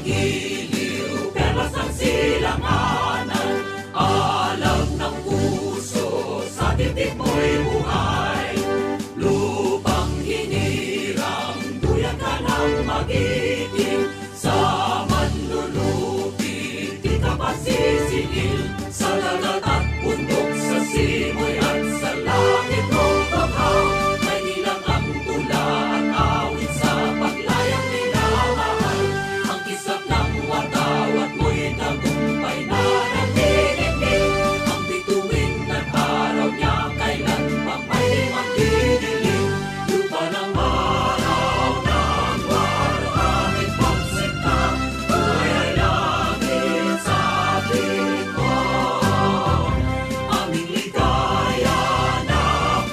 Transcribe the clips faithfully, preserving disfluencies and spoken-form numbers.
Iliw, perlas ang silanganan, alam ng puso, sa titik mo'y buhay. Lupang hinirang, duyan ka ng magiting, sa manlulupi, di ka pasisingil, sa dagat at bundok, sa simoy at sa langit mong banghaw. Maynila ang tula at awit sa paglayang minamahal. Ang kisap ng watawat mo'y tagumpay na naniningil. Ang bituin ng araw niya kailan pa may magdidilim. Lupa ng araw ng walang ipagsinta, buhay ay langit sa tingkod. Aming ligaya na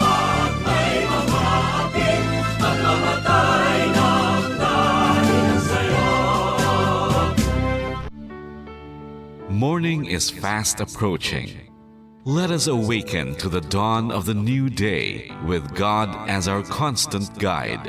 pag may mga hapit, pagkamatay ng dahil sa'yo. Morning is fast approaching. Let us awaken to the dawn of the new day with God as our constant guide.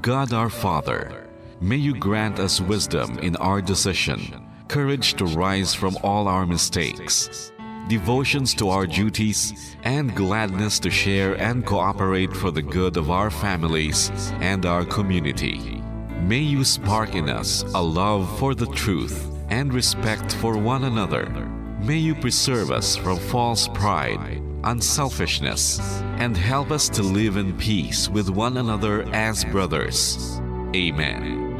God our Father, may you grant us wisdom in our decision, courage to rise from all our mistakes, devotions to our duties, and gladness to share and cooperate for the good of our families and our community. May you spark in us a love for the truth and respect for one another. May you preserve us from false pride, unselfishness, and help us to live in peace with one another as brothers. Amen.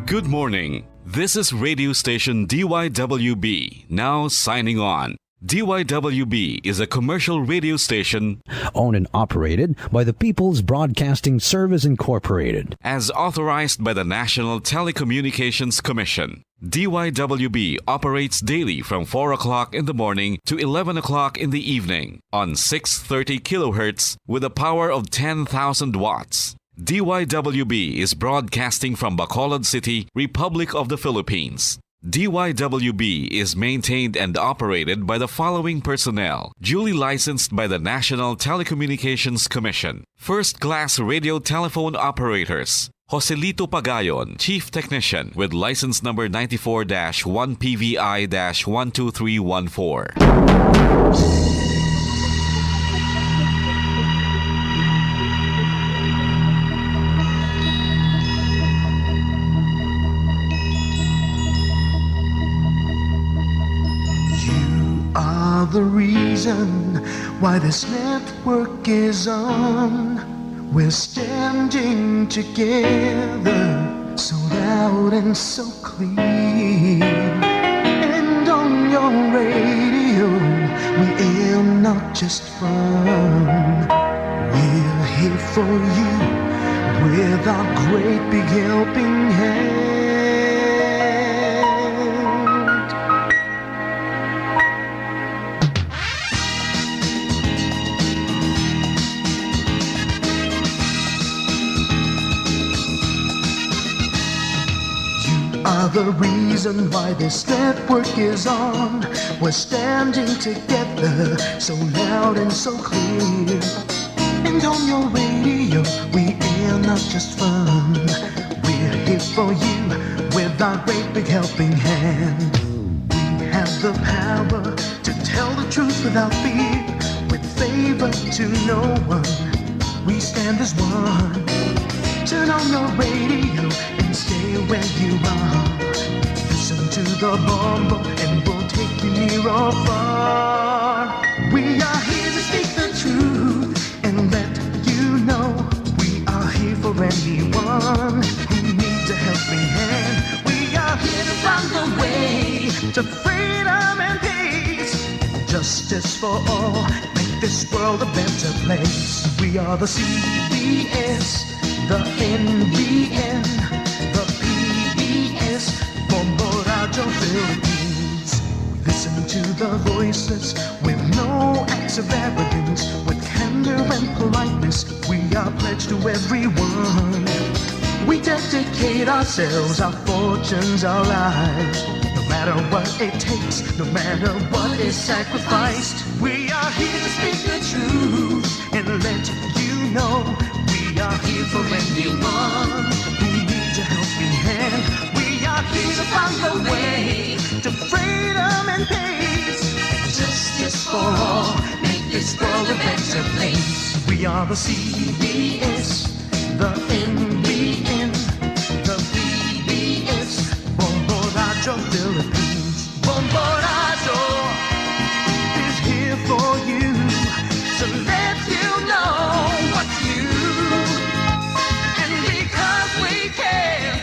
Good morning. This is radio station D Y W B, now signing on. D Y W B is a commercial radio station owned and operated by the People's Broadcasting Service Incorporated. As authorized by the National Telecommunications Commission. D Y W B operates daily from four o'clock in the morning to eleven o'clock in the evening on six thirty kilohertz with a power of ten thousand watts. D Y W B is broadcasting from Bacolod City, Republic of the Philippines. D Y W B is maintained and operated by the following personnel, duly licensed by the National Telecommunications Commission. First class radio telephone operators, Joselito Pagayon, Chief Technician, with license number ninety-four dash one P V I dash one two three one four. You are the reason why this network is on. We're standing together, so loud and so clear. And on your radio, we aim not just fun. We're here for you with our great big helping hand. You are the reason why this network is on. We're standing together, so loud and so clear. And on your radio, we air not just fun. We're here for you with our great big helping hand. We have the power to tell the truth without fear, with favor to no one. We stand as one. Turn on your radio and stay where you are. Listen to the Bombo and we'll take you near or far. We are here to speak the truth and let you know we are here for anyone who needs a helping hand. We are here to find a way to freedom and peace. Justice for all, make this world a better place. We are the C B S, the N B N, the P B S, Bombo Radio Philippines. We listen to the voiceless with no acts of arrogance. With candor and politeness, we are pledged to everyone. We dedicate ourselves, our fortunes, our lives. No matter what it takes, no matter what is sacrificed, we are here to speak the truth and let you know we are here for anyone who needs a helping hand. Please find a way to freedom and peace. Justice for all, make this world a better place. We are the C B S, the N B N, the P B S, Bombo Radyo Philippines. Bombo Radyo is here for you to let you know what's new. And because we care,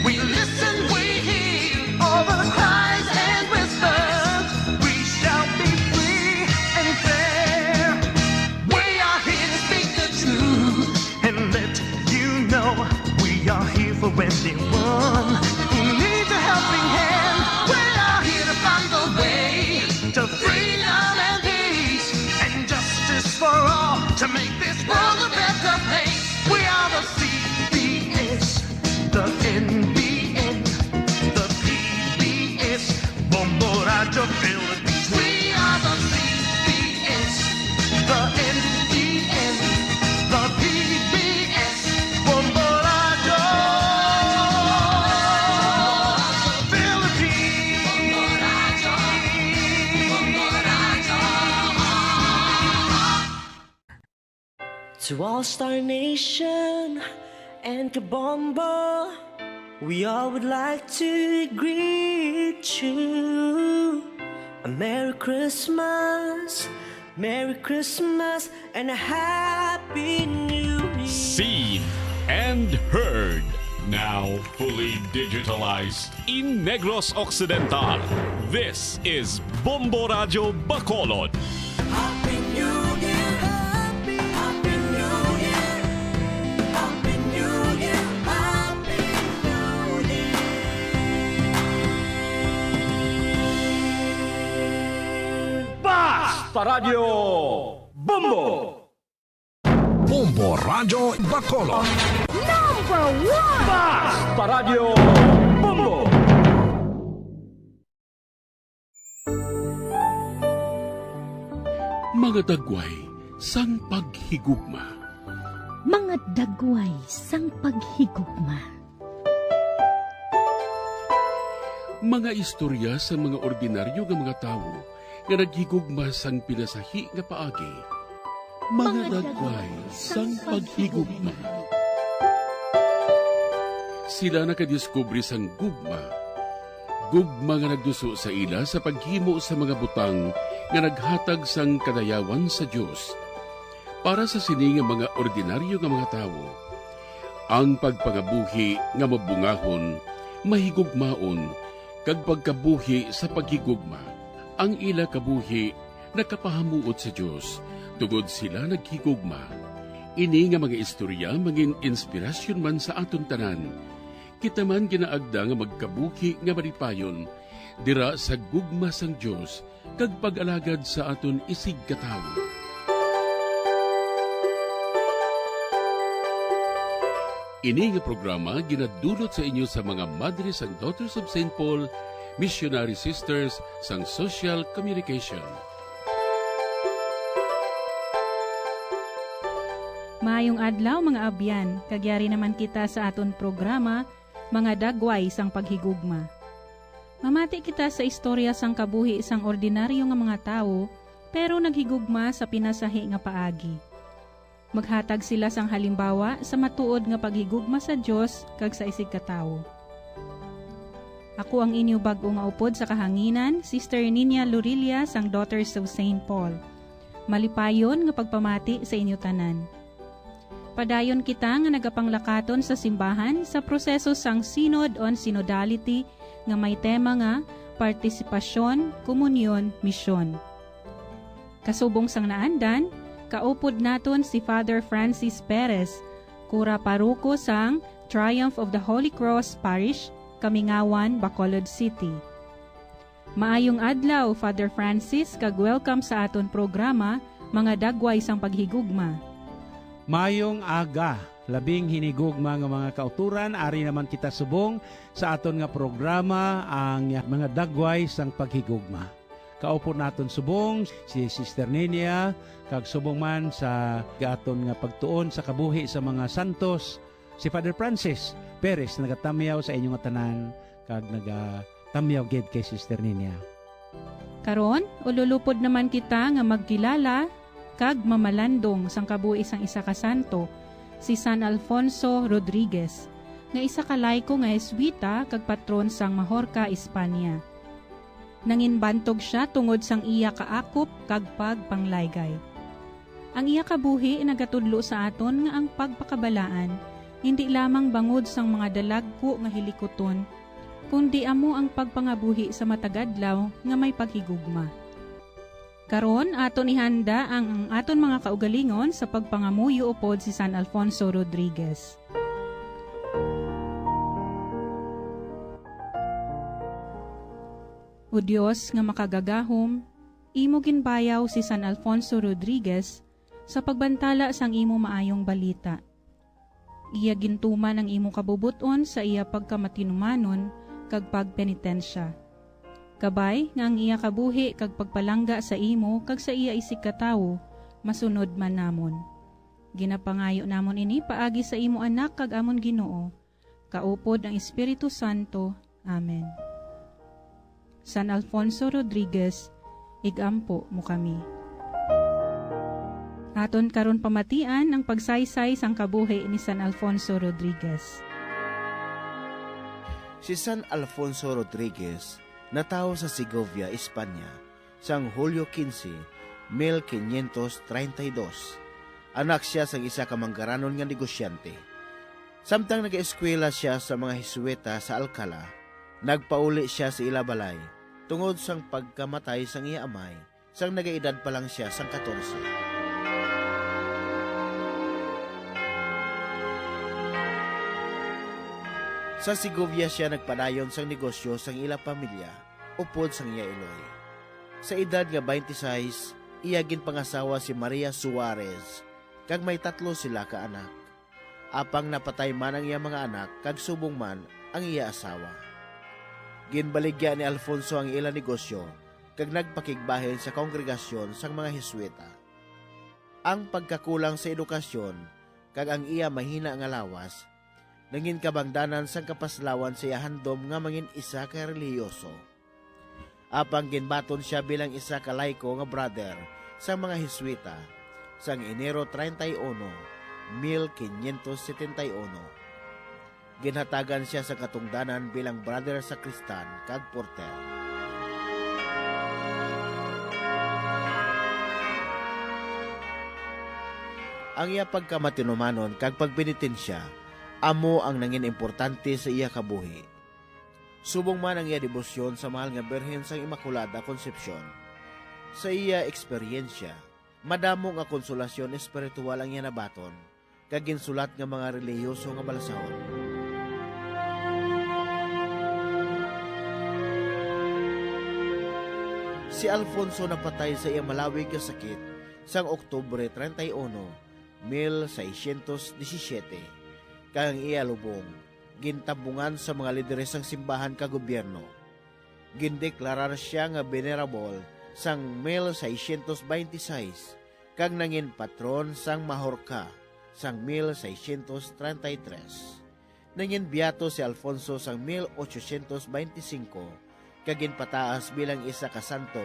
we listen, we hear all the cries and whispers. We shall be free and fair. We are here to speak the truth and let you know we are here for anyone who needs a helping hand. We are here to find the way to freedom and peace and justice for all to make this world a better place. We are the C B S, the N B N, the P B S, Bombo Radyo Philippines. We are the C B S, the N B N, the P B S, Bombo Radyo Philippines. To All Star Nation and Kabombo, we all would like to greet you a Merry Christmas, Merry Christmas, and a Happy New Year. Seen and heard, now fully digitalized in Negros Occidental. This is Bombo Radyo Bacolod. Happy New Year! Happy, Happy New Year! Happy New Year! Happy New Year! Basta Radyo Bombo! Bombo Radyo Bacolod. Number one! Basta Radyo Bombo! Mga dagway sang paghigugma. Mga dagway sang paghigugma. Mga istorya sang mga ordinaryo nga mga tawo nga naghigugma sang pinasahi nga paagi. Mga dagway sang paghigugma. Sila nakadiskubre sang gugma. Gugma nga nagduso sa ila sa paghimo sa mga butang nga naghatag sang kadayawan sa Dios. Para sa sini nga mga ordinaryo nga mga tawo, ang pagpangabuhi nga mabungahon, mahigugmaon, kag pagkabuhi sa paghigugma. Ang ila kabuhi nakapahamuot sa Dios, tungod sila naghigugma. Ini nga mga istorya mangin inspirasyon man sa aton tanan. Kita man ginaagda nga magkabuhi nga malipayon dira sa gugma sang Dios kag pag-alagad sa aton isigkatawo. Ini nga programa ginadulot sa inyo sa mga Madre sang Daughters of Saint Paul, Missionary Sisters sang Social Communication. Maayong adlaw, mga abyan, kag yari naman kita sa aton programa, Mga Dagway sang Paghigugma. Mamati kita sa istorya sang kabuhi sang ordinaryo nga mga tawo, pero naghigugma sa pinasahi nga paagi. Maghatag sila sang halimbawa sa matuod nga paghigugma sa Dios kag sa isigkatawo. Ako ang inyo bag-o nga upod sa kahanginan, Sister Nina Lorilla sang Daughters of Saint Paul. Malipayon nga pagpamati sa inyo tanan. Padayon kita nga nagapanglakaton sa simbahan sa proseso sang Synod on Synodality nga may tema nga Partisipasyon, Komunyon, Misyon. Kasubong sang naandan, kaupod naton si Father Francis Perez, kura paroko sang Triumph of the Holy Cross Parish, Kamingawan, Bacolod City. Maayong adlaw, Father Francis, kag welcome sa aton programa, Mga Dagway sang Paghigugma. Mayong aga, labing hinigugma nga mga kauturan, ari naman kita subong sa aton nga programa, ang Mga Dagway sang Paghigugma. Kaupod naton subong si Sister Ninia, kag subong man sa aton nga pagtuon sa kabuhi sa mga santos, si Father Francis Perez nagatamyaw sa inyo nga tanan. kag nagatamyaw gid kay Sister Ninia. Karon, ululupod naman kita nga magkilala kag mamalandong sang kabuhi sang isa ka santo, si San Alfonso Rodriguez, nga isa ka laiko nga Jesuita kag patron sang Majorca, Espanya. Nanginbantog sia tungod sang iya kaakop kag pagpanglaygay. Ang iya kabuhi nagatudlo sa aton nga ang pagpakabalaan indi lamang bangod sang mga dalagku nga hilikuton, kundi amo ang pagpangabuhi sa matag-adlaw nga may paghigugma. Karon, aton ihanda ang, ang aton mga kaugalingon sa pagpangamuyo upod si San Alfonso Rodriguez. O Dios nga makagagahom, imo ginbayaw si San Alfonso Rodriguez sa pagbantala sang imo maayong balita. Iya gintuman ang imo kabubot-on sa iya pagkamatinumanon kag pagpenitensya. Kabay nga ang iya kabuhi kag pagpalangga sa imo kag sa iya isigkatawo masunod man namon. Ginapangayo namon ini paagi sa imo Anak kag amon Ginoo, kaupod ang Espiritu Santo. Amen. San Alfonso Rodriguez, ig-ampo mo kami. Aton karon pamatian ang pagsaysay sang kabuhi ni San Alfonso Rodriguez. Si San Alfonso Rodriguez natawo sa Segovia, Espanya, sang Hulyo quince, mil quinientos treinta y dos. Anak sia sang isa ka manggaranon nga negosyante. Samtang nagaeskwela sia sa mga Jesuita sa Alcala, nagpauli sia sa ila balay tungod sang pagkamatay sang iya amay sang nagaedad pa lang sia sang katorse. Sa Segovia sia nagpadayon sang negosyo sang ila pamilya upod sang iya iloy. Sa edad nga twenty-six, iya ginpangasawa si Maria Suarez, kag may tatlo sila ka anak. Apang napatay man ang iya mga anak kag subong man ang iya asawa. Ginbaligya ni Alfonso ang ila negosyo kag nagpakigbahin sa kongregasyon sang mga Jesuita. Ang pagkakulang sa edukasyon kag ang iya mahina nga lawas nangin kabangdanan sang kapaslawan sa iya handom nga mangin isa ka relihiyoso. Apang ginbaton sia bilang isa ka laiko nga brother sang mga Jesuita sang Enero treinta y uno, mil quinientos setenta y uno. Ginhatagan sia sa katungdanan bilang brother sakristan kag porter. Ang iya pagkamatinumanon kag pagpenitensya amo ang nangin importante sa iya kabuhi. Subong man ang iya debosyon sa Mahal nga Birhen sang Immaculada Concepcion, sa iya eksperyensya, madamo nga konsolasyon espiritual ang iya nabaton, kag ginsulat nga mga relihiyoso nga balasahon. Si Alfonso napatay sa iya malawig nga sakit sang Oktubre treinta y uno, mil seiscientos diecisiete, kag ang iya lubong gintambungan sa mga lideres sang simbahan kag gobyerno. Gindeklarar sia nga venerable sang mil seiscientos veintiseis kag nangin patron sang Majorca sang mil seiscientos treinta y tres. Nangin beato si Alfonso sang mil ochocientos veinticinco kag ginpataas bilang isa ka santo,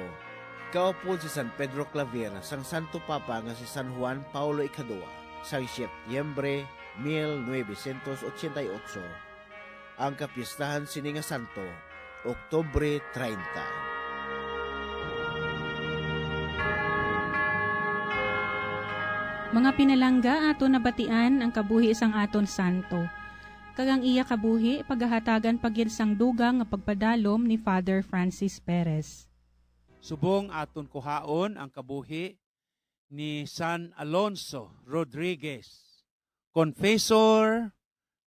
kaupod si San Pedro Claver sang Santo Papa nga si San Juan Paulo Ikadua sang Setyembre mil novecientos ochenta y ocho. Ang kapistahan sini nga santo, Oktubre treinta. Mga pinalangga, aton nabatian ang kabuhi sang aton santo, kag ang iya kabuhi pagahatagan pa gid sang dugang nga pagpadalom ni Father Francis Perez. Subong aton kuhaon ang kabuhi ni San Alonso Rodriguez, Confessor,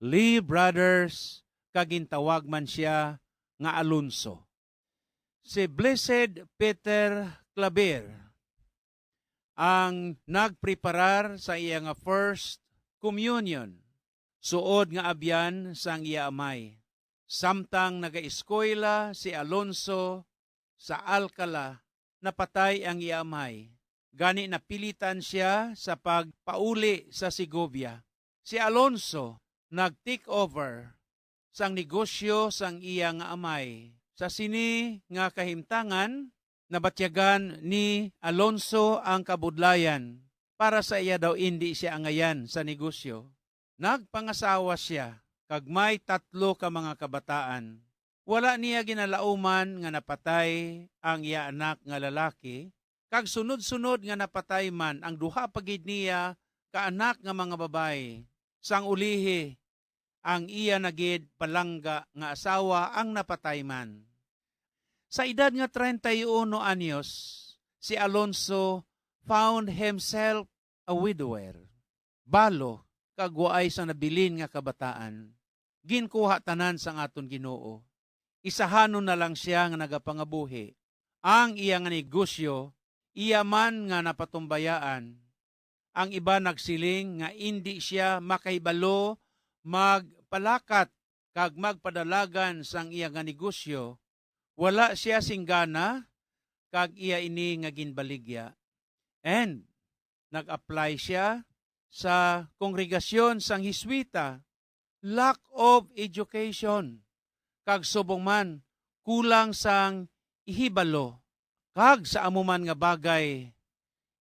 Lee Brothers, kag gintawag man sia nga Alonso. Si Blessed Peter Claver ang nagpreparar sa iya nga First Communion suod nga abyan sang iya amay. Samtang nagaeskwela si Alonso sa Alcala, napatay ang iya amay. Gani napilitan sia sa pagpauli sa Segovia. Si Alonso nag-take over sang negosyo sang iya nga amay. Sa sini nga kahimtangan, nabatyagan ni Alonso ang kabudlayan para sa iya daw indi siya angayan sa negosyo. Nagpangasawa sia kag may tatlo ka mga kabataan. Wala niya ginalauman nga napatay ang iya anak nga lalaki, kag sunod-sunod nga napatay man ang duha pa gid niya ka anak nga mga babayi. Sang ulihi, ang iya na gid palangga nga asawa ang napatay man. Sa edad nga treinta y uno anyos, si Alonso found himself a widower, balo, kag waay sang nabilin nga kabataan. Ginkuha tanan sang aton Ginoo. Isahanon na lang sia nga nagapangabuhi. Ang iya nga negosyo, iya man nga napatumbayaan. Ang iban nagsiling nga indi sia makahibalo magpalakat kag magpadalagan sang iya nga negosyo. Wala sia sing gana, kag iya ini nga ginbaligya. And nag-apply sia sa kongregasyon sang Jesuita. Lack of education, kag subong man, kulang sang ihibalo, kag sa amo man nga bagay,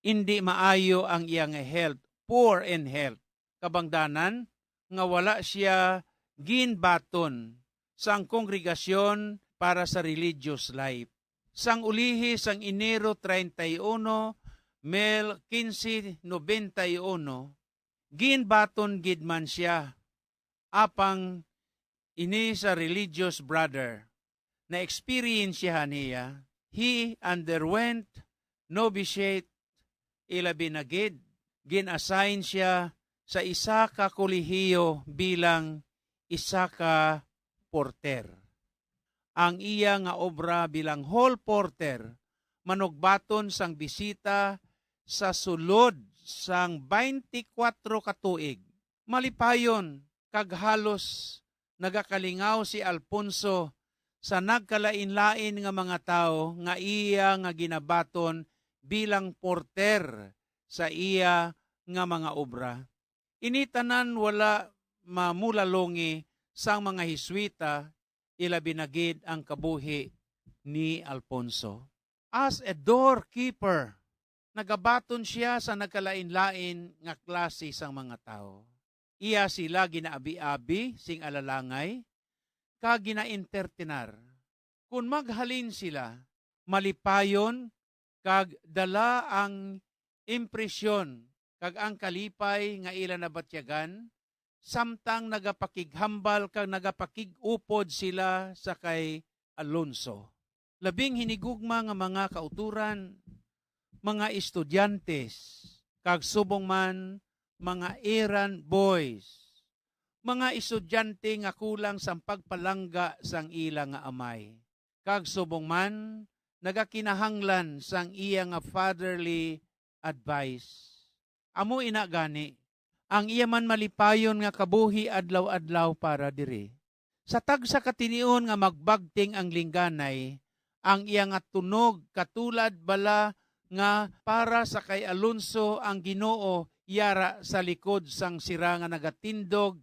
indi maayo ang iya nga health, poor in health. Kabangdanan nga wala sia ginbaton sang kongregasyon para sa religious life. Sang ulihi sang Enero treinta y uno, mil quince noventa y uno, ginbaton gid man sia, apang ini sa religious brother. Na-experience siya niya. He underwent novitiate, ilabi na gid, gin-assign siya sa isa ka kolehiyo bilang isa ka porter. Ang iya nga obra bilang hall porter manugbaton sang bisita sa sulod sang twenty-four ka tuig. Malipayon kag halos nagakalingaw si Alfonso sa nagkalain-lain nga mga tawo nga iya nga ginabaton bilang porter sa iya nga mga obra. Ini tanan wala mamulalongi sang mga Jesuita, ilabi na gid ang kabuhi ni Alfonso. As a doorkeeper, nagabaton sia sa nagkalain-lain nga klase sang mga tawo. Iya sila ginaabi-abi sing alalangay kag ginaentertenar. Kon maghalin sila, malipayon kag dala ang impresyon kag ang kalipay nga ila nabatyagan, samtang nagapakighambal kag nagapakig-upod sila sa kay Alonso. Labing hinigugma nga mga kauturan, mga estudyante, kag subong man mga errand boys, mga estudyante nga kulang sang pagpalangga sang ila nga amay, kag subong man nagakinahanglan sang iya nga fatherly advice. Amo ina gani ang iya man malipayon nga kabuhi adlaw-adlaw para diri. Sa tagsa ka tinion nga magbagting ang lingganay, ang iya nga tunog katulad bala nga para sa kay Alonso ang Ginoo yara sa likod sang sira nga nagatindog,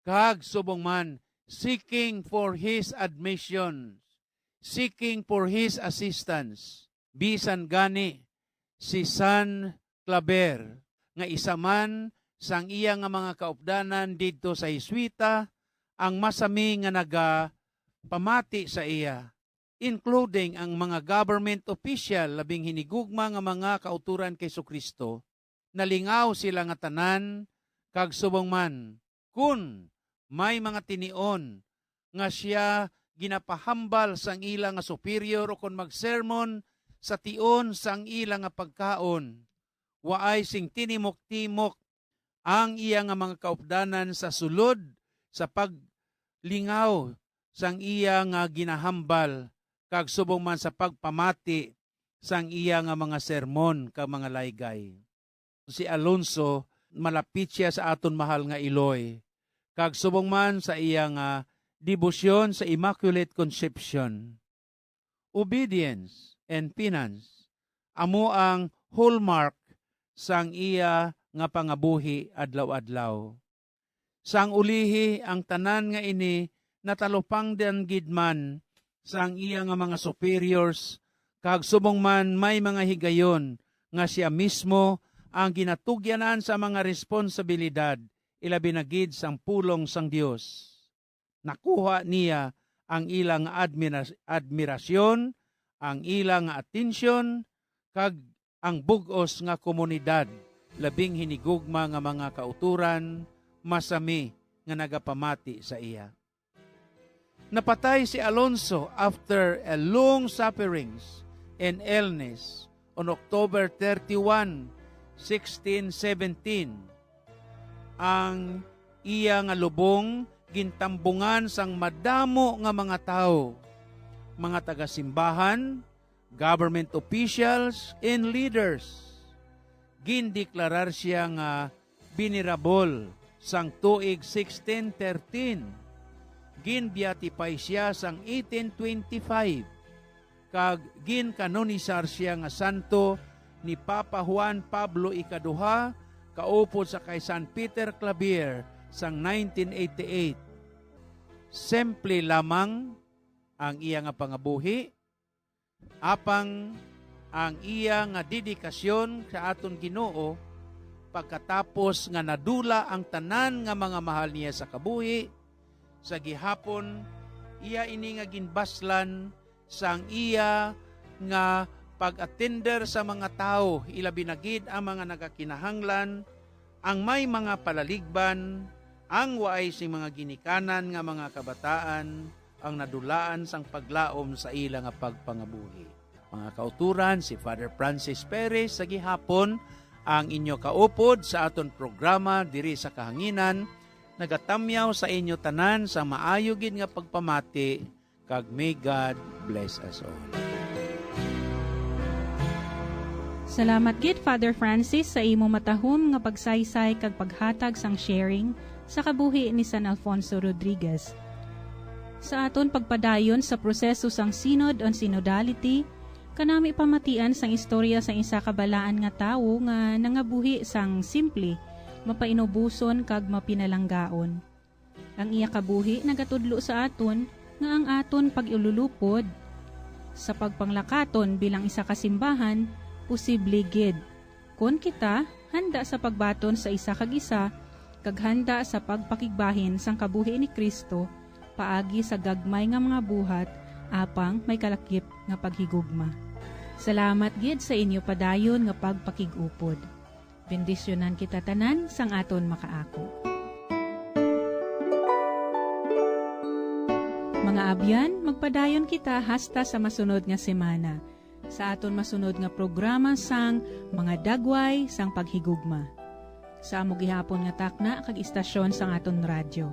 kag subong man, seeking for his admission, seeking for his assistance. Bisan gani si San Claver, nga isa man sang iya nga mga kaupdanan didto sa Jesuita, ang masami nga nagapamati sa iya, including ang mga government official, labing hinigugma nga mga kauturan kay Jesu-Cristo, nalingaw sila nga tanan, kag subong man, kun may mga tinion nga sia ginapahambal sang ila nga superior ukon magsermon sa tion sang ila nga pagkaon, waay sing tinimok-timok ang iya nga mga kaupdanan sa sulod sa paglingaw sang iya nga ginahambal, kag subong man sa pagpamati sang iya nga mga sermon kag mga laygay. Si Alonso, malapit sia sa aton mahal nga Iloy, kag subong man sa iya nga debosyon sa Immaculate Conception. Obedience and penance amo ang hallmark sang iya nga pangabuhi adlaw-adlaw. Sang ulihi, ang tanan nga ini natalupangdan gid man sang iya nga mga superiors, kag subong man may mga higayon nga sia mismo ang ginatugyanan sa mga responsabilidad, ilabi na gid sang pulong sang Dios. Nakuha niya ang ila nga admira-, admirasyon, ang ila nga atensyon, kag ang bug-os nga komunidad, labing hinigugma nga mga kautoran, masami nga nagapamati sa iya. Napatay si Alonso after a long sufferings and illness on October thirty-one, sixteen seventeen. Ang iya nga lubong gintambungan sang madamo nga mga tawo, mga taga-simbahan, government officials, and leaders. Gindeklarar sia nga venerable sang tuig sixteen thirteen. Ginbeatify sia sang eighteen twenty-five, kag ginkanonisar sia nga santo ni Papa Juan Pablo Ikaduha, kaupod sa kay San Peter Clavier sang nineteen eighty-eight. Simple lamang ang iya nga pangabuhi, apang ang iya nga dedikasyon sa aton Ginoo, pagkatapos nga nadula ang tanan nga mga mahal niya sa kabuhi, sa gihapon iya ini nga ginbaslan sang iya nga pag-atender sa mga tawo, ilabi na gid ang mga nagakinahanglan, ang may mga palaligban, ang waay sing mga ginikanan nga mga kabataan, ang nadulaan sang paglaom sa ila nga pagpangabuhi. Mga kauturan, si Father Francis Perez sa gihapon ang inyo kaupod sa aton programa diri sa kahanginan, nagatamyaw sa inyo tanan sa maayo gid nga pagpamati, kag may God bless us all. Salamat gid, Father Francis, sa imo matahom nga pagsaysay kag paghatag sang sharing sa kabuhi ni San Alfonso Rodriguez. Sa aton pagpadayon sa proseso sang Synod on Synodality, kanami pamatian sang istorya sang isa ka balaan nga tawo nga nangabuhi sang simple, mapainuboson kag mapinalanggaon. Ang iya kabuhi nagatudlo sa aton nga ang aton pag-ilulupod sa pagpanglakaton bilang isa ka simbahan posible gid kon kita handa sa pagbaton sa isa kag isa kag handa sa pagpakigbahin sang kabuhi ni Cristo paagi sa gagmay nga mga buhat apang may kalakip nga paghigugma. Salamat gid sa inyo padayon nga pagpakig-upod. Bendisyonan kita tanan sang aton makaako. Mga abyan, magpadayon kita hasta sa masunod nga semana, sa aton masunod nga programa sang Mga Dagway sang Paghigugma, sa amo gihapon nga takna kag istasyon sang aton radyo.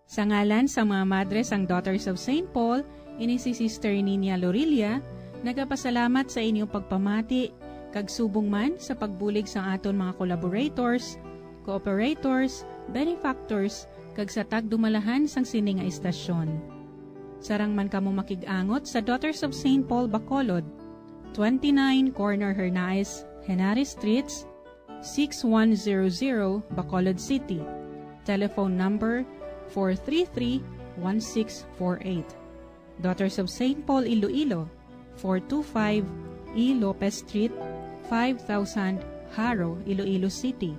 Sa ngalan sang mga madre sang Daughters of Saint Paul, ini si Sister Nina Lorilla, nagapasalamat sa inyong pagpamati, kag subong man sa pagbulig sang aton mga collaborators, cooperators, benefactors, kag sa tagdumalahan sang sini nga istasyon. Sarang man kamo makig-angot sa Daughters of Saint Paul Bacolod, twenty-nine Corner Hernaez, Henares Streets, six one zero zero, Bacolod City. Telephone number four three three, one six four eight. Daughters of Saint Paul Iloilo, four two five E Lopez Street, five thousand, Jaro, Iloilo City.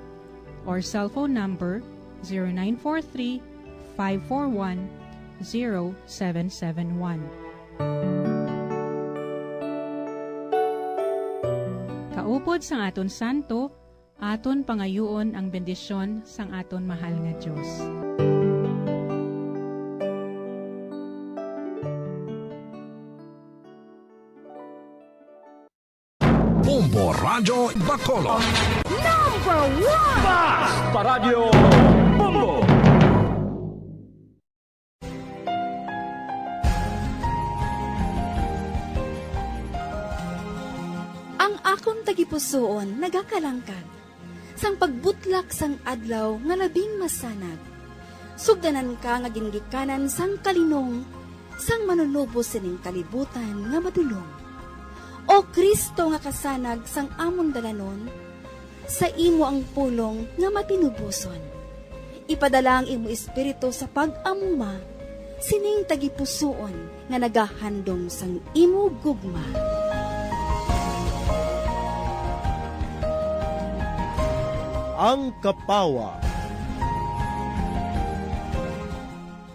Or cellphone number zero nine four three, five four one, zero seven seven one. Kaupod sang aton santo, aton pangayuon ang bendisyon sang aton mahal nga Dios. Bombo Radyo Bacolod. Number one! Basta Radyo Bombo! Ang akon tagipusoon nagakalangkag sang pagbutlak sang adlaw nga labing masanag. Sugdanan ka nga gingikanan sang kalinong sang Manunubos sining kalibutan nga madulom. O Cristo nga kasanag sang amon dalanon, sa imo ang pulong nga matinuboson. Ipadala ang imo Espiritu sa pag-amuma Sining tagipusoon nga nagahandom sang imo gugma. Ang Kapawa.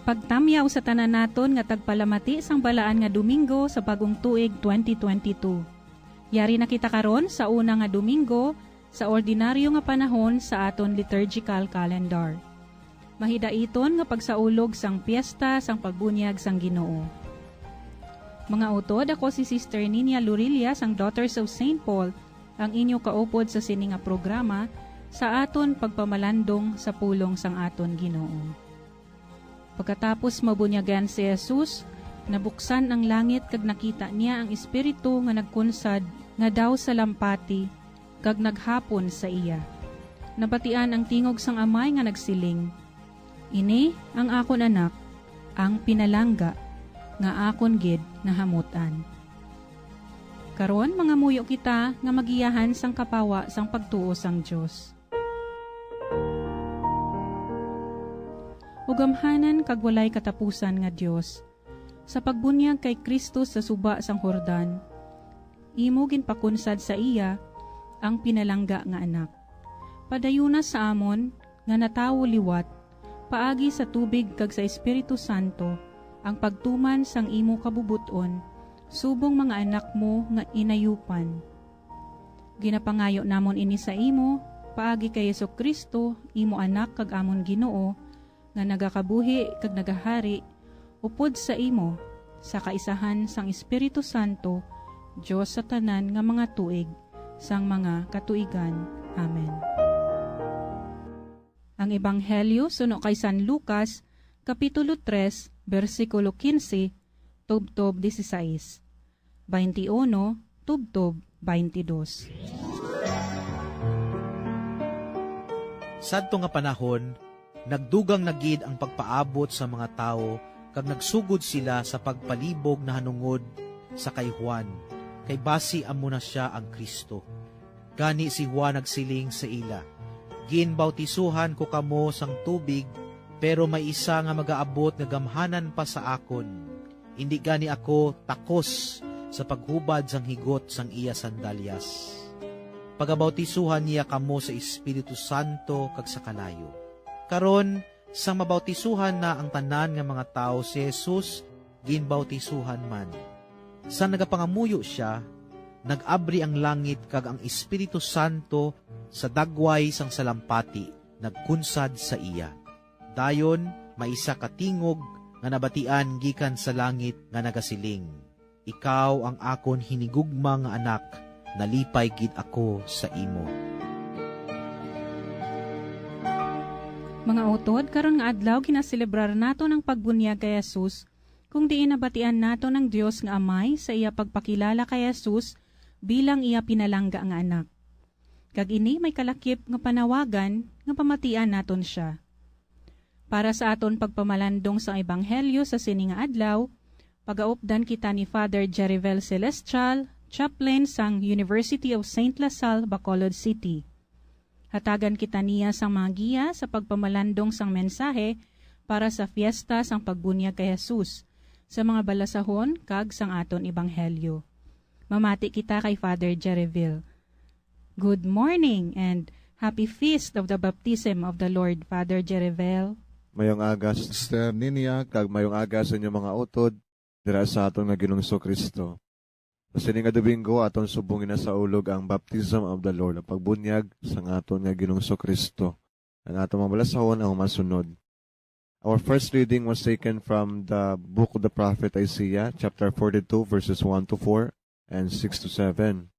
Pagtamyaw sa tanan naton nga tagpalamati sang balaan nga Domingo sa bagong tuig twenty twenty-two. Yari na kita karon sa una nga Domingo sa ordinaryo nga panahon sa aton liturgical calendar. Mahidaiton nga pagsaulog sang piyesta sang pagbunyag sang Ginoo. Mga utod, ako si Sister Ninia Lorilla sang Daughters of Saint Paul, ang inyo kaupod sa sini nga programa sa aton pagpamalandong sa pulong sang aton Ginoo. Pagkatapos mabunyagan si Jesus, nabuksan ang langit kag nakita niya ang Espiritu nga nagkunsad nga daw salampati kag naghapon sa iya. Nabatian ang tingog sang Amay nga nagsiling, "Ini ang akon Anak, ang pinalangga, nga akon gid nahamut-an." Karon, mangamuyo kita nga magiyahan sang kapawa sang pagtuo sang Dios. O gamhanan kag walay katapusan nga Dios, sa pagbunyag kay Cristo sa suba sang Jordan, imo ginpakunsad sa iya ang pinalangga nga Anak. Padayuna sa amon nga natawo liwat paagi sa tubig kag sa Espiritu Santo ang pagtuman sang imo kabubot-on subong mga anak mo nga inayupan. Ginapangayo namon ini sa imo paagi kay Jesu-Cristo, imo Anak kag amon Ginoo, nga nagakabuhi kag nagahari upod sa imo sa kaisahan sang Espiritu Santo, Dios sa tanan nga mga tuig sang mga katuigan. Amen. Ang Ebanghelyo suno kay San Lucas, Kapitulo tres, bersikulo quince, tubtob dieciséis, veintiuno, tubtob veintidos. Sadto nga panahon, nagdugang na gid ang pagpaabot sa mga tawo, kag nagsugod sila sa pagpalibog nahanungod sa kay Juan, kay basi amo na sia ang Cristo. Gani si Juan nagsiling sa ila, "Ginbautisuhan ko kamo sang tubig, pero may isa nga magaabot nga gamhanan pa sa akon. Indi gani ako takos sa paghubad sang higot sang iya sandalyas. Pagabautisuhan niya kamo sa Espiritu Santo kag sa kalayo." Karon, sang mabautisuhan na ang tanan nga mga tawo, si Jesus ginbautisuhan man. Sang nagapangamuyo sia, nag-abri ang langit kag ang Espiritu Santo sa dagway sang salampati nagkunsad sa iya. Dayon may isa ka tingog nga nabatian gikan sa langit nga nagasiling, "Ikaw ang akon hinigugma nga Anak, nalipay gid ako sa imo." Mga utod, karon nga adlaw ginaselebrar naton ang pagbunyag kay Jesus, kung diin nabatian naton ang Dios nga Amay sa iya pagpakilala kay Jesus bilang iya pinalangga nga Anak. Kag ini may kalakip nga panawagan nga pamatian naton sia. Para sa aton pagpamalandong sang ebanghelyo sa sini nga adlaw, pagaupdan kita ni Father Jerivel Celestial, chaplain sang University of Saint La Salle, Bacolod City. Hatagan kita niya sang mga giya sa pagpamalandong sang mensahe para sa fiesta sang pagbunyag kay Jesus, sa mga balasahon kag sang aton ebanghelyo. Mamati kita kay Father Jerivel. Good morning and happy feast of the baptism of the Lord, Father Jerivel. Mayong aga, Sister Ninia, kag mayong aga sa inyo mga utod dira sa aton nga Ginoong Kristo. Sa sini nga Domingo, aton subong ginasaulog ang Baptism of the Lord, ang pagbunyag sang aton nga Ginoong Kristo. Ang aton mga balasahon ang masunod. Our first reading was taken from the book of the prophet Isaiah, chapter forty-two, verses one to four and six to seven.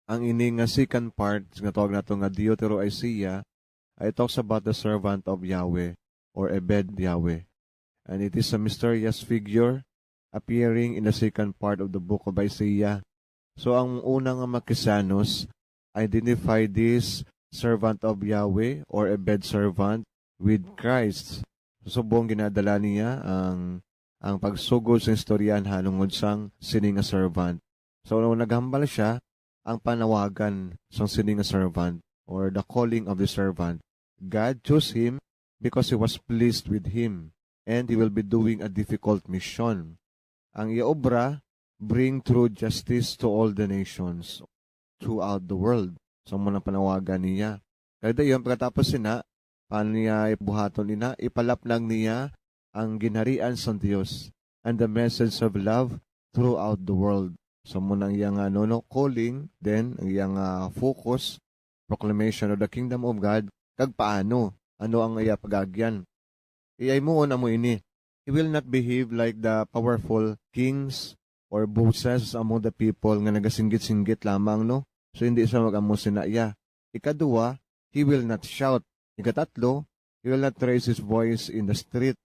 Ang ini nga second part nga tawag nato nga Deutero Isaiah, it talks about the servant of Yahweh or Ebed Yahweh. And it is a mysterious figure appearing in the second part of the book of Isaiah. So, ang una nga Makisanos identify this servant of Yahweh or Ebed servant with Christ. Subong ginadala niya ang, ang pagsugod sa istorya nahanungod sang sini nga servant. So, naghambal siya ang panawagan sang sini nga servant or the calling of the servant. God chose him because he was pleased with him. and he will be doing a difficult mission. Ang iya obra, bring true justice to all the nations throughout the world. So, amo na panawagan niya. Kag dayon, pagkatapos sina, paano niya ibuhaton ina? Ipalapnag niya ang ginharian sang Dios and the message of love throughout the world. So, amo na ang iyang, ano, no, calling, then ang iyang, ah, focus, proclamation of the kingdom of God, kag paano, ano ang iya pag-agyan. Iya himuon amo ini. He will not behave like the powerful kings or bosses among the people nga nagasinggit-singgit lamang, no? So, hindi siya mag-amo sina iya. Ikaduha, he will not shout. Ikatatlo, he will not raise his voice in the street.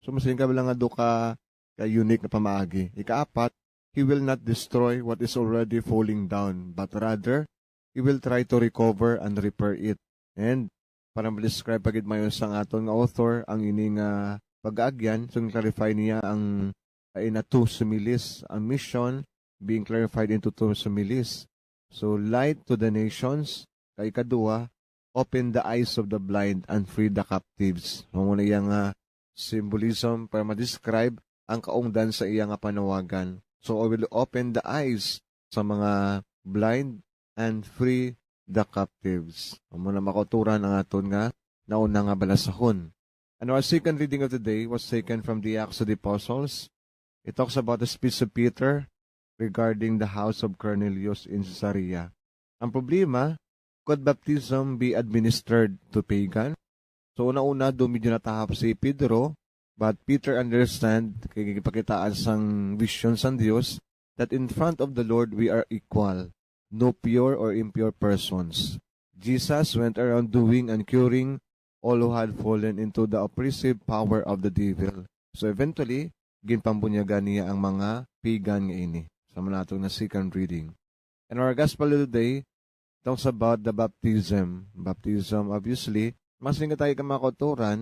So, masiling ka lang nga do ka, ka unique na pamaagi. Ikaapat, he will not destroy what is already falling down, but rather, he will try to recover and repair it. And para ma-describe pa gid mayo sang aton nga author ang ini nga pag-aagyan, so clarify niya ang, ah, ina two similes, ang mission being clarified into two similes. So, light to the nations, kay ikaduha, open the eyes of the blind and free the captives. Amo na iya nga symbolism para ma-describe ang kaungdan sa iya nga panawagan. So, I will open the eyes sa mga blind and free the captives. Amo na makauturan ang aton nga nauna nga balasahon. And our second reading of the day was taken from the Acts of the Apostles. It talks about the speech of Peter regarding the house of Cornelius in Caesarea. Ang problema, could baptism be administered to pagan? So, una-una, do medyo natahap si Pedro, but Peter understand, kay gipakitaan sang vision sang Dios, that in front of the Lord we are equal, no pure or impure persons. Jesus went around doing and curing all who had fallen into the oppressive power of the devil. So eventually, ginpambunyagan niya ang mga pagan nga ini. Sa nato nga second reading. And our gospel today talks about the baptism. Baptism, obviously, mas nga tayo ka mga kauturan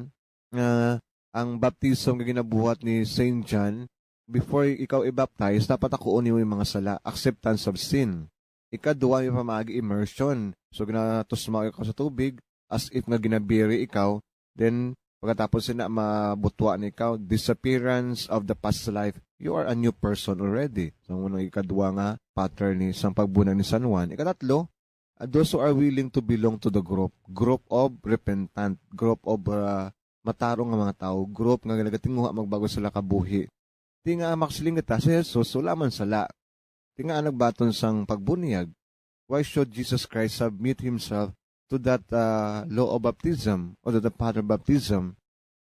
nga ang baptism nga ginabuhat ni Saint John, before ikaw i-baptize, dapat takuon nimo yung mga sala, acceptance of sin. Ikaduha, may pamaagi immersion. So, ginatusma ikaw sa tubig, as if nga ginabiri ikaw, then pagkatapos sina mabutwa na ikaw, disappearance of the past life. You are a new person already. So, ang unang ikaduha nga pattern ni sang pagbunyag ni San Juan. Ikatatlo, uh, those who are willing to belong to the group. Group of repentant, group of, uh, matarong nga mga tawo, group nga nagatinguha magbago sila kabuhi. Ti nga makasiling kita si Jesus, wala man sala. Ti nga nagbaton sang pagbunyag, why should Jesus Christ submit himself to that, uh, law of baptism or to the pattern of baptism?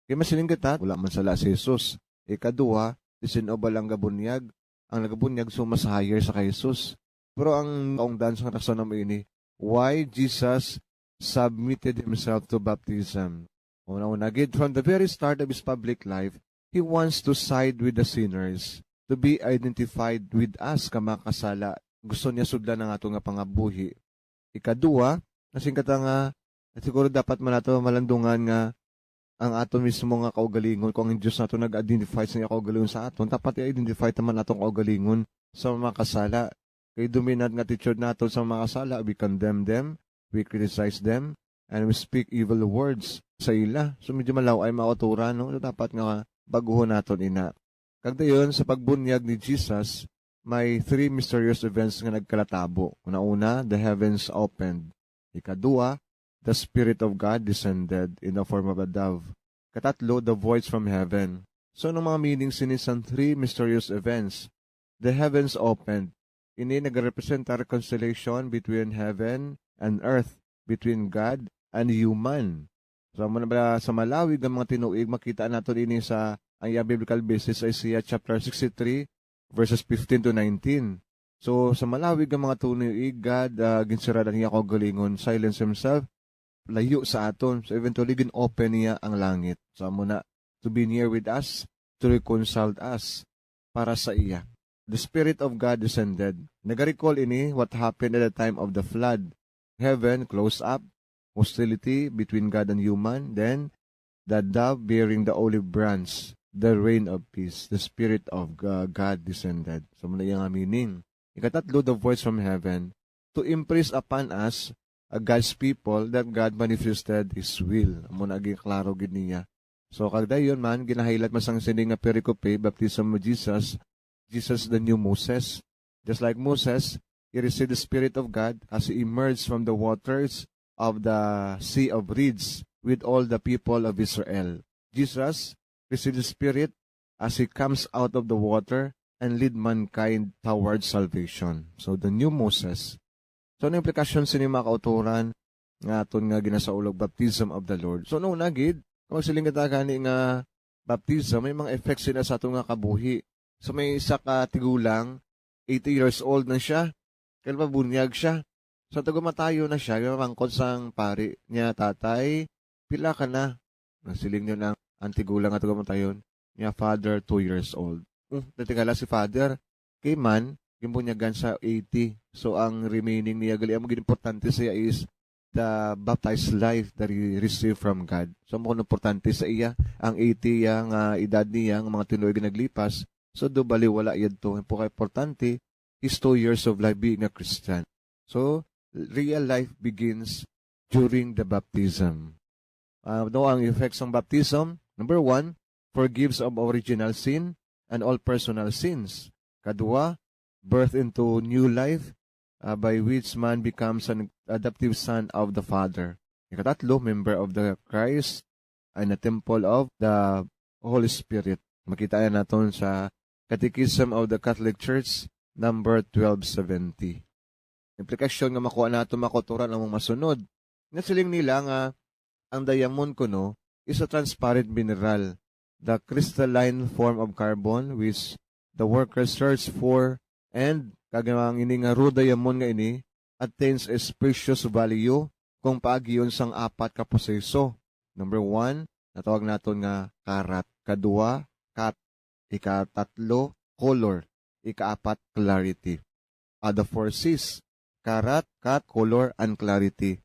Kay masiling kita, wala man sala si Jesus. Ikaduha, di sin-o ba lang gabunyag? Ang nagabunyag so mas higher sa kay Jesus. Pero ang kaungdan sa rason namo ini, why Jesus submitted himself to baptism? Una-una gid, from the very start of his public life, he wants to side with the sinners, to be identified with us ka makasala. Gusto niya sudlan ang ato nga pangabuhi. Ikaduha, nasing kata nga, siguro dapat man nato malandungan nga ang ato mismo nga kaugalingon, kung ang Dios nato nag-identify sa iya kaugalingon sa aton, dapat i-identify ta man atong kaugalingon sa mga kasala. Kay dominant nga attitude nato sa mga kasala, we condemn them, we criticize them, and we speak evil words sa ila. So, medyo malaw ay mga kauturan, no? So, dapat nga baguhon naton ina. Kag dayon, sa pagbunyag ni Jesus, may three mysterious events nga nagkalatabo. Una-una, the heavens opened. Ikaduha, the Spirit of God descended in the form of a dove. Katatlo, the voice from heaven. So, anong mga meaning sini sang three mysterious events? The heavens opened. Ini nagarepresenta reconciliation between heaven and earth, between God and human. So, amo na ba sa malawig nga mga tinuig, makita nato ini sa ang iya biblical basis, Isaiah chapter sixty-three, verses fifteen to nineteen. So, sa malawig nga mga tinuig, God, ah, ginsirad ang iya kaugalingon, silence himself, layo sa aton. So, eventually, gin-open niya ang langit. So, amo na, to be near with us, to reconcile us para sa iya. The Spirit of God descended. Nagarecall ini what happened at the time of the flood. Heaven closed up, hostility between God and human. Then, the dove bearing the olive branch, the rain of peace, the Spirit of Ga-, God descended. So, muna iya nga meaning. Ikatatlo, the voice from heaven, to impress upon us, uh, God's people, that God manifested His will. Amo na, ginklaro gid niya. So, kag dayon man, ginahighlight man sang sini nga pericope, baptism of Jesus, Jesus the new Moses. Just like Moses, he received the Spirit of God as he emerged from the waters of the Sea of Reeds with all the people of Israel. Jesus received the Spirit as he comes out of the water and lead mankind toward salvation. So, the new Moses. So, ano implikasyon sini, mga kautoran, nga aton nga ginasaulog, baptism of the Lord? So, una gid, kung magsiling kita gani nga baptism, may mga effects sila sa aton nga kabuhi. So, may isa ka tigulang, eighty years old na siya, kaya pa bunyag siya. So, tagumatayon na siya, gimamangkot sang pari niya, "Tatay, pila ka na?" Nasiling niya ang, ang tigulang nga tagumatayon niya, "Father, two years old." "Uh, natingala si Father, kay man, gimbunyagan sa eighty." So, ang remaining niya, gali, ang maging importante siya is the baptized life that he received from God. So, mo importante sa iya ang eighty ya nga edad niya, nga mga tinuig nga naglipas. So, do bali wala yadto. Ang pinaka importante is two years of life being a Christian. So, real life begins during the baptism. Ah, ano ang effects ng baptism? Number one, forgives of original sin and all personal sins. Kadua, birth into new life, ah, by which man becomes an adoptive son of the Father. Ikatatlo, member of the Christ and a temple of the Holy Spirit. Makita yan naton sa Catechism of the Catholic Church, number twelve seventy. Implikasyon nga makuha nato, mga kautoran, ang masunod. Nasiling nila nga ang diamond kuno is a transparent mineral, the crystalline form of carbon which the worker search for, and kag ang ini nga raw diamond nga ini attains its precious value kung paagion sang apat ka proseso. Number one, natawag naton nga karat. Kadua, cut. Ikatatlo, color. Ikaapat, clarity. Ah, the four C's, karat, cut, color, and clarity.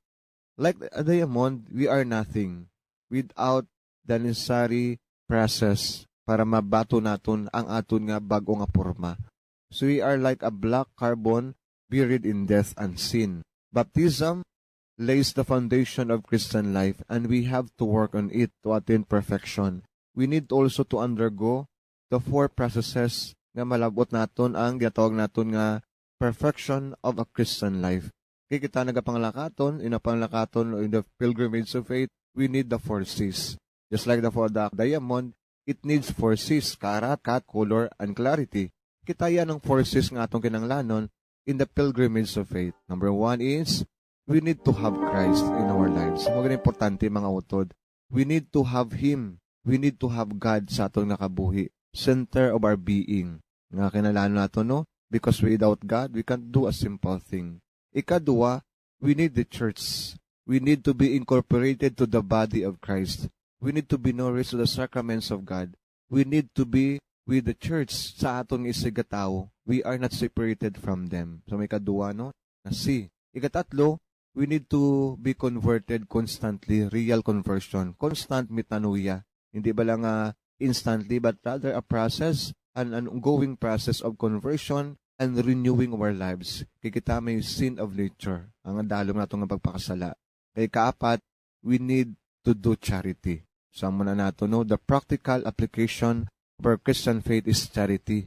Like a diamond, we are nothing without the necessary process para mabaton naton ang aton nga bag-o nga porma. So we are like a black carbon buried in death and sin. Baptism lays the foundation of Christian life, and we have to work on it to attain perfection. We need also to undergo the four processes nga malab-ot naton ang ginatawag naton nga perfection of a Christian life. Kay kita nagapanglakaton, in a panglakaton, in the pilgrimage of faith, we need the four C's. Just like the, for the diamond, it needs four C's, karat, cut, color, and clarity. Kita yan ang four C's nga atong kinahanglanon in the pilgrimage of faith. Number one is, we need to have Christ in our lives. Mga importante, mga utod. We need to have Him. We need to have God sa aton nga kabuhi. Center of our being. Nga kinahanglan nato, no? Because without God, we can't do a simple thing. Ikadua, we need the church. We need to be incorporated to the body of Christ. We need to be nourished to the sacraments of God. We need to be with the church sa aton nga isigkatawo. We are not separated from them. So, may kadua, no? Na si. Ikatatlo, we need to be converted constantly, real conversion, constant metanoia. Hindi ba lang, ah, instantly, but rather a process, an, an ongoing process of conversion and renewing of our lives. Kay kita may sin of nature, ang dalom nato nga pagpakasala. Kay kaapat, we need to do charity. So, amo na nato, no? The practical application of our Christian faith is charity.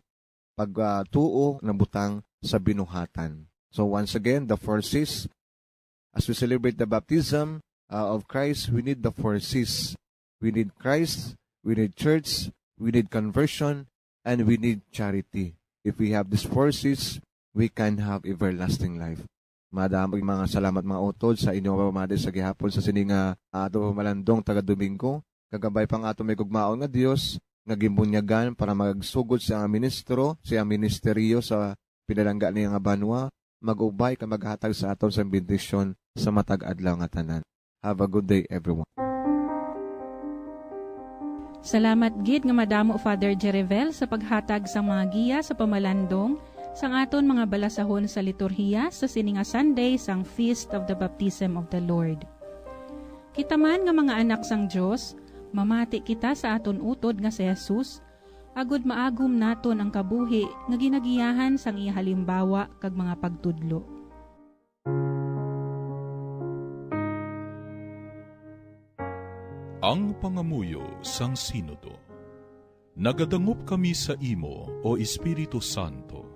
Pag, ah, tuo nabutang sa binuhatan. So, once again, the four C's. As we celebrate the baptism, ah, of Christ, we need the four C's. We need Christ, we need church, we need conversion, and we need charity. If we have these four C's, we can have everlasting life. Madamo nga mga salamat, mga utod, sa inyo nga pamati sa gihapon sa sini nga ato pamalandong taga Domingo. Kagabay pa nga ato may gugmaon nga Dios nga gimbunyagan para magsugod sa ministro, sa ministeryo sa pinalangga niya nga banwa, mag-ubay ka maghatag sa aton sa bendisyon sa matag adlaw nga tanan. Have a good day, everyone. Salamat gid nga madamo, Father Jerivel, sa paghatag sang mga giya sa pamalandong sang aton mga balasahon sa liturhiya sa sini nga Sunday sang Feast of the Baptism of the Lord. Kita man nga mga anak sang Dios, mamati kita sa aton utod nga si Jesus, agod maagom naton ang kabuhi nga ginagiyahan sang iya halimbawa kag mga pagtudlo. Ang pangamuyo sang Sinodo. Nagadangop kami sa imo, O Espiritu Santo,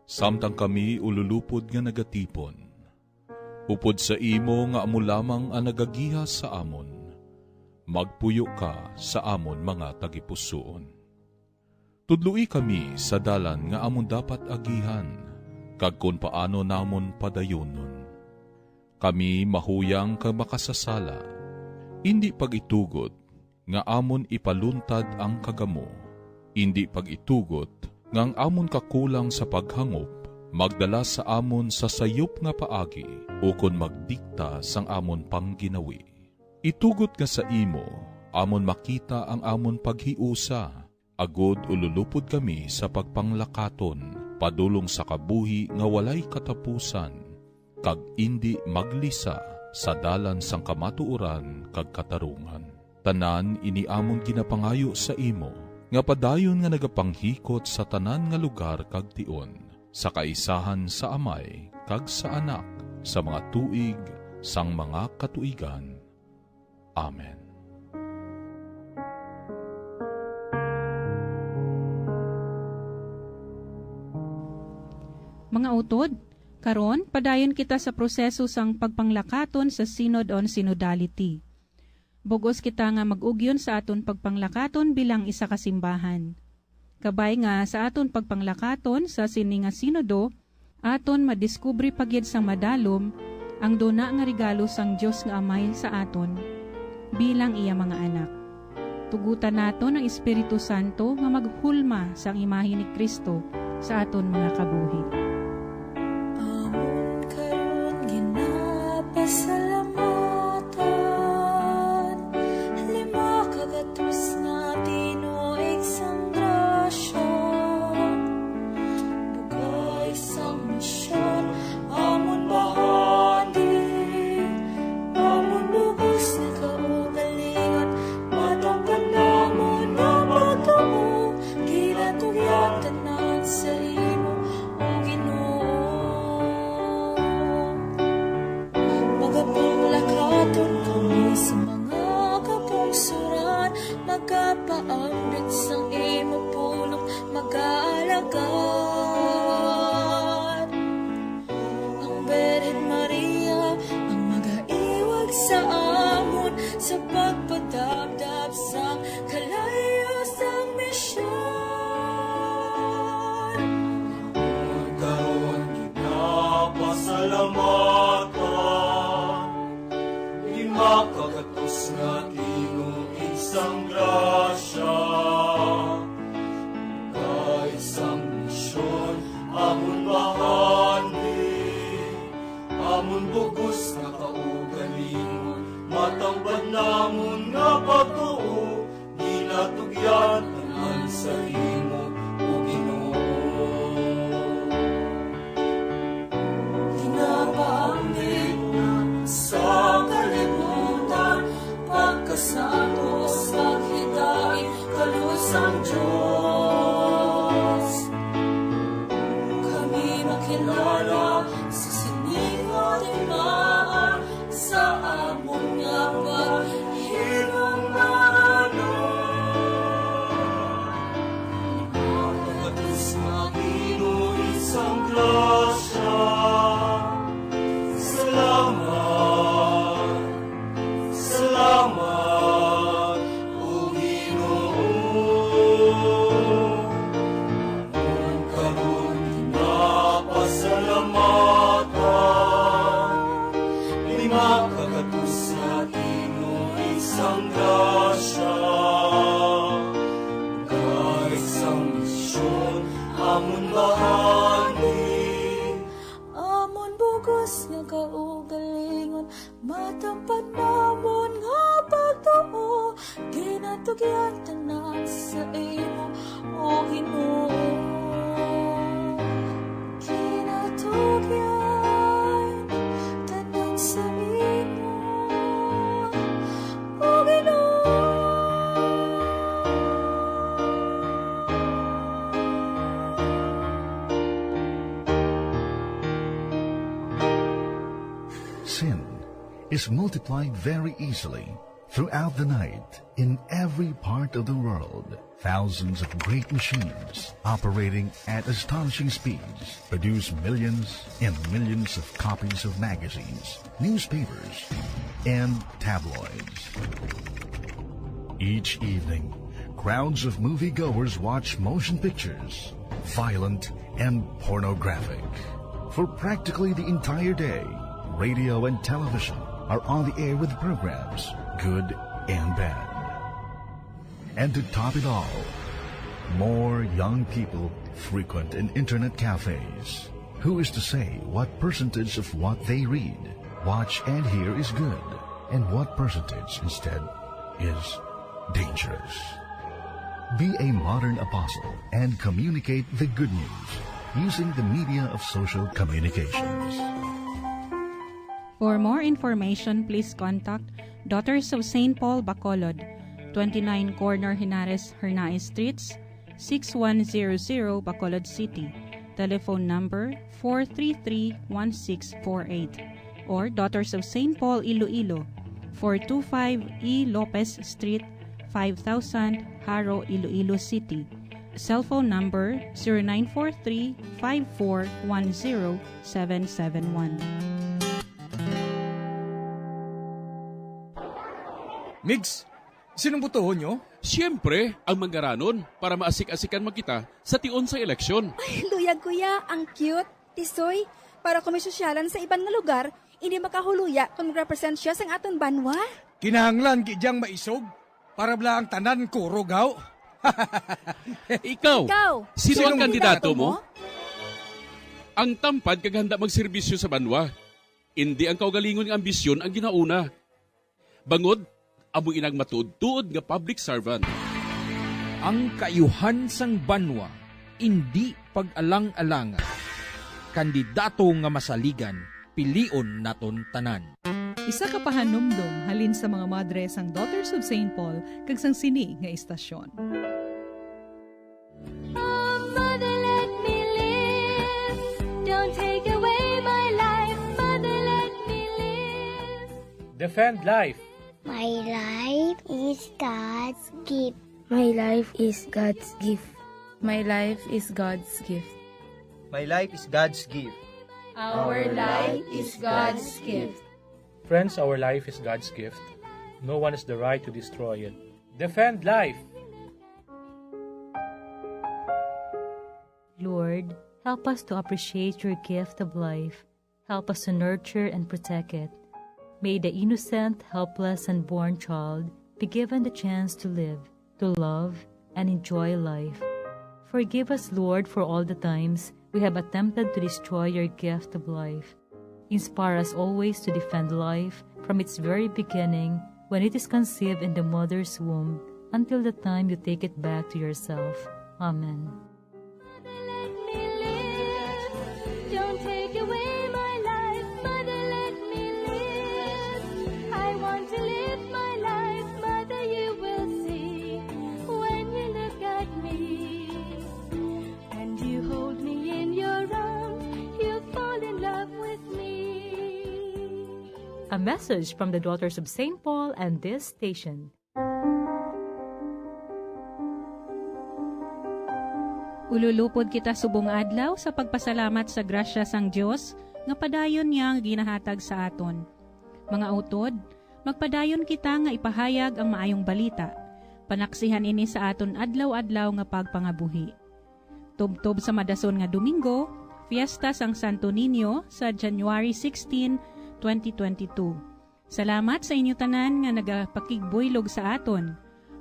samtang kami ululupod nga nagatipon. Upod sa imo nga amo lamang ang nagagiha sa amon, magpuyo ka sa amon mga tagipusoon. Tudloi kami sa dalan nga amon dapat agihan, kag kon paano namon padayonon. Kami mahuyang kag makasasala. Indi pag-itugot nga amon ipaluntad ang kagamo. Indi pag-itugot nga ang amon kakulang sa paghangop magdala sa amon sa sayop nga paagi ukon magdikta sang amon pangginawi. Itugot nga sa imo amon makita ang amon paghiusa, agod ululupod kami sa pagpanglakaton padulong sa kabuhi nga walay katapusan, kag indi maglisa sa dalan sang kamatuoran kag katarungan. Tanan ini amon ginapangayo sa imo, nga padayon nga nagapanghikot sa tanan nga lugar kag tion, sa kaisahan sa Amay kag sa Anak, sa mga tuig sang mga katuigan. Amen. Mga utod, karon padayon kita sa proseso sang pagpanglakaton sa Synod on Synodality. Bug-os kita nga mag-ugyon sa aton pagpanglakaton bilang isa ka simbahan. Kabay nga sa aton pagpanglakaton sa sini nga sinodo, aton madiskubre pa gid sang madalom ang duna nga regalo sang Dios nga Amay sa aton bilang iya mga anak. Tugutan naton ang Espiritu Santo nga maghulma sang imahe ni Cristo sa aton mga kabuhi. Amon karon ginapasalamatan, lima ka gatos nga tinuig sang grasya, bugay sang misyon, amon bahandi, amon bug-os nga kaugalingon, matapad namon nga pagtuo, ginatugyan tanan sa imo, O Ginoo. Magapanglakaton kami sa mga kapungsoran, magapaambit sang imo pulong, magaalagad. Ang Birhen Maria, ang magaiwag sa amon sa pagpadabdab sang kalayo sang misyon. Karon ginapasalamatan, lima ka gatos nga tinuig sang grasya, bugay sang misyon, amon bahandi, amon bug-os nga kaugalingon, matapad namon nga pagtuo, ginatugyan tanan sa imo, O Ginoo. Ginapaambit sa kalibutan, pagkasantos, paghidait, kaluoy sang Dios. Kami makilala sa sini nga timaan sa amon nga paghinumdom. Pagkatus nga tinuig sang grasya. Salamat, salamat, O Ginoo. Amon karon ginapasalamatan, lima ka gatos nga tinuig sang grasya, bugay sang misyon, amon bahandi, amon bug-os nga kaugalingon, matapad namon nga pagtuo, ginatugyan tanan sa imo, O Ginoo. Ginatugyan tanan sa imo, O Ginoo. Sin is multiplied very easily. Throughout the night, in every part of the world, thousands of great machines operating at astonishing speeds produce millions and millions of copies of magazines, newspapers, and tabloids. Each evening, crowds of moviegoers watch motion pictures, violent and pornographic. For practically the entire day, radio and television are on the air with programs, good and bad. And to top it all, more young people frequent an internet cafes. Who is to say what percentage of what they read, watch, and hear is good, and what percentage instead is dangerous? Be a modern apostle and communicate the good news using the media of social communications. For more information, please contact Daughters of Saint Paul Bacolod, twenty-nine Corner Henares Hernaez Streets, six one zero zero, Bacolod City. Telephone number four three three one six four eight, or Daughters of Saint Paul Iloilo, four two five E Lopez Street, five thousand, Jaro, Iloilo City. Cellphone number zero nine four three five four one zero seven seven one. Migs, sinong botohon nyo? Siyempre, ang Mangaranon, para maasik-asikan man kita sa tion sa eleksyon. Ay, luyag, kuya. Ang cute. Tisoy, para kung may sosyalan sa iban nga lugar, hindi makahuluya kung mag-represent siya sang aton banwa. Kinahanglan gid yang maisog para bala ang tanan kurog, haw? Ikaw, Ikaw, sino ang kandidato mo? Ang tampad kag handa magserbisyo sa banwa. Indi ang kaugalingon nga ambisyon ang ginauna. Bangod, amo inang matuod-tuod nga public servant. Ang kaayuhan sang banwa indi pag-alang-alanga. Kandidato nga masaligan, pilion naton tanan. Isa ka pahanumdom halin sa mga madre sang Daughters of Saint Paul kag sang sini nga istasyon. Oh, mother, let me live. Don't take away my life. Mother, let me live. Defend life. My life is God's gift. My life is God's gift. My life is God's gift. My life is God's gift. Our life is God's gift. Friends, our life is God's gift. No one has the right to destroy it. Defend life! Lord, help us to appreciate your gift of life. Help us to nurture and protect it. May the innocent, helpless, and born child be given the chance to live, to love, and enjoy life. Forgive us, Lord, for all the times we have attempted to destroy your gift of life. Inspire us always to defend life from its very beginning when it is conceived in the mother's womb until the time you take it back to yourself. Amen. Mother, let me live. Don't take away my life. Mother, let me live. I want to live my life. Mother, you will see when you look at me. And you hold me in your arms. You fall in love with me. A message from the Daughters of Saint Paul and this station. Ululupod kita subong adlaw sa pagpasalamat sa grasya sang Dios nga padayon niya nga ginahatag sa aton. Mga utod, magpadayon kita nga ipahayag ang maayong balita. Panaksihan ini sa aton adlaw-adlaw nga pagpangabuhi. Tubtob sa madason nga Domingo, fiesta sang Santo Niño sa January sixteen, twenty twenty-two. Salamat sa inyo tanan nga nagapakigbuylog sa aton.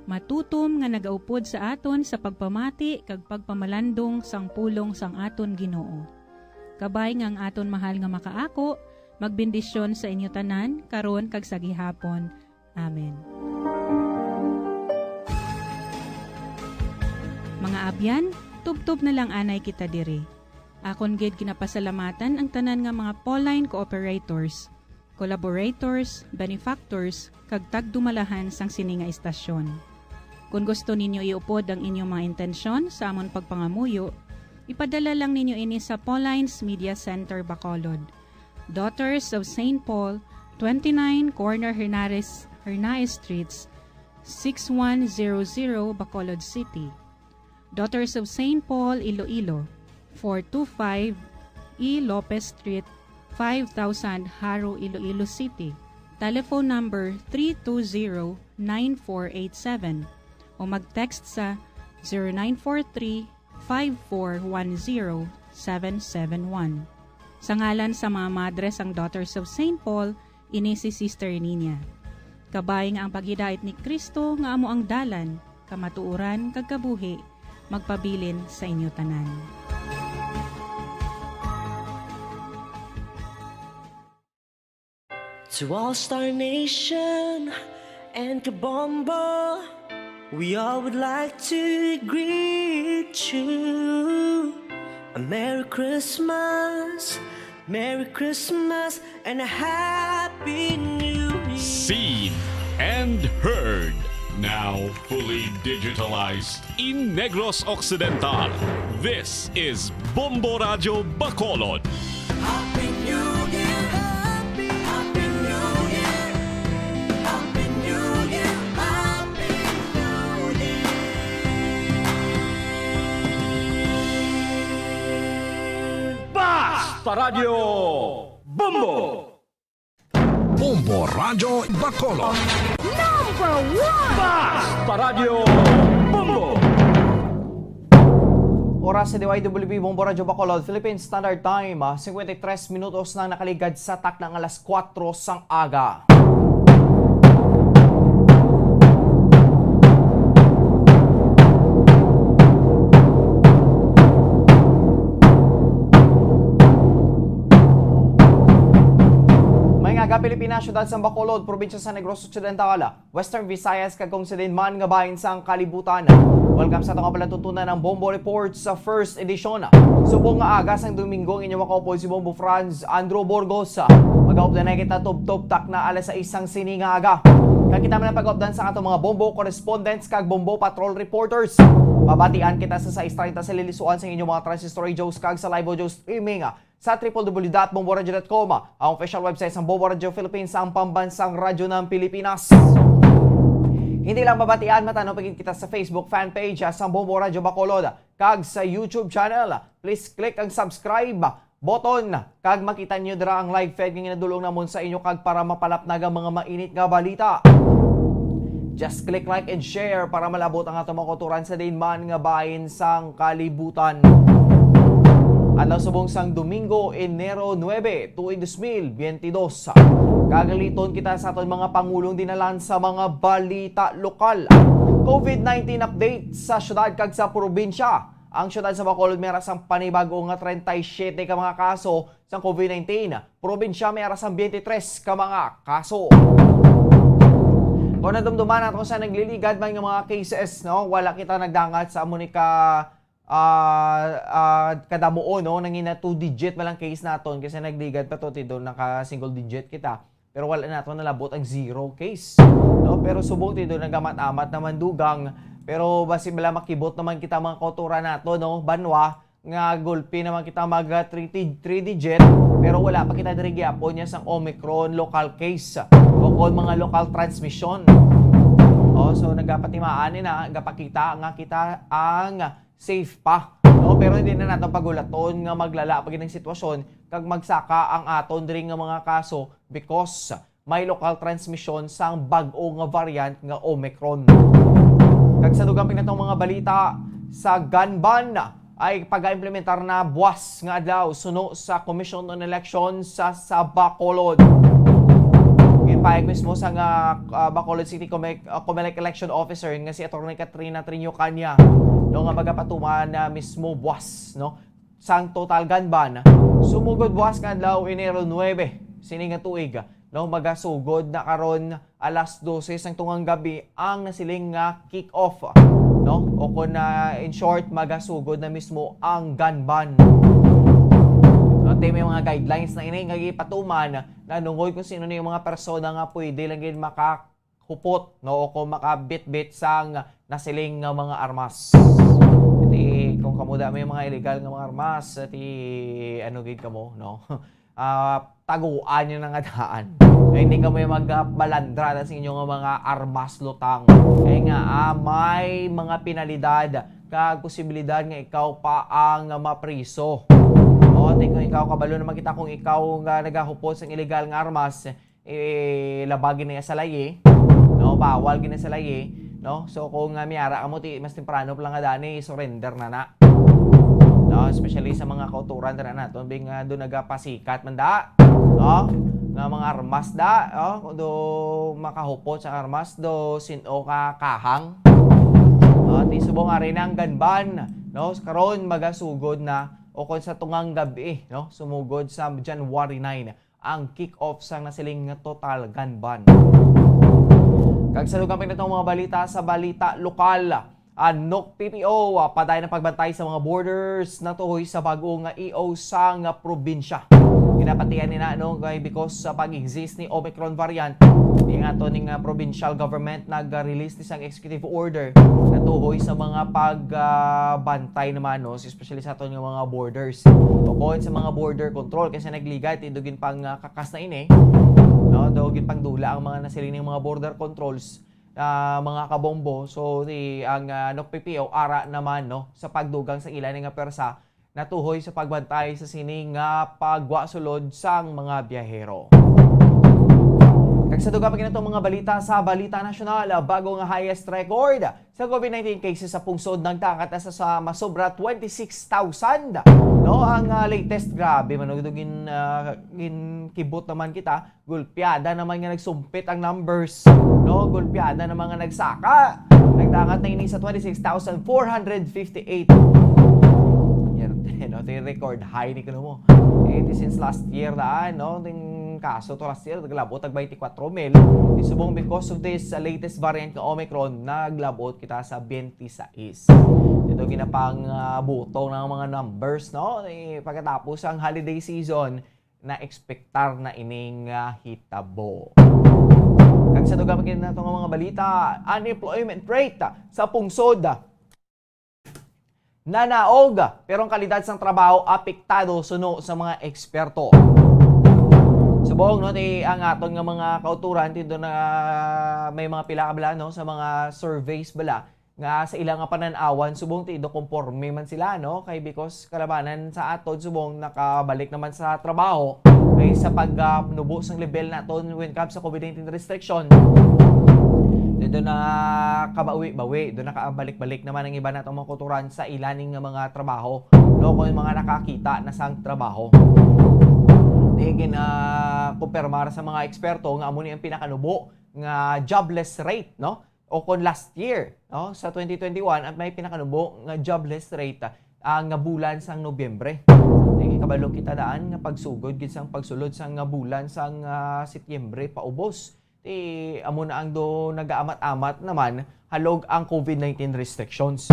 Matutom nga nagaupod sa aton sa pagpamati kag pagpamalandong sang pulong sang aton Ginoo. Kabay nga ang aton mahal nga makaako magbendisyon sa inyo tanan karon kag sa gihapon. Amen. Mga abyan, tubtob na lang anay kita diri. Akon gid ginapasalamatan ang tanan nga mga Pauline cooperators, collaborators, benefactors, kag tagdumalahan sang sini nga istasyon. Kon gusto ninyo iupod ang inyong mga intensyon sa amon pagpangamuyo, ipadala lang ninyo ini sa Pauline's Media Center, Bacolod, Daughters of Saint Paul, twenty-nine Corner Henares, Arnaiz Street, six one zero zero, Bacolod City. Daughters of Saint Paul, Iloilo, four two five E Lopez Street, five thousand, Jaro, Iloilo City. Telephone number three two zero nine four eight seven o mag-text sa zero nine four three five four one zero seven seven one. Sa ngalan sa mga madre sang Daughters of Saint Paul, ini si Sister Nina. Kabay nga ang paghidait ni Cristo nga amo ang dalan, kamatuoran, kag kabuhi, magpabilin sa inyo tanan. To all Star Nation and Kabombo, we all would like to greet you a Merry Christmas, Merry Christmas, and a Happy New Year. Seen and heard, now fully digitalized in Negros Occidental. This is Bombo Radyo Bacolod. Happy New Year! Happy, Happy New Year! Happy New Year! Happy New Year! Basta Radyo Bombo! Bombo Radyo Bacolod. Number one! Basta Radyo Bombo! Oras sa D Y W B Bombo Radyo Bacolod, Philippine Standard Time, ah, cincuenta y tres minutos na nakaligad sa takna nga alas kuwatro sang aga. May nga aga, Pilipinas, siyudad sang Bacolod, probinsya sa Negros Occidental, Western Visayas, kag kung sa diin man nga bahin sang kalibutan. Welcome sa atong palatuntunan ang Bombo Report sa first edition. Subong nga aga sang Domingo, ang inyong makaupod si Bombo Franz Andrew Burgos. Mag-aupdan na kita tubtob takna alas sais sang sini nga aga. Kag kita man ang pag-aupdan sa atong mga Bombo correspondents kag Bombo patrol reporters. Mabatian kita sa sais treinta sa lilisuan sa inyong mga transistor radios kag sa live audio streaming sa triple W dot bomboradio dot com, ang official website sang Bombo Radyo Philippines, ang pambansang radyo ng Pilipinas. Hindi lang mabatian, matanom pa gid kita sa Facebook fan page, ah, sang Bombo Radyo Bacolod, kag sa YouTube channel. Please click ang subscribe button, kag makita niyo dira ang live feed nga ginadulong namon sa inyo, kag para mapalapnag ang mga mainit nga balita, just click like and share para malabot ang atong mga kauturan sa diin man nga bahin sang kalibutan. Adlaw subong sang Domingo, Enero nuebe, tuig dos mil biyente dos. Kagaliton kita sa aton mga pangulong dinalan sa mga balita lokal. COVID nineteen update sa syudad kag sa probinsya. Ang syudad sa Bacolod may ara sang panibago nga treinta y siete ka mga kaso sang COVID nineteen. Probinsya may ara sang biyente tres ka mga kaso. Kung nadumduman nato sa nagliligad man nga mga cases, no, wala kita nagdangat sa amo ni ka, ah, ah, kadamuon, no, nangina two digit man lang case naton, kasi nagligad pa to, tido naka single digit kita. Pero wala nato nalabot ang zero case, no? Pero subong tido nagamat-amat naman dugang. Pero basi bala makibot naman kita mga kauturan nato, no? Banwa nga gulpi naman kita mag, ah, three, three digit, pero wala pa kita diri gyapon niya sang Omicron local case o kon mga local transmission. Oh, so nagapatimaan ni na, gapakita nga kita ang safe pa, no? Pero hindi na nato pagulaton nga maglala pa gid ang sitwasyon kag magsaka ang aton diri nga mga kaso because may lokal transmisyon sang bag-o nga variant nga Omicron. Kag sa dugang pinatong mga balita, sa gun ban ay pag-implementar na buwas nga adlaw suno sa Commission on Elections sa, sa Bacolod. Ginpahayag mismo sa nga, ah, Bacolod City Comelec, ah, Comelec Election Officer nga si Attorney Katrina Triño Caña, no, nga magapatuman na mismo buwas, no, sang total gun ban. Sumugod buwas nga adlaw, Enero nuebe, sini nga tuig, no, magasugod na karon alas dose sang tungang gabi ang nasiling nga kick-off, no? O kon, ah, in short, magasugod na mismo ang gun ban. No, ti may mga guidelines na ini nga gipatuman na nungod kung sino ni yung mga persona nga pwede lang gid makahupot, no, o kung makabitbit sang nasiling nga mga armas. Ti kung kamo da may mga illegal nga mga armas, ti ano gid kamo, no? ah, taguan niyo na nga daan. Kay hindi kamo magbalandra na sa inyo nga mga armas, lutang. Kay nga, ah, may mga penalidad kag posibilidad nga ikaw pa ang mapriso. O, ti kung ikaw, kabalo naman kita, kung ikaw nga nagahupot sang illegal nga armas, eh, labagin na sa layi, no? Bawal gid na sa layi, no? So, kung, ah, may ara kamo, ti mas temprano pa lang nga dani, surrender na na. No? Especially sa mga kauturan dira naton, bing, ah, do nagapasikat man da, no? Nga mga armas da, no? Kung do makahupot sa armas, do sin-o ka kahang. No? Ti subong ari na ang gun ban, no? Karon magasugod na, o kon sa tungang gabi, no? Sumugod sa January nine ang kick-off sang nasiling nga total gun ban. Kag sa dugang pa natong mga balita, sa balita lokal, ang N O C P P O, ah, padayon ang pagbantay sa mga borders natuhoy sa bag-o nga E O sang probinsya. Ginapatihan ni na, no, kay because sa pag-exist ni Omicron variant, ni ato ning, ah, provincial government nag-release ni sang executive order natuhoy sa mga pag, ah, bantay naman, no, especially sa aton nga mga borders. Bukod sa mga border control, kasi nagligad, ti do ginpang, ah, kakas na ini, no, do ginpangdula ang mga nasiling nga mga border controls, ah, mga kabombo. So, ti ang, ah, N O C P P O ara naman, no, sa pagdugang sa ila ni nga pwersa natuhoy sa pagbantay sa sini nga pagwa sulod sang mga biyahero. Kag sa dugang pa natong mga balita, sa balita nasyonal, ah, bag-o nga highest record sa COVID nineteen cases sa pungsod, nagdangat na sa, sa masobra twenty-six thousand, no, ang, ah, latest. Grabe man, no, gin, ah, ginkibot naman kita. Gulpiada naman nga nagsumpit ang numbers, no? Gulpiada naman nga nagsaka. Nagdangat na ini sa twenty-six thousand four hundred fifty-eight. Yan, no? Ito yung record high ni kuno mo. Ito since last year na, no? Yung kaso to last year, naglabot tag twenty-four mil. Di subong because of this, uh, latest variant nga Omicron, naglabot kita sa twenty-six. Ito ginapang, uh, butong ng mga numbers, no? Eh, pagkatapos ang holiday season, na-ekspektar na ining, ah, hitabo. Kag sa dugang pa gid nato nga mga balita, unemployment rate sa pungsod nanaog, pero ang kalidad sang trabaho apektado suno sa mga eksperto. Subong, no, ti ang aton nga mga kauturan, ti do na may mga pila ka bala, no, sa mga surveys bala, nga sa ila nga panan-awan, subong ti do konporme man sila, no? Kay because kalabanan sa aton, subong nakabalik naman sa trabaho, kay sa pag, ah, nubo sang level naton when comes sa COVID nineteen restriction, dito na kabawi-bawi, do nakabalik-balik naman ang iba natong mga kauturan sa ila ning nga mga trabaho, no? Kung yung mga nakakita na sang trabaho. Di gina-, kumpirmar sa mga eksperto nga amo ni ang pinakanubo nga jobless rate, no? O kon last year, no, sa twenty twenty-one, at may pinakanubo nga jobless rate, ah, nga bulan sang Nobyembre. Kay kabalo kita daan nga pagsugod gid sang pagsulod sang nga bulan sang, ah, Setyembre paubos, ti amo na ang do nagaamat-amat naman halog ang COVID nineteen restrictions.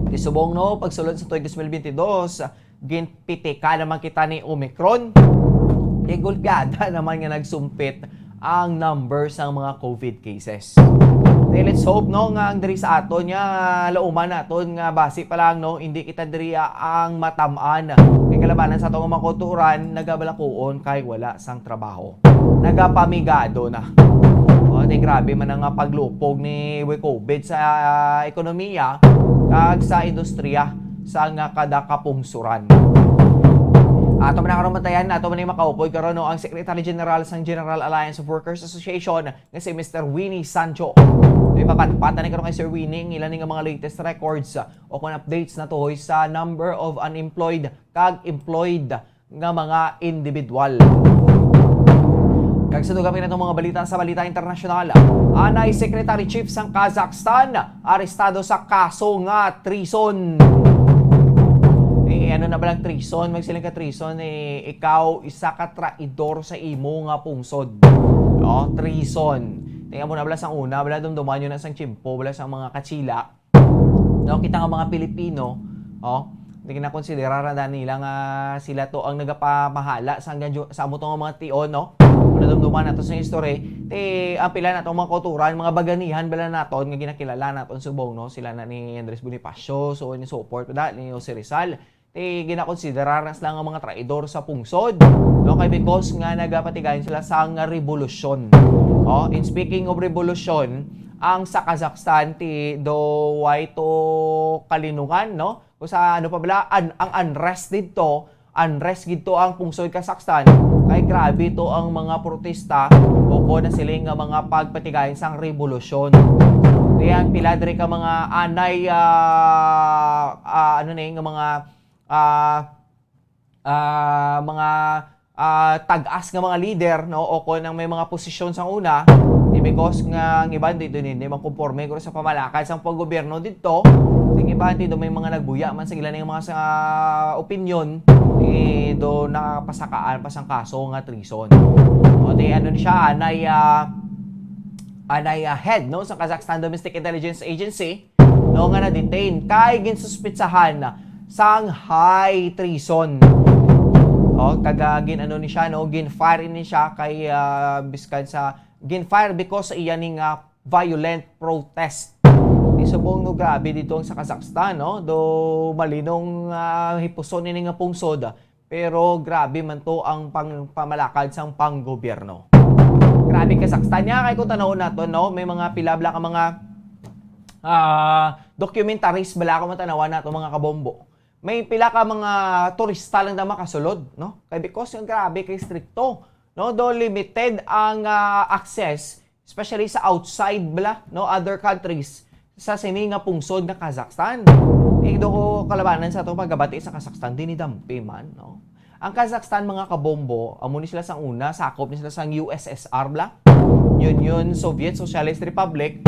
Ti subong, no, pagsulod sa tuig twenty twenty-two, ginpitika naman kita ni Omicron. Kay gulpiada naman nga nagsumpit ang number sang mga COVID cases. Di, let's hope, no, nga ang diri sa aton nga lauman naton nga basi pa lang, no, hindi kita diri, ah, ang matam-an. Kay kalabanan sa aton nga mga kauturan, nagabalakuon kay wala sang trabaho. Nagapamigado na. O, di, grabe man ang, ah, paglupog ni COVID sa, ah, ekonomiya kag sa industriya sa nga kada kapungsuran. Ato man na karon bantayan, ato man ni makaupod karon, no, ang Secretary General sang General Alliance of Workers Association nga si Mister Winnie Sancho. Ipapatpat na ni karon kay Sir Winnie ang ila ni nga mga latest records o kon updates natuhoy sa number of unemployed kag employed nga mga individual. Kag sa dugang pa natong mga balita, sa balita internasyonal, anay Secretary Chief sang Kazakhstan arestado sa kaso nga treason. Eh, ano na ba lang treason? Magsiling ka treason, eh, ikaw isa ka traidor sa imo nga pungsod. No? Treason. Tingnan mo na bala sang una, bala dumduman nyo na sang tiyempo, bala sang mga Katsila. No, kita nga mga Pilipino, oh, hindi na konsidera ra da nila nga sila to ang nagapamahala sa, sa amo to nga mga tion, no? Kung nadumduman nato sa history, ti, ang pila nato mga kauturan, mga baganihan bala naton nga ginakilala naton subong, no? Sila na ni Andres Bonifacio, so ni support da, ni Jose Rizal. ti ginakonsiderar na sila nga mga traidor sa pungsod, no? Kay because nga nagapatigayon sila sang revolusyon. Oh, in speaking of revolusyon, ang sa Kazakhstan ti do way to kalinungan, no? Kung sa ano pa bala, an-, ang unrest didto, unrest gid to ang pungsod Kazakhstan. Kay grabe to ang mga protesta o kon nasiling nga mga pagpatigayon sang revolusyon. Diyan pila diri ka mga anay, ah, ah, ano ni, nga mga, ah, ah, mga, ah, tag-as nga mga leader, no, o kon ang may mga posisyon sang una, di because nga ang iban di, di, di man konporme guro sa pamalakad sang paggobyerno didto, ang iban di do may mga nagbuya man sa ila nga mga sa opinyon, eh, do napasakaan pa sang kaso nga treason. O di ano ni siya, anay, ah, anay, ah, head, no, sa Kazakhstan Domestic Intelligence Agency, no, nga na-detain kay ginsuspitsahan sang high treason. O, kag, ah, gin-ano ni siya, no, gin-fire ni siya kay, ah, biskan sa, gin-fire because sa iya ni nga violent protest. Isubong, no, grabe dito ang sa Kazakhstan, no? Do malinong, ah, hipuson ini nga pungsod. Pero grabe man to ang pang-, pamalakad sang panggobyerno. Grabe Kazakhstan niya, kay kung tanawon nato, no, may mga pila bala ka mga, ah, documentaries bala kung matanawan nato, mga kabombo. May pila ka mga turista lang daw makasulod, no? Kay because nga grabe kay stricto, no? Do limited ang, ah, access, especially sa outside bala, no, other countries, sa sini nga pungsod nga Kazakhstan. Eh, do ko kalabanan sa atong pagkabati sa Kazakhstan, dinidampi man, no? Ang Kazakhstan, mga kabombo, amo ni sila sang una, sakop ni sila sang U S S R bala, Union Soviet Socialist Republic,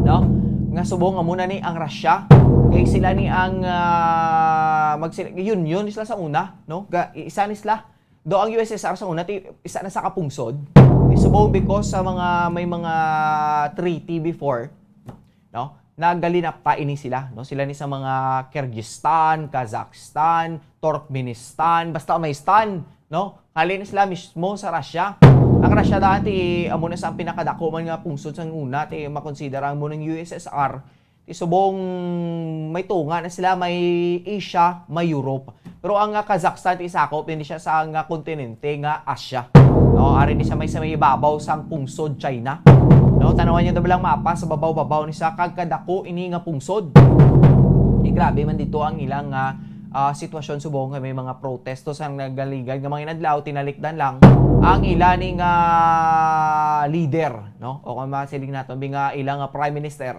no? Nga subong amo na ni ang Russia. Kay sila ni ang, ah, magsila-, union ni sila sa una, no? Ga-, isa ni sila. Do ang U S S R sa una, ti-, isa na sa kapungsod. Ti subong because sa mga, may mga treaty before, no? Nagalinapta ini sila, no? Sila ni sa mga Kyrgyzstan, Kazakhstan, Turkmenistan, basta may stan, no? Halin sila mismo sa Russia. Ang Russia dati, amo na sa ang pinakadako man nga pungsod sa una, ti makonsidera amo ng U S S R. Ti subong may tunga na sila, may Asia, may Europe. Pero ang, ah, Kazakhstan, ti sakop din siya sa nga kontinente nga Asia. No, ari ni siya may, sa may ibabaw sang pungsod China. No, tanawan niyo daw lang mapa, sa babaw-babaw ni siya, kag kadako ini nga pungsod. Di grabe man dito ang ilang, ah, ah, sitwasyon subong nga may mga protesto sa nagaligad nga mga inadlaw, tinalikdan lang ang ila ni nga leader, no? O kung masiling naton, bi nga ilang, ah, prime minister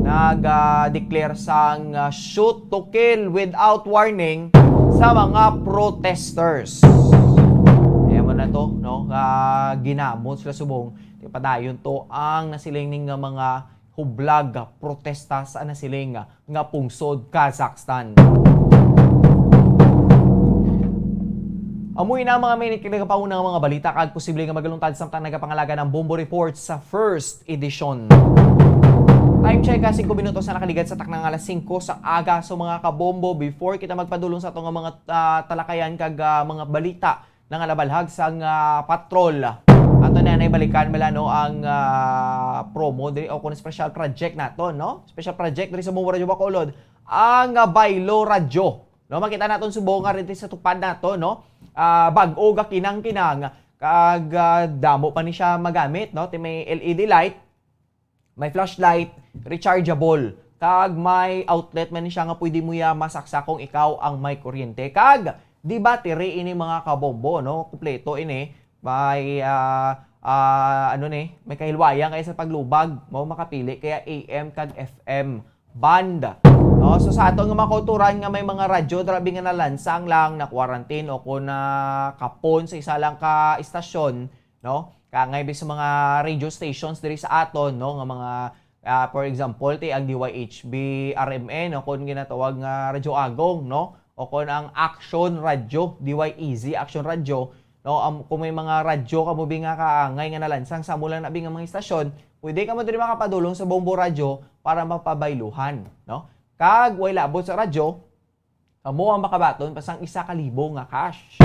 nag, ah, declare sang, ah, shoot to kill without warning sa mga protesters. Kaya mo na to, no? Ah, ginamon sila subong. Di padayon to ang nasiling ning nga mga hublag, protesta sa nasiling nga pungsod Kazakhstan. Amoy na mga minute kag nagapauna nga mga balita kag posible nga magaluntad samtang nagapangalaga ang Bombo Report sa first edition. Time check, ah, singko minutos na nakaligad sa takna nga alas singko sa aga. So, mga kabombo, before kita magpadulong sa ato nga mga, ah, talakayan kag, ah, mga balita, na nga nabalhag sang, ah, patrol. Ato na nay balikan bala, no, ang, ah, promo diri o kung special project nato, no? Special project diri sa Bombo Radyo Bacolod, ang, ah, Baylo Radyo. No, makita naton subong nga rin sa tupad nato, no? Ah, bag-o ga kinang-kinang kag, ah, damo pa ni siya magamit, no? Ti may L E D light, may flashlight, rechargeable, kag may outlet man ni siya nga pwede mo ya masaksak kung ikaw ang may kuryente. Kag di battery ini, mga kabombo, no? Kompleto ini. May, ah, ah, ano ni, may kahilwayan kay sa paglubag, mao makapili kaya A M kag F M band. No? So sa aton nga mga kauturan nga may mga radyo, grabe nga nalansang lang, na quarantine o kung na kapon sa isa lang ka istasyon, no? Kangay bi sa mga radio stations diri sa aton, no, nga mga, ah, for example, ti ang D Y H B R M N, no, kung ginatawag nga Radyo Agong, no, o kung ang Action Radio, D Y A Z Action Radio, no, am-, kung may mga radyo kamo bi nga kaangay nga nalansang sa amo lang na bi nga mga istasyon, pwede kamo diri makapadulong sa Bombo Radyo para mapabayluhan, no? Kag way labot sa radyo, kamo ang makabaton pa sang isa ka libo nga cash.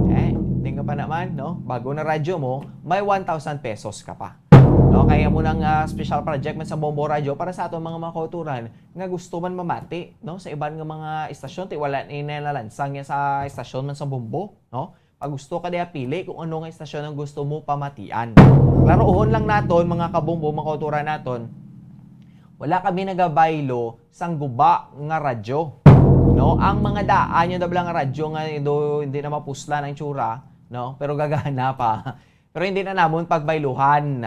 Eh, tingnan pa naman, no? Bago na radyo mo, may one thousand pesos ka pa. No, kay amo nang, ah, special project man sa Bombo Radyo para sa aton mga, mga kauturan nga gusto man mamati, no, sa iban nga mga istasyon, ti wala ni nalansang niya sa istasyon man sa Bombo, no? Pag gusto ka diha, pili kung ano nga istasyon ang gusto mo pamatian. Klarohon lang naton, mga kabombo, mga kauturan naton, wala kami nagabaylo sang guba nga radyo. No, ang mga daan yung dabla nga radyo nga do, hindi na mapuslan ang tsura, no? Pero gagana pa. Pero hindi na namon pagbayluhan.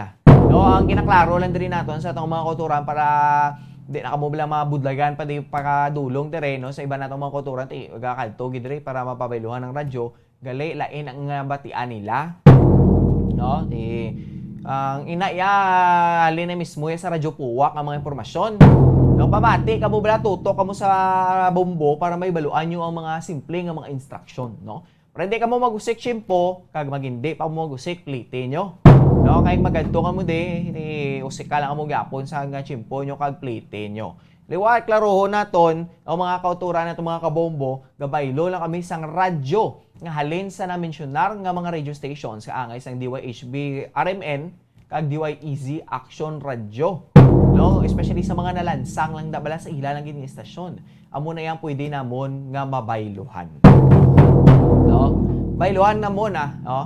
No, ang ginaklaro lang diri naton sa atong mga kauturan para di na kamo bala mabudlagan pa di pakadulong dire, no, sa iba natong mga kauturan, ti gakadto gid diri para mapabayluhan ang radyo, gali lain ang, ah, batian nila. No, ti ang ina ya, halin na mismo ya sa Radyo Puwak ang mga impormasyon. No, pamati kamo bala, tutok kamo sa bombo para may baluan nyo ang mga simple nga mga instruction, no? Pero hindi kamo mag-usik tiyempo, kag magindi pa mo mag-usik, plete nyo. No, kay magadto kamo di, ni usika lang kamo gyapon sa nga tiyempo nyo kag plete nyo. Liwat, klarohon naton, ang mga kauturan naton, mga kabombo, gabaylo lang kami sang radyo nga halin sa na-mensionar nga mga radio stations, kaangay sang D Y H B R M N, kag D Y E Z Action Radio. No? Especially sa mga nalansang lang da bala sa ila lang gid nga istasyon. Amo na yang pwede namon nga mabayluhan. No? Bayluhan namon, ah, no?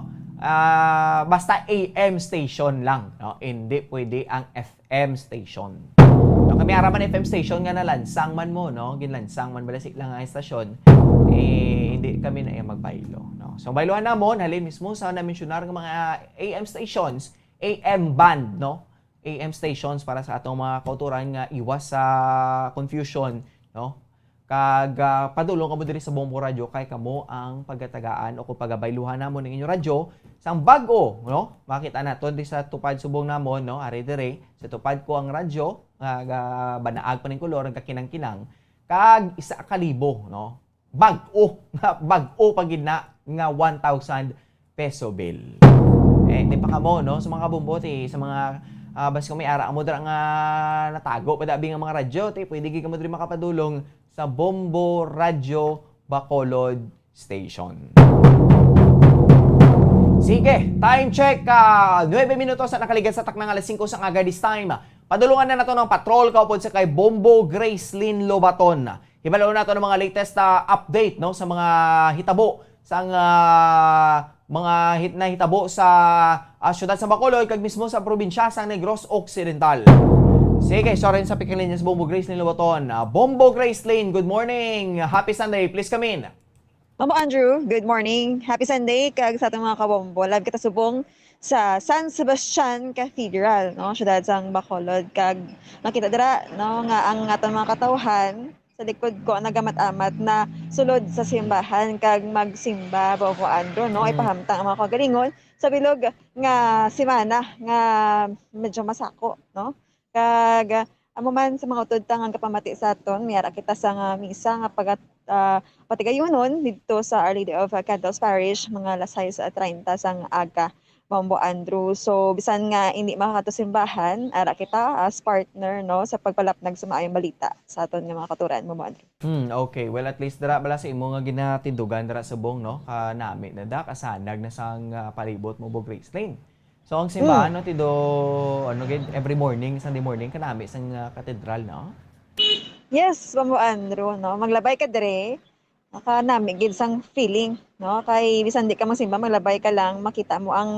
Ah, basta A M station lang, no? Hindi pwede ang F M station. No, kami ara man F M station nga nalansang man mo, no? Ginlansang man bala sa ilang nga istasyon, eh, hindi kami na iya magbaylo, no? So, bayluhan namon, halin mismo sa na-mensionar nga mga A M stations, A M band, no? A M stations para sa atong mga kauturan nga iwas sa confusion, no? Kag, ah, padulong kamo diri sa Bombo Radyo kay kamo ang pagatagaan o kung pagabayluhan namon ang inyong radyo sang bag-o, no? Makita naton di sa tupad subong namon, no? Ari diri, sa tupad ko ang radyo, nga, nga banaag pa ning kolor, nagkakinang-kinang, kag isa ka libo, no? Bag-o, bag-o pa gid na nga one thousand peso bill. Eh, di pa kamo, no? Sa mga kabombo, ti, sa mga, ah, bas kung may ara mo dira nga natago pa dabi nga mga radyo, ti, pwede gid kamo diri makapadulong sa Bombo Radyo Bacolod Station. Sige, time check, ah, nuebe minutos na nakaligas sa taknang alas singko sang aga this time. Padulungan na nato ng patrol kaupod sa kay Bombo Gracelyn Lobaton. Hibalo nato ng mga latest, ah, update, no, sa mga hitabo sang, ah, mga hit-, nahitabo sa, ah, siyudad sa Bacolod kag mismo sa probinsya sang Negros Occidental. Sige, sorry sa pikiling sa Bombo Gracelyn Lobaton. Ah, Bombo Gracelyn, good morning. Happy Sunday. Please come in. Mamo Andrew, good morning. Happy Sunday kag sa atong mga kabombo. Live kita subong sa San Sebastian Cathedral, no, siyudad sang Bacolod, kag makita dira, no, nga ang atong mga katawhan sa likod ko nagamat-amat na sulod sa simbahan kag magsimba, Bombo Andrew, no, Mm. ipahamtang ang mga kagalingon sa bilog nga semana nga medyo masako, no? Kag, ah, amo man sa mga utod ta nga gapamati sa aton, may ara kita sa nga misa nga pagat-, ah, patigayunon didto sa Our Lady of Candles Parish, mga alas sais treinta sang aga, Bombo Andrew. So, bisan nga hindi makakadto simbahan, ara kita as partner, no, sa pagpalapnag sa maayong balita sa aton nga mga kauturan, Bombo Andrew. Hmm, okay. Well, at least dira bala sa imo nga ginatindugan dira subong, no? Kanami na da, kasanag na sang, ah, palibot mo, Bombo Gracelyn. So, ang simbahan, Hmm. no, ti do, ano, gid, every morning, Sunday morning, kanami sang, ah, katedral, no? Yes, Bombo Andrew, no? Maglabay ka dire, makanami gid sang feeling, no? Kay bisan di ka magsimba, maglabay ka lang, makita mo ang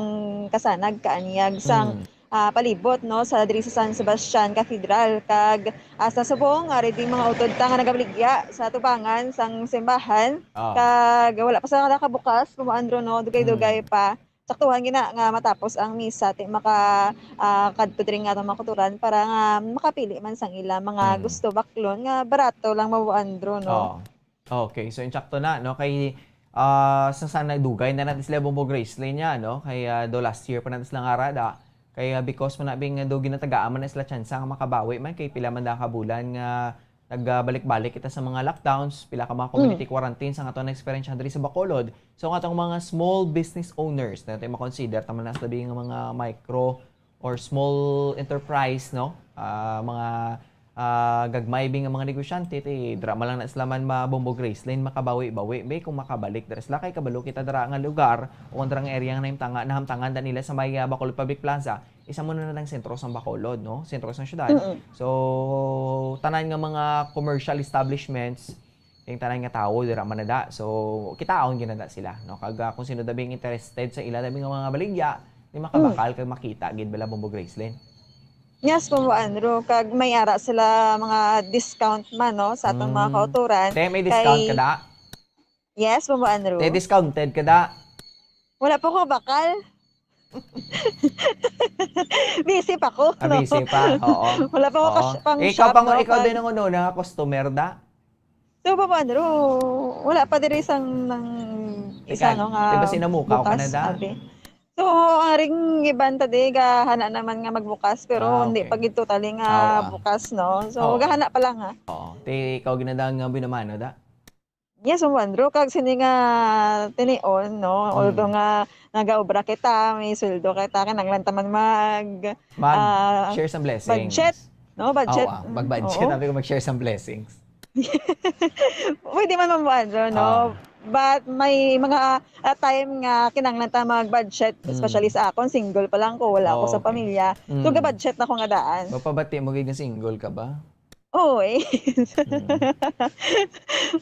kasanag, kaanyag sang, Hmm. ah, palibot, no, sa diri sa San Sebastian Cathedral. Kag, ah, sa subong, ari ding mga utod ta nga nagabaligya sa tubangan sang simbahan. Ah. Kag wala pa sa nakabukas, Bombo Andrew, no? Dugay-dugay Hmm. pa. Saktuhan gina nga matapos ang misa, ti maka, ah, kadto diri nga atong mga kauturan para nga makapili man sang ila mga Mm. gusto baklon nga barato lang, Bombo Andrew, no? Oo. Okay, so insakto na, no? Kay, ah, sa sana dugay na natin sila, Bombo Gracelyn, niya, no? Kay, ah, do last year pa natin sila nga rada. Kay, ah, because man na bing do ginatagaan man na sila tsansa nga makabawi man kay pila man da ka bulan nga nagbalik-balik kita sa mga lockdowns, pila ka mga community Mm. quarantines ang ato na-experience diri sa Bacolod. So, ang atong mga small business owners, na natin makonsider, tama na sa labi nga mga micro or small enterprise, no? Ah, mga, ah, gagmay bing nga mga negosyante, ti, dira man lang na sila man ma-, Bombo Gracelyn, makabawi-bawi, be, kung makabalik dira sila, kay kabalo kita dira nga lugar, o dira nga area nga nahimtanga-, nahamtangan da nila sa may, ah, Bacolod Public Plaza, isa mo na lang sentro sang Bacolod, no? Sentro sang syudad. Mm-mm. So, tanan nga mga commercial establishments, yung tanan nga tawo dira man na da. So, kitaon gyud na da sila, no? Kag, ah, kung sino dabi interested sa ila dabi nga mga baligya, di makabakal kag makita gid bala, Bombo Gracelyn. Yes, Bombo Andrew. Kag may ara sila mga discount man, no, sa atong mga Mm. kauturan. Te, may discount Kay ka da? Yes, Bombo Andrew. Te, discounted ka da? Wala pa ko bakal. Busy pa ko, Ah, no? busy pa. Oo. Wala pa ko Oo. kas-, pang Ikaw shop, pang, no? ikaw Pag din ang una nga customer da? So, Bombo Andrew, wala pa diri sang nang isa, Ika, no, nga di ba sinamukaw ka na bukas, da? abi. So, ang ring iban ta di, gahana naman nga magbukas, pero Ah, hindi okay. pa gid totally nga Ah, ah. bukas, no? So, Oo. gahana pa lang, ha? Oo. Ti ikaw ginadang nga binamano da? Yes, Bombo Andrew, kag sini nga tinion, no? Mm. Although nga nagaobra kita, may sweldo kita, kinahanglan ta man mag, Mag ah, share some blessings. budget, no? Budget. Oo, ah, Mm, mag-budget. oo. Sabi ko, mag-share some blessings. Pwede man, Bombo Andrew, no? Ah. But may mga, ah, time nga kinahanglan ta mag-budget, Mm. especially sa akon, single pa lang ko, wala ako Oh, sa okay. pamilya. So, Mm. ga-budget na ko nga daan. Mapabati mo gid nga single ka ba? Oo, eh. Mm.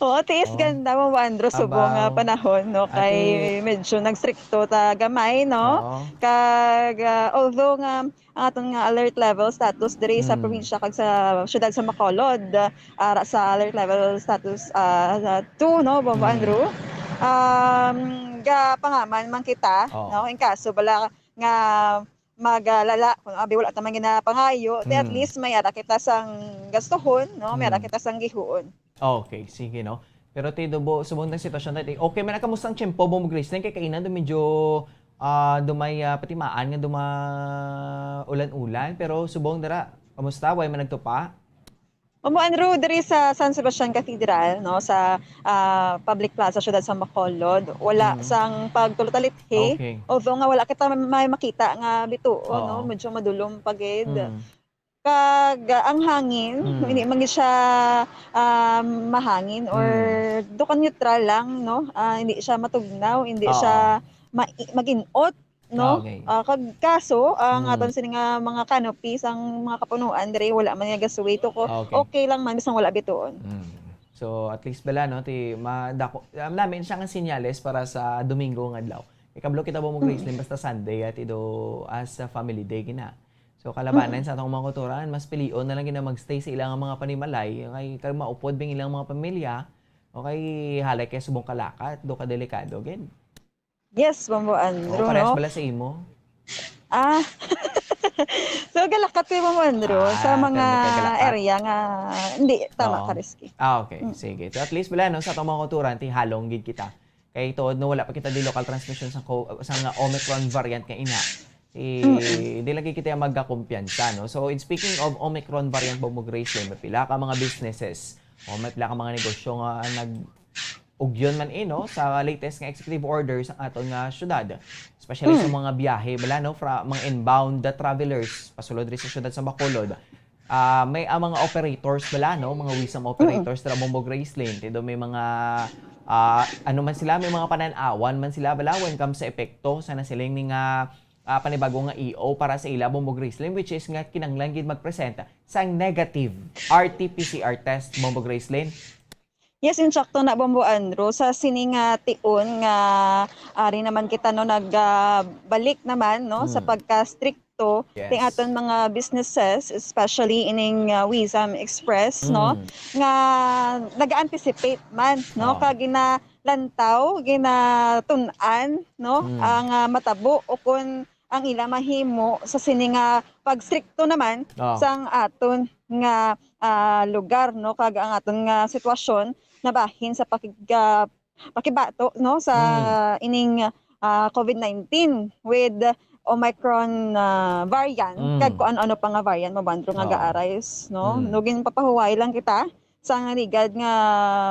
Oo, tiis Oh. ganda mo, Andrew, subong nga Abaw. panahon, no? Kay Ati- medyo nagstrikto ta gamay, no? Oo. Kag, ah, although nga ang aton nga alert level status diri sa Mm. probinsya kag sa siyudad sa Bacolod, ah, ara sa alert level status, ah, sa two, no, Bombo Mm. Andrew? Um, gapangaman man kita, Oo. no? In kaso bala nga magalala, kung abi wala ta man ginapangayo, di at Mm. least may ara kita sang gastuhon, no? May ara Mm. kita sang gihuon. Okay, sige, no? Pero ti Dubo, subong ang sitwasyon na, okay man, kamusta ang tiyempo, Bombo Gracelyn? Kay kaina do medyo, ah, dumay, ah, patimaan nga duma ulan-ulan, pero subong dira, kamusta? Way man nagtupa? Bombo Andrew, diri sa San Sebastian Cathedral, no, sa, ah, public plaza, siyudad sa Bacolod, wala Mm. sang pagtulutalithi. Okay. Although nga wala kita may makita nga bituon, Oo. no, medyo madulom pa gid. Mm. Kag, ah, ang hangin, Mm. hindi man gid siya, ah, mahangin or Mm. do ka neutral lang, no? Ah, hindi siya matugnaw, hindi Oo. siya ma-, mag-inot, no? Okay. Ah, kag kaso, ang Mm. aton sini nga mga canopy sang mga kapunuan diri, wala man niya gasuway to ko. Okay. Okay lang man, bisan wala bituon. Mm. So, at least bala, no, ti, madako, um, namin siya nga senyales para sa Domingo nga adlaw. Kay kabalo kita, Bombo Mm. Gracelyn, basta Sunday, ati do, as a family day gina. So, kalabanan Mm. sa atong mga kultura, mas pilion na lang gina magstay sa ilang mga panimalay, kay, kay maupod bing ilang mga pamilya, o kay halay kay subong kalakat, do ka delikado gid. Yes, Bombo Andrew, Oo, parehas no? bala sa imo. Ah. So, galakat ko, Bombo Andrew, sa Ah, mga pero may kagalakat. area nga hindi tama Oo. ka risky. Ah, okay. Mm. Sige. So, at least bala, no, sa atong mga kultura, ti halong gid kita. Kay tuod, no, wala pa kita di local transmission sa co-, sa nga Omicron variant nga ina. Eh, Mm-mm. di lagi kita magkakumpiyansa, no? So, in speaking of Omicron variant, Bombo Gracelyn, may pila ka mga businesses o may pila ka mga negosyo nga nag-ugyon man, eh, no, sa latest nga executive order sa aton nga syudad, especially sa Mm. mga biyahe bala, no, fra-, mga inbound, the travelers, pasulod diri sa syudad sa Bacolod. Ah, may, ah, mga operators bala, no, mga wisam Mm. operators dira, Bombo Gracelyn, ti do may mga, ah, ano man sila, may mga panan-awan man sila bala when comes sa epekto sa nasiling ni nga, ah, panibago nga E O para sa ila, Bombo Gracelyn, which is nga kinahanglan gid mag-present sang negative R T P C R test, Bombo Gracelyn. Yes, insakto na, Bombo Andrew. Sa sini nga tion nga ari naman kita, no, nag, ah, balik naman, no, sa Mm. pagka-stricto Yes. ting aton mga businesses, especially ining, ah, Wisam Express, no, Mm. nga nag-anticipate man, no, Oh. kag ginalantaw, ginatun-an, no, Mm. ang, ah, matabo o kun ang ila mahimo sa sini nga pagstrikto naman Oh. sang aton nga, ah, lugar, no, kag ang aton nga sitwasyon nabahin sa pakig-, ah, pakibato, no, sa Mm. ining, ah, COVID nineteen with Omicron, ah, variant, Mm. kag kung ano-ano pa nga variant, Bombo Andrew, nga Oo. ga-arise, no? Mm. No, ginpapahuway lang kita sa nga ligad nga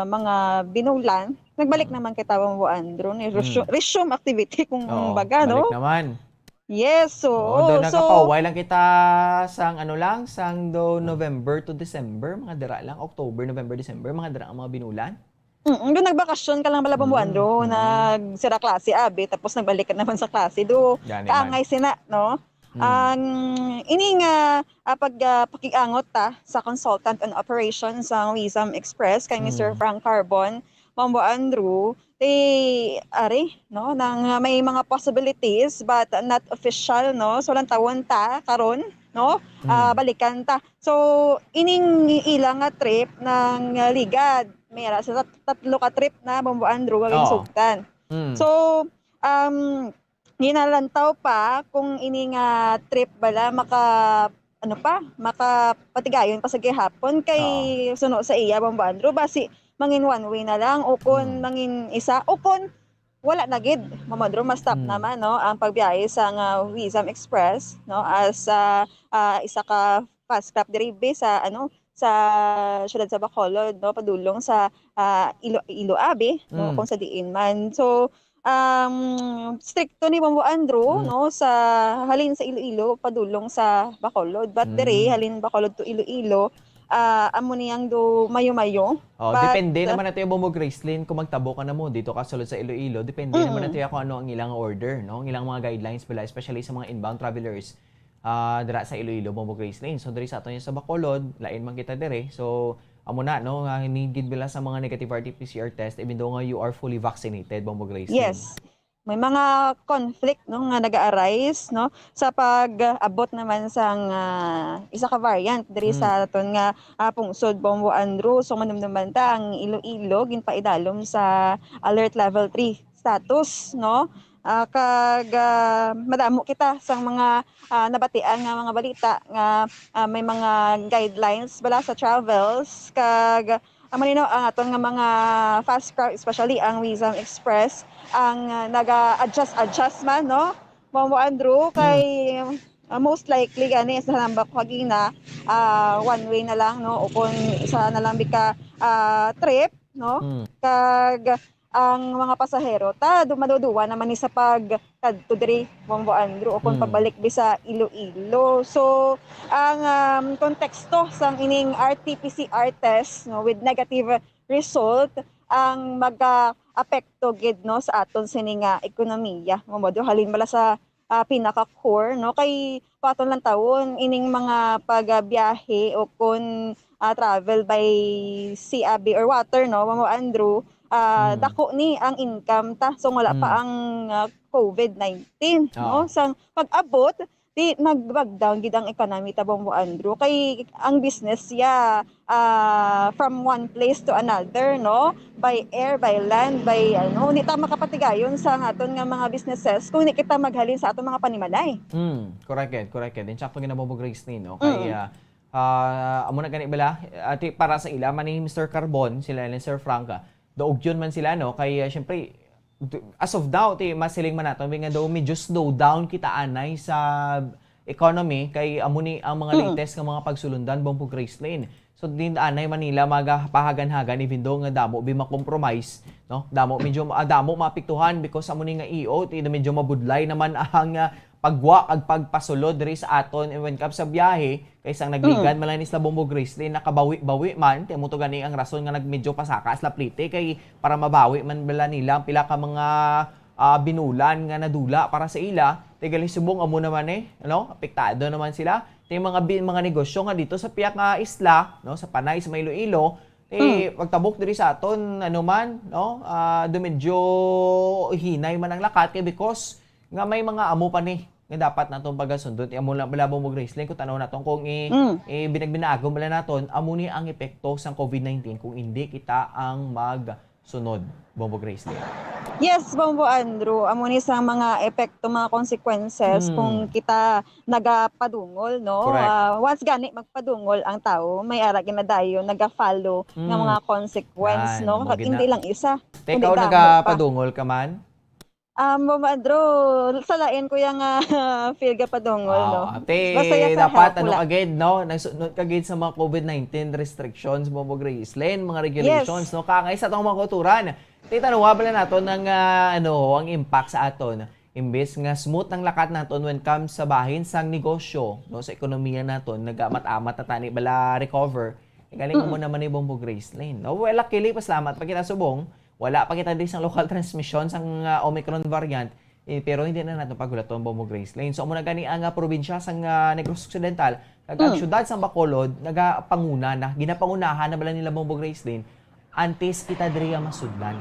mga binulan, nagbalik Mm. naman kita, Bombo Andrew, ni resu-, Mm. resume activity, kung Oo, baga, no? balik naman. Yes, Oo, oo. do So, nagkapahuway lang kita sang ano lang, sang do November to December, mga dira lang, October, November, December, mga dira ang mga binulan. Mm, do nagbakasyon ka lang bala, Bombo Mm, Andrew, mm. nagsira klase, abi, tapos nagbalik ka naman sa klase, do Gani man. kaangay sina, no? Mm. Ang ini nga, ah, pag, ah, pakiangot ta sa consultant on operations sang Wisam Express kay Mister Mm. Frank Carbon, Bombo Andrew, ti ari, no, nang, ah, may mga possibilities but not official, no? So, lantawon ta karon, no? Ah, Mm. balikan ta. So, ining ila nga trip nang, ah, ligad, may ara sa tat-, tatlo ka trip na, Bombo Andrew, nga Oo. ginsugtan. Mm. So, um, ginalantaw pa kung ini nga trip bala maka, ano pa, makapatigayon pa sa gihapon kay Oo. suno sa iya, Bombo Andrew, basi mangin one way na lang o kon Mm. mangin isa o kon wala na gid, Bombo Andrew, ma-stop Mm. naman, no, ang pagbiyahe sa nga Wisam Express, no, as, ah, ah, isa ka fast craft diri bi sa, ano, sa siyudad sa Bacolod, no, padulong sa, ah, Ilo-, Iloilo abi, no, Mm. kung sa diin man. So, um, strikto ni Bombo Andrew, Mm. no, sa halin sa Iloilo padulong sa Bacolod. But diri, Mm. halin Bacolod to Iloilo, ah, amo niyang do mayo-mayo. Oh, But, depende uh, naman nato yung Bombo Gracelyn kung magtabo ka na mo dito ka sulod sa Iloilo. Depende naman Mm. nato yung kung ano ang ilang order, no? Ang ilang mga guidelines pala, especially sa mga inbound travelers, ah, dira sa Iloilo, Bombo Gracelyn. So, diri sa aton yung sa Bacolod, lain man kita dire. So, amo na, no, nga hinigid bila sa mga negative R T P C R test, even though nga you are fully vaccinated, Bombo Gracelyn. Yes. May mga conflict, no, nga nag-a-arise, no, sa pag-abot naman sang, ah, isa ka variant diri Mm. sa aton nga, ah, pungsod, Bombo Andrew. So, manumduman ta ang Iloilo ginpaidalom sa alert level three status, no? Ah, kag, ah, madamo kita sang mga, ah, nabatian nga mga balita nga, ah, may mga guidelines bala sa travels, kag amo ni, no, ang aton nga mga fast craft, especially ang Wisam Express, ang, ah, naga-adjust-adjust man, no? Bombo Andrew, Mm. kay, ah, most likely gani sa nambak ko kagina, ah, one way na lang, no? O kung isa na lang bika, ah, trip, no? Mm. Kag ang mga pasahero, ta, du-, maduduwa naman ni sa pagkadto diri, Bombo Andrew, o kung Mm. pabalik bi sa Iloilo. So, ang, um, konteksto sang ining R T P C R test, no, with negative result, ang maga-apekto gid, no, sa aton sini nga ekonomiya. Bombo Andrew, halin bala sa, ah, pinaka-core, no, kay paton lang tawon ining mga pagbiyahe o kon, ah, travel by sea abi or water, no, Bombo Andrew, ah, Hmm. dako ni ang income ta. So, wala pa Hmm. ang, ah, covid nineteen, no? Oo. Sang pag-abot, di nag-back down gid ang economy ta, Bombo Andrew. Kay ang business siya, ah, from one place to another, no? By air, by land, by, ano, di ta makapatigayon sa aton nga mga businesses kung di kita maghalin sa aton mga panimalay. Hmm, correct gid, correct gid. Insakto gid na, Bombo Gracelyn, no? Kay, Mm. ah, ah, amo na gani bala, ati, para sa ila man ni Mister Carbon, sila ni Sir Frank, ah, daog yun man sila, no? Kay, ah, syempre, d-, as of now, ti, masiling man nato, may nga daw medyo slow down kita anay sa economy, kay amo ni ang mga Mm. latest nga mga pagsulundan, Bombo Gracelyn. So, din anay Manila, magapahagan-hagan, even though nga damo bi ma-compromise, no? Damo, medyo, ah, damo maapektuhan because amo ni nga E O, ti, medyo mabudlay naman ang, ah, pagwa kag pagpasulod diri sa aton when it comes sa biyahe, kay sang nagligad Mm. man lang ni sila Bombo Gracelyn, nakabawi-bawi man, ti amo to gani ang rason nga nag-, medyo pasaka sila plite, kay para mabawi man bala nila ang pila ka mga, ah, binulan nga nadula para sa ila. Ti gali subong amo naman eh, ano, apektado naman sila. Ti mga bi-, mga negosyo nga dito sa pihak nga isla, no, sa Panay, sa may Iloilo, ti Mm. pagtabok diri sa aton, ano man, no, ah, do medyo hinay man ang lakat kay because nga may mga amo pa ni nga dapat naton pagasundon. Ti amo lang bala, Bombo Gracelyn, kung tanaw naton kung i-, Mm. i-, binag-binaagom bala naton, amo ni ang epekto sang covid nineteen kung hindi kita ang magsunod, Bombo Gracelyn. Yes, Bombo Andrew, amo ni sa mga epekto, mga consequences Mm. kung kita nagapadungol, no? Correct. Ah, once gani magpadungol ang tawo, may ara ginadayon, naga-follow nga Mm. mga consequence, Yan, no? amo Kag hindi gina-, lang isa, Te, kundi ikaw damo pa. nagapadungol ka man? Um, Bombo Andrew, sa lain ko yang, ah, field gapadungol, Oo, no? ate, Basta ya sa dapat health ano wala. ka gid, no? Nagsunod ka gid sa mga covid nineteen restrictions, Bombo Gracelyn, mga regulations, Yes. no? Kangay sa atong mga kauturan. Ti, tanong, wala nato ng, ah, ano, ang impact sa aton. Imbes nga smooth ang lakat naton when comes sa bahin sang negosyo, no? Sa ekonomiya naton, nagamat-amat na tani bala recover. Galing Mm. mo naman ni Bombo Gracelyn, no? Well, luckily, pasalamat pa kita subong. Wala pa kita di sang local transmission sang, ah, Omicron variant. Eh, pero hindi na nato pagulaton, Bombo Gracelyn. So, amo na gani ang, ah, probinsya sang, ah, Negros Occidental, kag ang Mm. siyudad sang Bacolod, nagapanguna na, ginapangunahan na bala nila, Bombo Gracelyn, antes kita diri ang masudlan.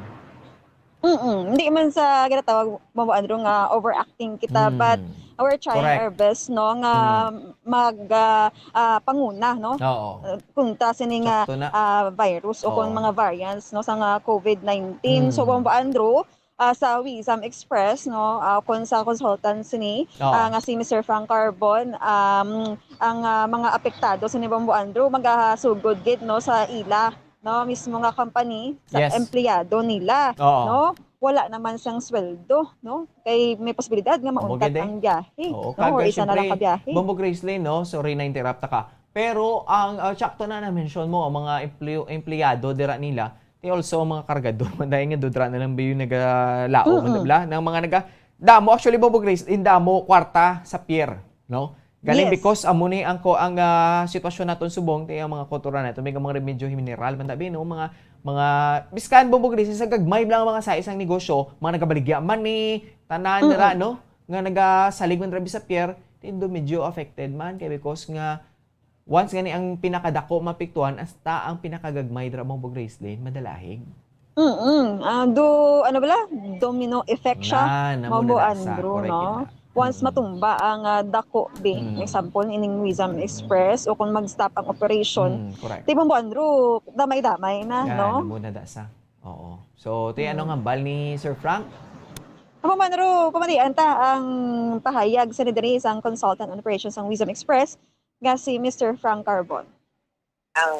Mm-mm. Hindi man sa ginatawag, Bombo Andrew, nga overacting kita, Mm. but we're trying Correct. our best, no, nga Mm. mag, ah, ah, panguna, no? Oo. Uh, kontra sini nga, Sakto na. ah, virus o kung Oo. mga variants, no, sa nga covid nineteen. So, Mm. Bombo Andrew, ah, sa Wisam Express, no, ah, kon sa consultant sini, Oo. ah, nga si Mister Frank Carbon, um, ang, ah, mga apektado sini, Bombo Andrew, magasugod gid, no, sa ila, no, mismo nga company, sa Yes. empleyado nila, Oo. no? Wala naman siyang sweldo, no? Kay may posibilidad nga Amo mauntat gid eh. ang biyahe, Oo, no? Or kag isa na lang syempre, ka biyahe. Bombo Gracelyn, no? Sorry na interrupt ta ka. Pero ang, ah, sakto na na-mention mo, ang mga empleyo-, empleyado dira nila, they also ang mga kargador, man dahil nga dudra na lang ba yung nagalaom, man Mm-mm. bla? Ng mga naga-, damo, actually, Bombo Gracelyn, damo kwarta sa pier, no? Galing Yes. because amo ni ang ko-, ang, ah, sitwasyon naton subong, ti ang mga kultura naton, may mga remedyo mineral, man dabi, no? Mga, mga, biskan, Bombo Gracelyn, sa gagmay lang mga sa isang negosyo, mga nagabaligya man ni tanan Mm-mm. dira, no? Nga nagasalig man rabi sa pier, ti do medyo affected man, kay because nga, once gani ang pinakadako mapiktuhan, hasta ang pinakagagmay dira, Bombo Gracelyn, madalahig. Mm-mm. Ah, do, ano bala? Domino effect siya, Na, namo Bombo na nasa, Andrew, correct no? yun na. Once Mm-mm. matumba ang, ah, dako, be, Mm. example, ining Wisam Express, o kung mag-stop ang operation, Mm, correct. ti, Bombo Andrew, damay-damay na, Yan, no? namo na da sa. Oo. So, ti, ano Mm. nga hambal ni Sir Frank? Bombo Andrew, pamatian ta ang pahayag sa diri sang consultant on operations sang Wisam Express, nga si Mister Frank Carbon. Ang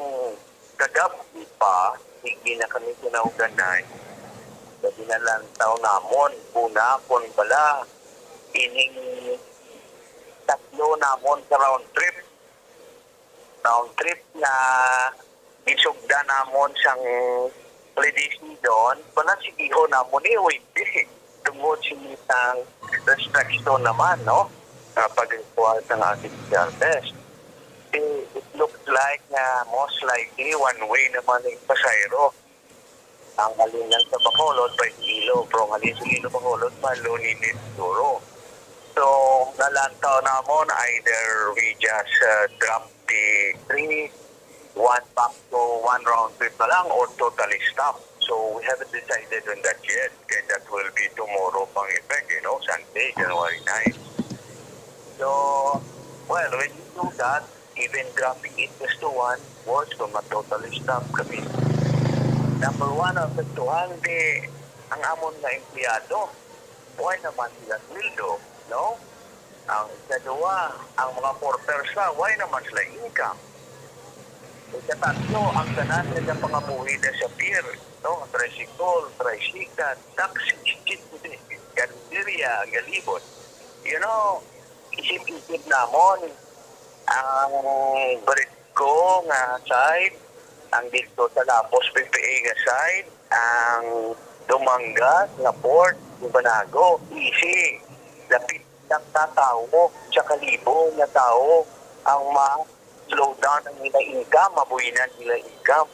kagab-i pa, sige na kami kinauganay sa ginalantaw namon. Una, kun bala, ining tatlo namon ka round trip. Round trip na gisugdan namon sang holiday season, wala sigiho namon ni Wendy. Tungod sini sang restriction naman, no? Nga pagkuha sang ating P C R test. It, it looks like nga most likely one way naman ang pasayro. Ang halin lang sa Bacolod, pa Iloilo, pero ang halin sa Iloilo, Bacolod, maluninin siguro. So, nalantaw namon, either we just, uh, drop the three, one back to one round trip na lang, or totally stop. So, we haven't decided on that yet. Kaya that will be tomorrow pang effect, you know, Sunday, January nine. So, well, when you do that, even dropping it just to one, worse kung ma-totally stop kami. Number one, ang epektuhan, di ang amon nga empleyado, why naman sila sweldo, no? Ang ikaduha, ang mga porters na, why naman sila income? Ikatatlo, ang tanan nga pangabuhi na sa pier, no? Tricycle, tricycle, taxi, jeepney, karinderya, galibot. You know, isip-isip namon, ang Britco nga side, ang dito sa Lapos P P A nga side, ang Dumangas nga port, Banago, easy. Lapit lang ka tawo sa kalibo nga tawo ang ma-slow down ang ila income, mabuhinan nila income.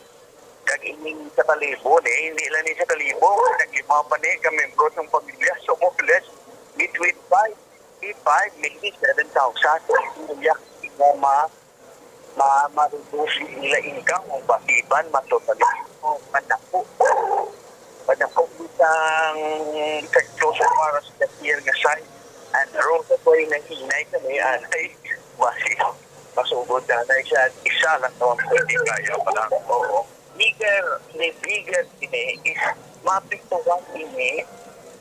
Kag ining sa kalibo ni, hindi lang ni sa kalibo, naglima pa ni ka membro ng pamilya, so more or less between five, five, maybe seven thousand ang pamilya nga ma-, ma-, ma-reduce nila income o ba iban matotally. O, madako. Madako isang seryoso para sa year nga side and road. Ako'y nanghinay kami, anay, basi masugod na na siya. Isa lang naman pwede kaya pa lang. Oo. Bigger, the bigger ini is mapiktuhan ini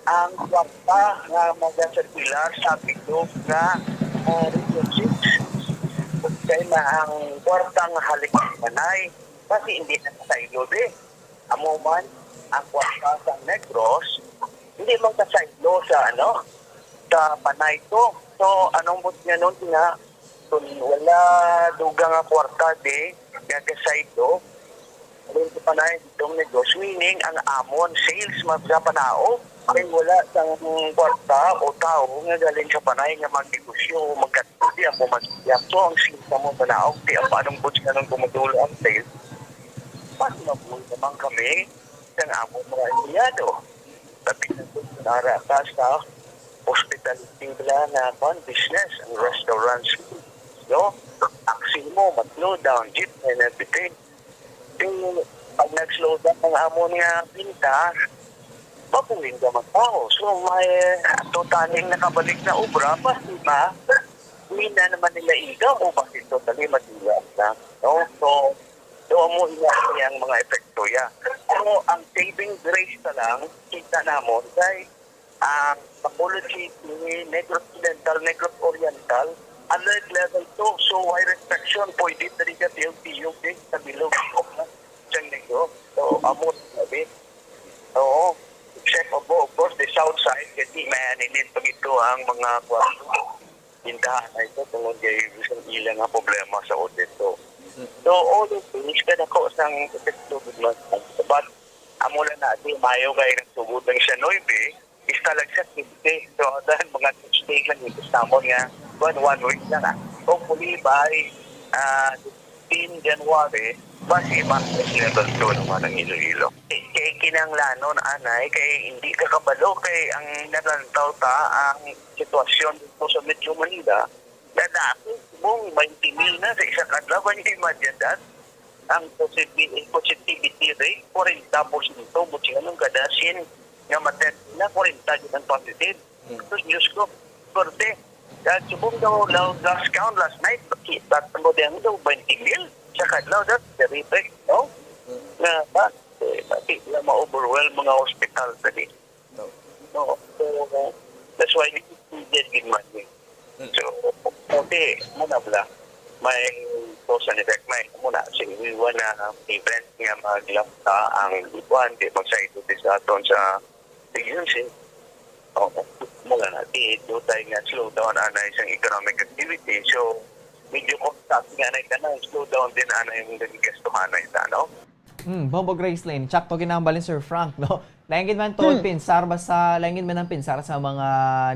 ang kwarta nga magasirkular sa bilog nga, ah, Region six. Kaya na ang kwarta nga halik sa Panay, kasi hindi na kasaylo, eh. Amo man, ang kwarta sa Negros, hindi man kasaylo sa, ano, sa Panay to. So, anong but nga nun nga, kung wala dugang nga kwarta, di, nga kasaylo, Alin sa Panay, itong negosyo, meaning ang amon sales magpapanaog. Kay wala sang kwarta o tao nga galing sa Panay nga magnegosyo o magkatudi ang pumasya. So, ang sales namon panaog, di ang paanong goods nga nung gumudulo ang sales. Mas mabuhay naman kami sang amon mga empleyado. Tapi na kung nara ka sa Dali sila nga, kwan, business, ang restaurants, no? Taxi mo, mag-slow down, jeep and everything. Yung pag nag-slow down ang amon nga binta, mabuhin ka magtrabaho. So, may totally nakabalik na obra, basi ba, hindi na naman nila income o basi totally mag-iwas na. No? So, so, amo ina ang mga epekto ya. Pero ang saving grace na lang, kita namon kay ang Bacolod City, Negros Occidental, Negros Oriental, alert level two. So, why restriction? Pwede diri ka T O T U, sa bilog sa Negros. So, amo sabi. Oo. Except, of, of course, the south side, kasi may aninit pa ito ang mga kwarto. Tindahan na ito, tungod kay bisan ila nga problema sa audit. So, so, all of this, kadako sang epekto gid man. But, amo lang na, di, mayo kay nagsugod lang siya, nuebe, is talaga siya fifty. So, dahil mga six days lang ito sa amon nga, one, one week lang, ah. Hopefully, by, ah, fifteen January, basi ma-, level two naman ang Iloilo. Kay, kay kinahanglanon, anay, kay hindi ka kabalo, kay ang nalantaw ta, ang sitwasyon dito sa Metro Manila, na dati, subong twenty mil na sa isa ka adlaw, can you imagine that? Ang positive, positivity rate, forty percent, buti anong kada sien nga matest na, forty gid ang positive. Hmm. Tapos, Diyos ko, forty. Kaya subong daw, daw, last count, last night, kita mo din daw, twenty mil sa kadlaw, that's very big, no? Hmm. Nga, ba, eh, pati na ma-overwhelm mga hospital, dali. No. No. So, that's why this is needed in money. Hmm. So, okay, muna bala. May cause and effect, may muna. Sige, we wanna prevent nga maglapta ang buwan, di magsaydo sa aton sa agency. Oo. Muna na, di, do tayo nga slow down, anay, sa economic activity. So, medyo kung sa nga na ito na, slow down din, anay, yung gastuhan na ito, no? Hmm, Bombo Gracelyn, sakto ginahambal ni Sir Frank, no? Lain gid man to Hmm. pinsar, basta lain gid man ang pinsar sa mga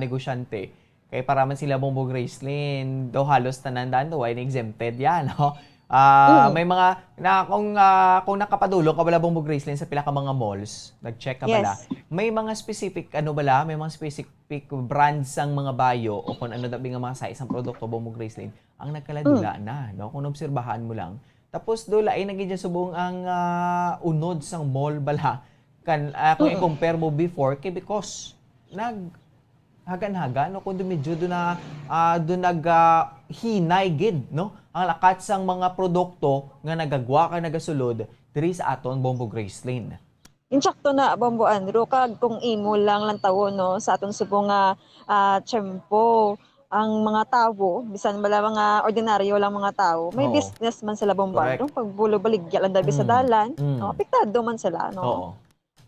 negosyante. Kay para man sila Bombo Gracelyn, daw halos tanan daan daw ay exempted yan, no? Ah, Hmm. may mga, na, kung, ah, kung nakapadulong ka bala, Bombo Gracelyn, sa pila ka mga malls, nag-check ka bala, Yes. may mga specific, ano bala, may mga specific brands sang mga bayo o kung ano dabi nga mga size ang produkto, Bombo Gracelyn, ang nagkaladula Hmm. na, no? Kung naobserbahan mo lang, tapos do lain na gid subong ang, ah, unod sang mall bala kan, ah, kung Mm-mm. i-compare mo before kay because naghagan-hagan, no, kundi medyo do na, ah, do nag, ah, hinay gid, no, ang lakat sang mga produkto nga nagagwa kag nagasulod diri sa aton Bombo Gracelyn. Insakto na, Bombo Andrew, kag kung imo lang lantawon, no, sa aton subong nga, ah, tiyempo, ang mga tawo, bisan bala mga ordinaryo lang mga tawo, may Oo. business man sila, Bombo Correct. Andrew, pag bulo baligya lang dabi sa Mm. dalan, Mm. no, apektado man sila, no? Oo.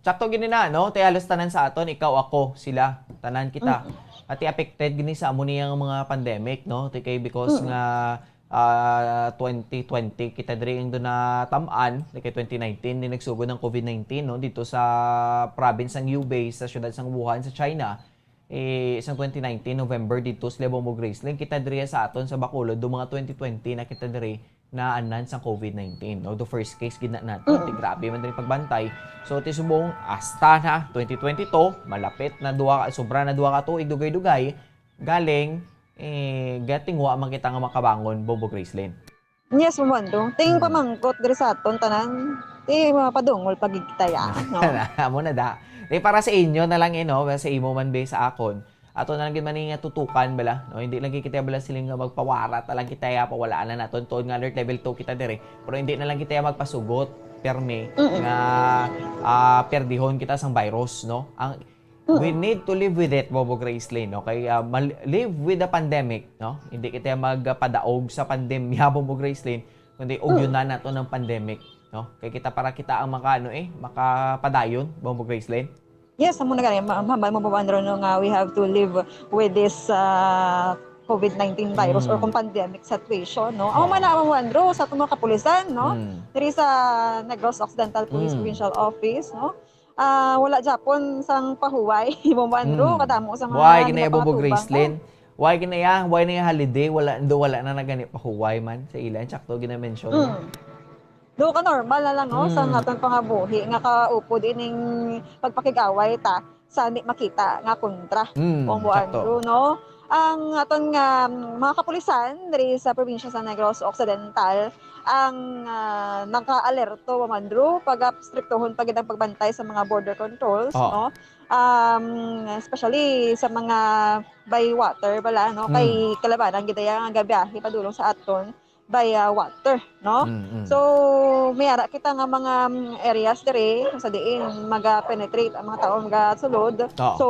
Sakto gini na, no? Tay halos tanan sa aton, ikaw, ako, sila, tanan kita. Mm. Ati affected gini sa amo niyang mga pandemic, no? Ti kay because Mm. nga ah, twenty twenty, kita diri ang doon natam-an, like, twenty nineteen, ni nagsugod ang covid nineteen, no, dito sa province sang Hubei, sa siyudad sang Wuhan, sa China. Eh, sang twenty nineteen, November, dito sa Lebombo Gracelyn, kita diri sa aton sa Bacolod, do mga twenty twenty na kita diri naanan sang covid nineteen, no? The first case gid na nato. Mm. Ti grabe man diri pagbantay. So, ti subong, hasta na twenty twenty-two, malapit na duha, sobra na duha ka tuig, dugay-dugay, galing, eh, gatingwa man kita nga makabangon, Bombo Gracelyn. Yes, Ma'am Wando. Ting Hmm. pamangkot diri sa aton tanan, ti mapadungol pa gid kita ya, no? Amo na da. Di para sa inyo na lang, eh, no? Sa imo man, be, sa akon. Ato na lang gid man nga tutukan bala, no? Hindi lang gid kita bala siling nga magpawarat na lang kita ya, pawalaan na naton tuod nga alert level two kita dire. Pero hindi na lang kita ya magpasugot, permi, Mm-mm. nga, ah, perdihon kita sang virus, no? Ang, we Mm. need to live with it, Bobo Gracelyn, no? Kay, ah, mal-, live with the pandemic, no? Hindi kita magpadaog sa pandemya, Bobo Gracelyn, kundi Mm. ugyunan nato ng pandemic, no? Kay kita, para kita ang maka-, ano, eh, makapadayon, Bobo Gracelyn. Yes, amo na gani, ma-, mahambal mo, Bobo Andrew, no, nga we have to live with this, ah, covid nineteen virus or Mm. kung pandemic situation, no? Amo Oo. man na, Bobo Andrew, sa aton mga kapulisan, no? Mm. Diri sa Negros Occidental Police Mm. Provincial Office, no? Ah, wala gyapon sang pahuway, Bobo Andrew, Mm. kadamo sa mga Why gina ya, Bobo nagapakatubang Gracelyn? ta. Why gina ya? Why na ya holiday? Wala, do, wala na nagani pahuway man sa ila. Sakto gina-mention mo. Mm. Do ka normal na lang, no, sa Mm. aton pangabuhi nga kaupod ining pagpakig-away ta sani makita nga kontra, Mm, Bombo sakto. Andrew, no? Ang aton nga, mm, mga kapulisan diri sa probinsya sa Negros Occidental ang, ah, naka-alerto, Bombo Andrew, pag-, ah, striktohon pa gid ang pagbantay sa mga border controls, Oo. no? Um, especially sa mga by water bala, no? Mm. Kay kalabanan gid aya nga gabiyahe padulong sa aton by, ah, water, no? Mm, mm. So, may ara kita nga mga, mm, areas diri kung sa diin maga-penetrate ang mga tao, magasulod. Oo. So,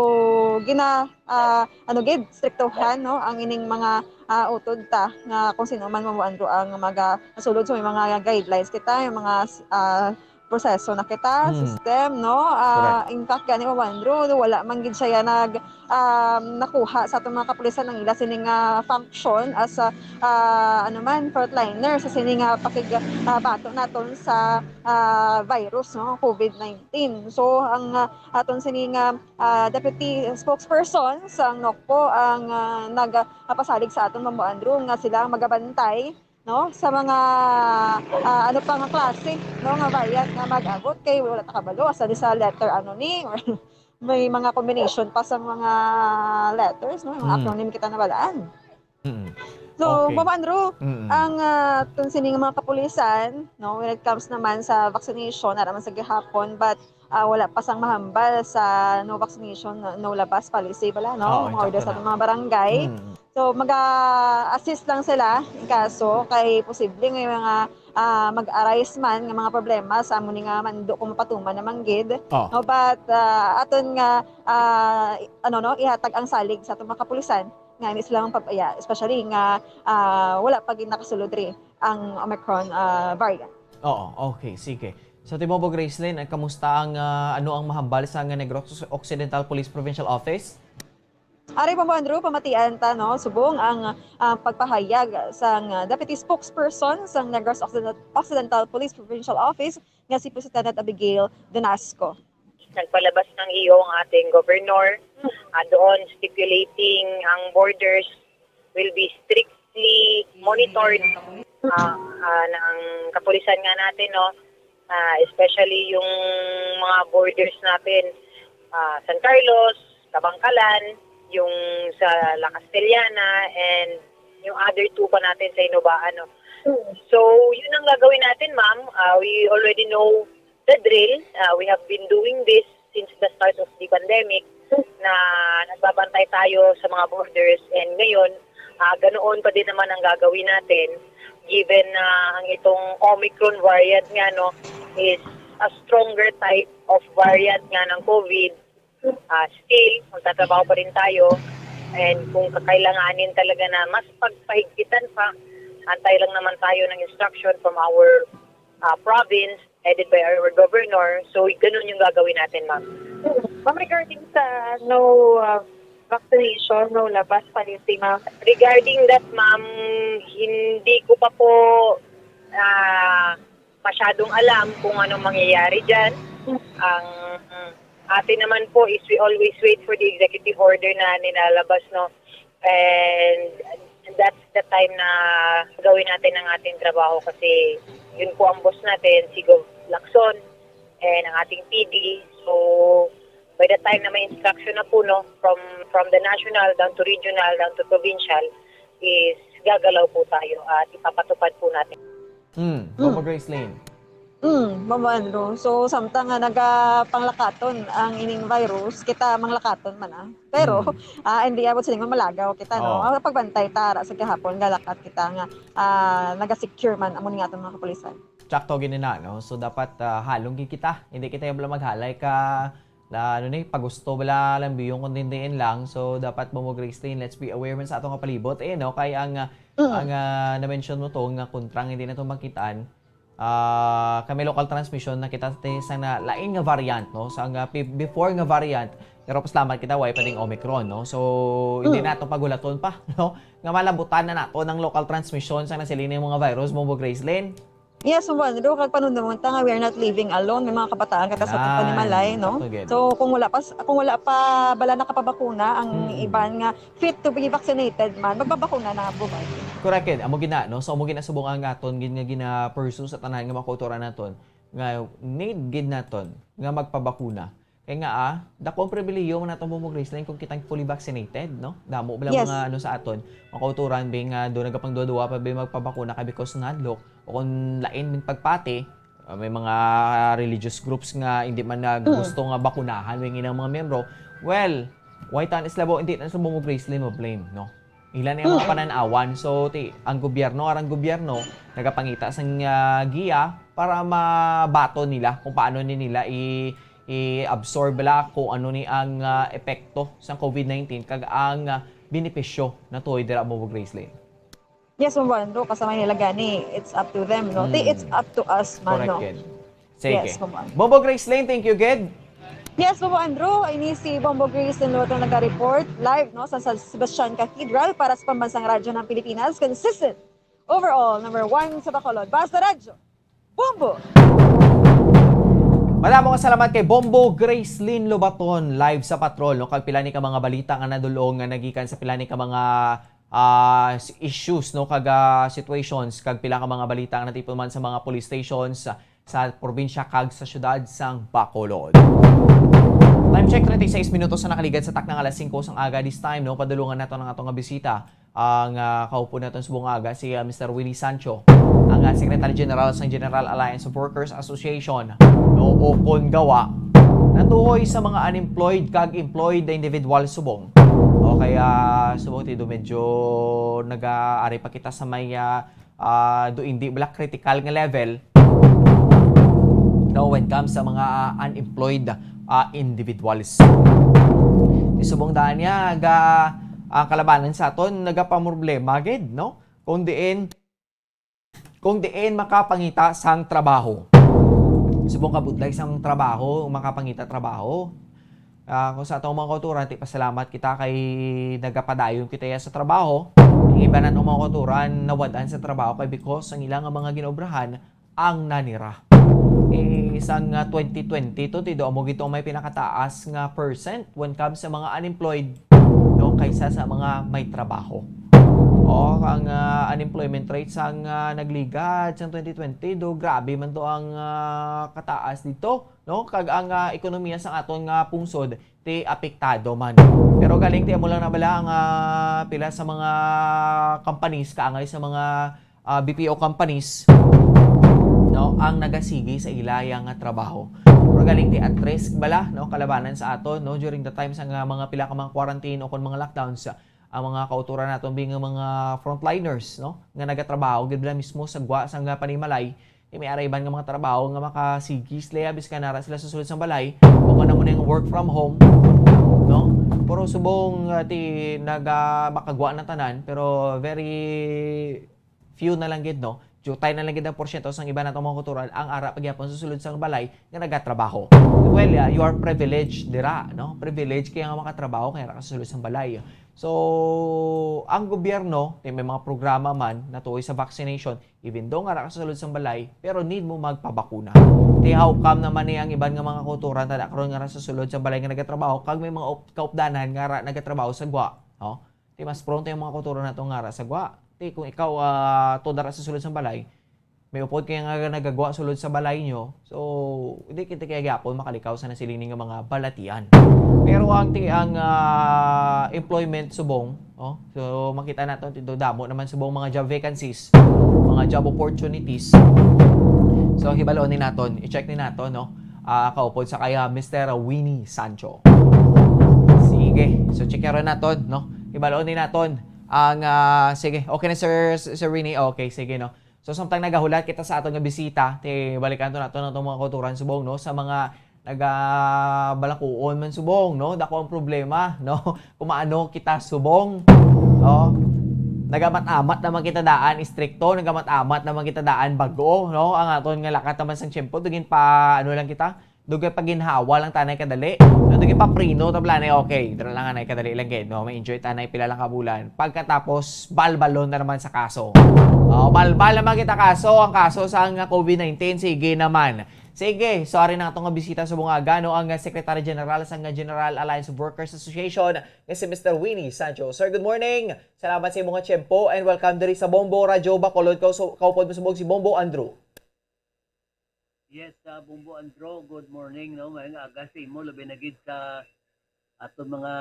gina, ah, ano gid, striktohan, no, ang ining mga, ah, utod ta nga kung sino man, Bombo Andrew, ang magasulod. So, may mga guidelines kita, yung mga, ah, proseso na kita, Mm. system, no? Ah, Correct. in fact, gani, Bombo Andrew, wala man gid siya nag, um, nakuha sa atong mga kapulisan ang ila sini nga function as, ah, ah, ano man, frontliner sa sini nga pakig-, ah, bato naton sa, ah, virus, no, COVID nineteen. So, ang, ah, aton sini nga, ah, deputy spokesperson sa N O C P O ang, ah, nag, ah, pasalig sa aton, Bombo Andrew, nga sila ang magabantay, no, sa mga, ah, ano pa nga klase, no, nga variant nga mag-abot, kay wala ta kabalo asa di sa letter ano ni, or may mga combination pa sa mga letters, no, mga Mm. acronym kita nabalaan. Mm. So, Okay. Bombo Andrew, Mm. ang, ah, aton sini nga mga kapulisan, no, when it comes naman sa vaccination, ara man sa gihapon, but, ah, wala pa sang mahambal sa no vaccination, no, no labas policy bala, no? Oo, Mga order sakto sa na. mga barangay. Mm. So, mag-assist lang sila in kaso kay posible nga may mga, ah, mag-arise man nga mga problema sa amo ni nga mando kung mapatuman naman gid. Oh. No, but, ah, aton nga, ah, ano, no, ihatag ang salig sa atong mga kapulisan nga hindi sila mapabaya, especially nga, ah, wala pa gid nakasulod diri ang Omicron, ah, variant. Oo, okay, sige. So, Timobo Gracelyn, ah, kamusta ang, ah, ano ang mahambal sa nga Negros Occidental Police Provincial Office? Ari, Bombo Andrew, pamatian ta, no, subong ang, ah, pagpahayag sang, ah, Deputy Spokesperson sang Negros Occiden-, Occidental Police Provincial Office nga si Police Lieutenant Abigail Denasco. Nagpalabas ng iyo ang ating governor, ah, doon stipulating ang borders will be strictly monitored, ah, ah, ng kapulisan nga natin, no? Ah, especially yung mga borders natin, ah, San Carlos, Kabankalan, yung sa La Castellana, and yung other two pa natin sa Inobaan, no? So, yun ang gagawin natin, ma'am. Ah, we already know the drill. Ah, we have been doing this since the start of the pandemic na nagbabantay tayo sa mga borders, and ngayon, ah, ganoon pa din naman ang gagawin natin given na ang itong Omicron variant nga, no, is a stronger type of variant nga ng COVID. Ah, still, magtatrabaho pa rin tayo, and kung kakailanganin talaga na mas pagpahigpitan pa, antay lang naman tayo ng instruction from our, ah, province headed by our governor. So, ganun yung gagawin natin, ma'am. Ma'am, regarding sa no, ah, vaccination, no labas policy, ma'am. Regarding that, ma'am, hindi ko pa po, ah, masyadong alam kung anong mangyayari dyan. Ang atin naman po is we always wait for the executive order na nilalabas, no? And that's the time na gawin natin ang ating trabaho kasi yun po ang boss natin, si Gov Lacson, and ang ating P D. So, by the time na may instruction na po, no, from, from the national down to regional, down to provincial, is gagalaw po tayo at ipapatupad po natin. Hmm, Bombo Gracelyn. Mm, Bombo Andrew. So, samtang nga nagapanglakaton ang ining virus, kita manglakaton man, ah. Pero, Mm. ah, hindi abot sining malagaw kita, no? Oo. Ang pagbantay ta, ara sa gihapon, galakat kita nga, ah, naga-secure man amo ni nga atong mga kapulisan. Tsakto gini na, no? So, dapat, ah, halong gid kita. Hindi kita yung maghalay ka na, ano ni, pagusto bala lang biyong kung dindiin lang. So, dapat, Bombo Gracelyn, let's be aware man sa atong kapalibot, eh, no? Kay ang, ah, Mm. ang, ah, na-mention mo to, nga kontrang hindi na to makitaan, ah, kami local transmission, nakita ti sa na, lain nga variant, no? Sa nga pi-, before nga variant, pero pasalamat kita, way pa ding Omicron, no? So, hindi Mm. na to pagulaton pa, no? Nga malabutan na nato ng local transmission sa nasiling nga mga virus, Bombo Gracelyn. Yes, Bombo Andrew, kag panumdumon ta nga we are not living alone. May mga kabataan kita sa atong Yan, panimalay, no? sakto gid. So, kung wala pa, kung wala pa bala nakapabakuna ang Mm. iban nga fit to be vaccinated man, magbabakuna na, Bombo Andrew. Correct gid. Amo gid na, no? So, amo gid na subong ang aton gid nga gina-pursue sa tanan nga mga kautoran naton nga need gid naton nga magpabakuna. Kay nga, ah, dako ang pribilehiyo man nato, Bombo Gracelyn, kung kitang fully vaccinated, no? Damo bala Yes. mga ano sa aton, mga kauturan, bing, ah, do nagapangduwa-duwa pa, bing, magpabakuna kay because ng hadlok, o kung lain, bing, pagpati, ah, may mga religious groups nga hindi man na Mm. gusto nga bakunahan, bing, ilang mga miyembro. Well, why tan-, sila, Bo-, hindi na sila, Bombo Gracelyn, ma-blame, no? Ila na yung mga Mm. panan-awan. So, ti-, ang gobyerno, arang gobyerno, nagapangita sang, ah, giya para mabaton nila kung paano ni nila i-, i-absorb la kung ano ni ang, ah, epekto sang covid nineteen kag ang, ah, benepisyo na tuhoy dira, Bombo Gracelyn. Yes, Bombo Andrew, kasama nila gani, it's up to them, no? Ti-, Mm. it's up to us man, Correct, no? Gid. Sige. Yes, Bombo Andrew. Bombo Gracelyn, thank you, gid. Yes, Bombo Andrew, ini si Bombo Gracelyn Loto naga-report live, no, sa, sa Sebastian Cathedral para sa Pambansang Radyo ng Pilipinas, consistent, overall, number one sa Bacolod. Basta Radyo, Bombo! Madamo nga salamat kay Bombo Gracelyn Lobaton, live sa patrol, no? Kag pila ni ka mga balita nga nadulong nga nagikan sa pila ni ka mga, ah, s-, issues, no? Kag, ah, situations, kag pila ka mga balita nga natipon man sa mga police stations, ah, sa probinsya kag sa siyudad sang Bacolod. Time check, treinta y seis minutos na nakaligad sa takna nga alas singko sang aga this time, no? Padulungan nato ang ato nga bisita. Ang, ah, kaupod naton subong nga aga, si, ah, Mister Willie Sancho, ang, ah, Secretary General sang General Alliance of Workers Association, no, o kon gawa, natuhoy sa mga unemployed kag employed na individual subong. O kaya subong ti do medyo nag-aari pa kita sa may, ah, ah, do hindi bala critical nga level, no, when comes sa mga unemployed, ah, individuals. Ti subong daan niya, ga, ang kalabanan sa aton nagapamroblema gid, no? Kung diin, kung diin makapangita sang trabaho. Subong kabudlay sang trabaho, makapangita trabaho. Ah, kung sa atong mga kauturan, ti pasalamat kita kay nagapadayon kita ya sa trabaho. Ang iba na atong mga kauturan, nawad-an sa trabaho kay because ang ila nga mga ginobrahan ang nanira. Eh, sang, ah, twenty twenty-two, ti do amo gid to may pinakataas nga percent when comes sa mga unemployed, no, kaysa sa mga may trabaho. O, ang, ah, unemployment rate sang, ah, nagligad sang twenty twenty, do grabe man to ang, ah, kataas dito, no? Kag ang, ah, ekonomiya sa aton nga pungsod ti apektado man. Pero galing ti amo lang na bala ang, ah, pila sa mga companies, kaangay sa mga, ah, B P O companies, no, ang nagasigi sa ila ya nga trabaho. Pero galing ti at risk bala, no, kalabanan sa aton, no, during the times nga mga pila ka mga quarantine o kon mga lockdowns, ang mga kauturan naton bing nga mga frontliners, no, nga nagatrabaho gid bala mismo sa gwa sang panimalay, ti may ara iban nga mga trabaho nga makasigi sila, bisan nara sila sa sulod sang balay, o kon amo na yung work from home, no? Pero subong, ah, ti naga-, makagwa na tanan, pero very few na lang gid, no? Diutay na lang gid ang porsyento sang iba natong mga kauturan ang ara pa gyapon sa sulod sang balay nga nagatrabaho. Well, ah, you are privileged dira, no? Privileged kaya nga makatrabaho kaya ara ka sa sulod sang balay. So, ang gobyerno, ti may mga programa man natuoy sa vaccination, even though nga ara ka sa sulod sang balay, pero need mo magpabakuna. Ti how come naman ni ang iban nga mga kauturan, tana karon nga ara sa sulod sang balay nga nagatrabaho, kag may mga op-, kaupdanan nga ara nagatrabaho sa gwa, no? Ti mas pronto yung mga kauturan nato nga ara sa gwa. Ti kung ikaw, ah, to dara sa sulod sang balay, may upod kaya nga nagagwa sulod sa balay nyo, so, hindi kita kaya gyapon makalikaw sa nasiling ni nga mga balatian. Pero ang ti-, ang, ah, employment subong, oh, so, makita naton dito, damo naman subong mga job vacancies, mga job opportunities. So, hibaloon ni naton, i-check ni naton, no? Ah, kaupod sa kaya Mister Winnie Sancho. Sige, so, checkeron naton, no? Hibaloon ni naton ang, ah, sige, okay na, Sir, Sir Winnie? Okay, sige, no? So, samtang nagahulat kita sa aton nga bisita, ti balikan to nato natong mga kauturan subong, no? Sa mga nagabalakuon man subong, no? Dako ang problema, no? Kung maano kita subong, no? Nagamat-amat naman kita daan, istrikto, nagamat-amat naman kita daan, bago, no? Ang aton nga lakat naman sang tiyempo, dugin pa, ano lang kita, dugay pa ginhawa lang tanay kadali. No, dugay pa preno, tabla na, okay. Dira lang anay kadali lang gid, no? May enjoy tanay pila lang ka bulan. Pagkatapos, balbalon na naman sa kaso. Oh, balbal naman kita kaso, ang kaso sa nga covid nineteen, sige naman. Sige, sorry na atong nga bisita sa mga aga, no? Ang Secretary General sa nga General Alliance of Workers Association nga si Mister Winnie Sancho. Sir, good morning. Salamat sa imong tiyempo and welcome diri sa Bombo Radyo Bacolod. Kau-, kaupod mo subong si Bombo Andrew. Yes, uh, Bumbo Andro, good morning, no? Maayong aga sa imo, labi na gid sa aton mga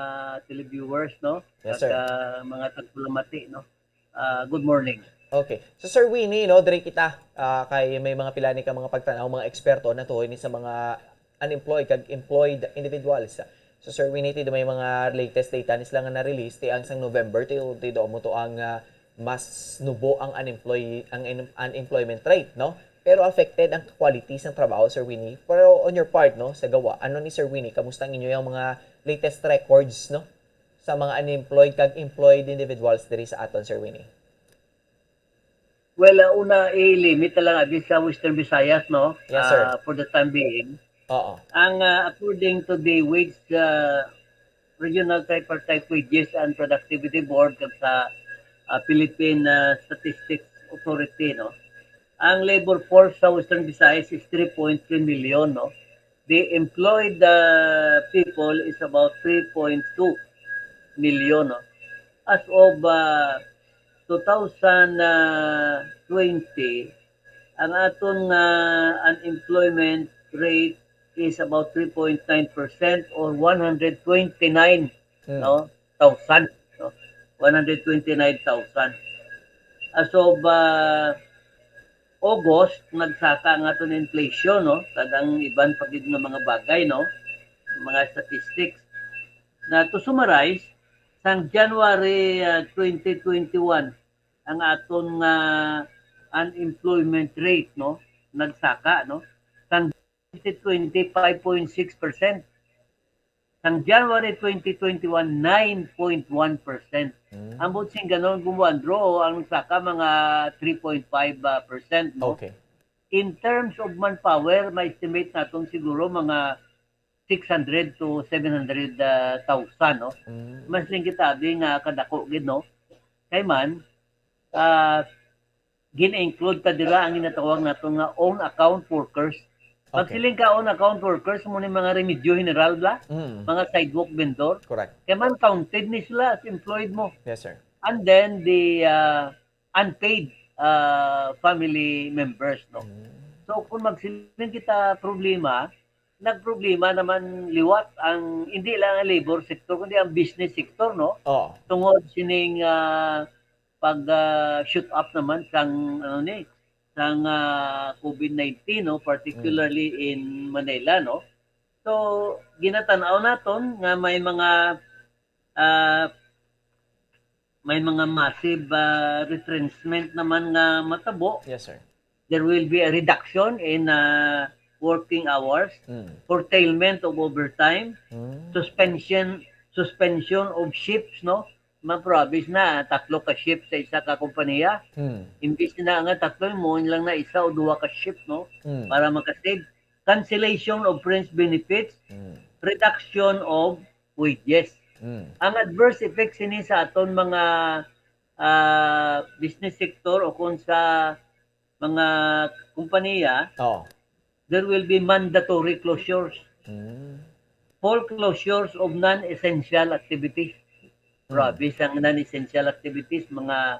televiewers, no? Yes, Kag, sir. uh, mga tagpalamati, no? Uh, good morning. Okay. So, Sir Winnie, no, diri kita, ah, kay may mga pila ni ka mga pagtanaw, mga eksperto na tuhoy ni sa mga unemployed kag employed individuals. So, Sir Winnie, ti do may mga latest data ni sila nga na-release, ti ang sang November, ti, ti do mo to ang, ah, mas nubo ang unemploy-, ang in-, unemployment rate, no? Pero affected ang quality sang trabaho, Sir Winnie. Pero on your part, no, sa gawa, ano ni Sir Winnie? Kamusta ang inyo yung mga latest records, no? Sa mga unemployed kag employed individuals diri sa aton, Sir Winnie? Well, uh, una, i-limit na lang abi sa Western Visayas, no? Yes, sir. Uh, for the time being. Oo. Ang, uh, according to the wage, uh, Regional Tripartite Wages and Productivity Board kag sa, uh, Philippine, uh, Statistics Authority, no? Ang labor force sa Western Visayas is three point three million, no? The employed, uh, people is about three point two million, no? As of, uh, two thousand twenty, ang aton nga unemployment rate is about three point nine percent or one hundred twenty-nine, Mm. no, thousand, no? One hundred twenty-nine thousand. As of, uh, August, nagsaka ang aton inflation, no? Kag ang iban pa gid nga mga bagay, no? Mga statistics. Na to summarize, sang January, uh, twenty twenty-one, ang aton nga unemployment rate, no, nagsaka, no, sang twenty twenty, five point six percent. Sang January twenty twenty-one, nine point one percent. Mm. Ambot sing ganon, Bumbo Andro, ang nagsaka mga three point five, uh, percent, no? Okay. In terms of manpower, ma-estimate naton siguro mga six hundred to seven hundred thousand, no? Mm. Mas lang kita abi nga kadako gid, no? Kay man, ah, gin-include ta dira ang ginatawag naton nga own account workers. Pag Okay. siling ka own account workers, mo ni mga remedyo general bla, Mm. mga sidewalk vendor. Correct. Kay man counted ni sila as employed mo. Yes, sir. And then the, uh, unpaid, uh, family members, no? Mm. So kung magsiling kita problema, nagproblema naman liwat ang, hindi lang ang labor sector, kundi ang business sector, no? Oo. Tungod sining, ah, pag, ah, shoot up naman sang, ano ni, sang, ah, COVID nineteen, no, particularly in Manila, no. So ginatan-aw naton nga may mga, ah, may mga massive, ah, retrenchment naman nga matabo. Yes, sir. There will be a reduction in, ah, working hours, Mm. curtailment of overtime, Mm. suspension suspension of shifts, no? Mga province na, tatlo ka shift sa isa ka kompanya. Mm. Imbis na nga tatlo, mo lang na isa o duha ka shift, no? Mm. Para makasave. Cancellation of fringe benefits, Mm. reduction of wages. Mm. Ang adverse effects ini sa aton mga, ah, business sector o kung sa mga kompanya, Oo. there will be mandatory closures. Mm. Full closures of non-essential activities. Mm. Grabe sang non-essential activities, mga,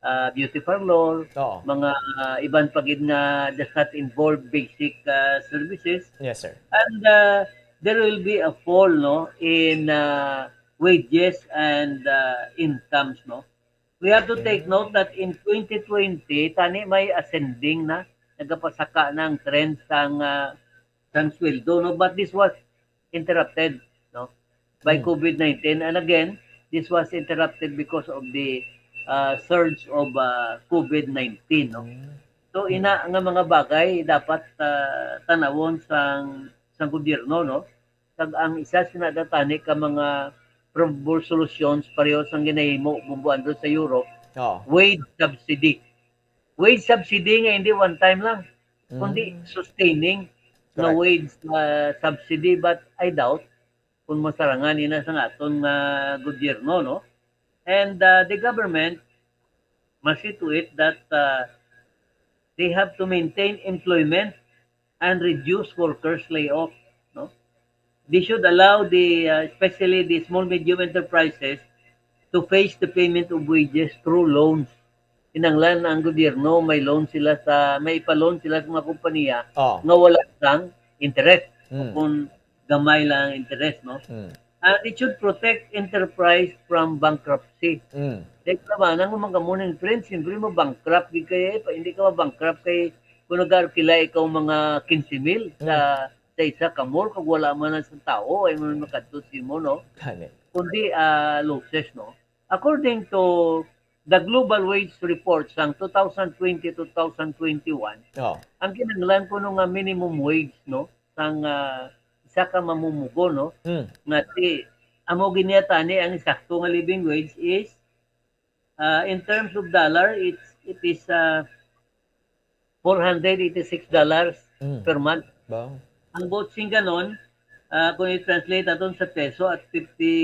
ah, beauty parlor, Oo. mga, ah, iban pa gid nga does not involve basic, ah, services. Yes, sir. And, uh, there will be a fall, no, in, uh, wages and, uh, incomes, no. We have to take Mm. note that in twenty twenty, tani may ascending na, nagapasaka na ang trend sang, uh, sang sweldo, no. But this was interrupted, no, by Mm. COVID nineteen. And again, this was interrupted because of the, uh, surge of, uh, COVID nineteen, no. Mm. So ina nga mga bagay dapat, ah, tanawon sang sang gobyerno, no? Kag ang isa sina datani ka mga probable solutions pareho sang ginahimo, Bumbo Andro, sa Europe, Oo. wage subsidy. Wage subsidy nga hindi one time lang, kundi Mm. sustaining nga Correct. wage, ah, subsidy, but I doubt kung masarangan ina sa aton nga gobyerno, no? And, ah, the government must see to it that, uh, they have to maintain employment and reduce workers' layoff, no? They should allow the, uh, especially the small medium enterprises, to face the payment of wages through loans. kinahanglan ang gobyerno may loan sila sa, may ipa-loan sila sa mga kompanya Oh. nga wala sang interest. Mm. Kung gamay lang ang interest, no? Mm. And it should protect enterprise from bankruptcy. Mm. Kaya naman, ang mga morning friends, siyempre mo bankrupt, di kaya, hindi ka ma-bankrupt kay kung nag-arkila ikaw mga quince mil sa, sa isa ka mall, kag wala man ang isang tao, ay mo makadto sa imo, no? Gani. Kundi ah, losses, no? According to the Global Wage Report sang two thousand twenty, two thousand twenty-one, Oh. ang kinahanglan kuno nga minimum wage, no, sang ah, isa ka mamumugo, no, Mm. nga ti amo gini tani ang sakto nga living wage is ah, in terms of dollar, it's it is ah, four hundred eighty-six dollars Mm. per month. Ba? Ang buot sing ganon, ah, kung i-translate naton sa peso at fifty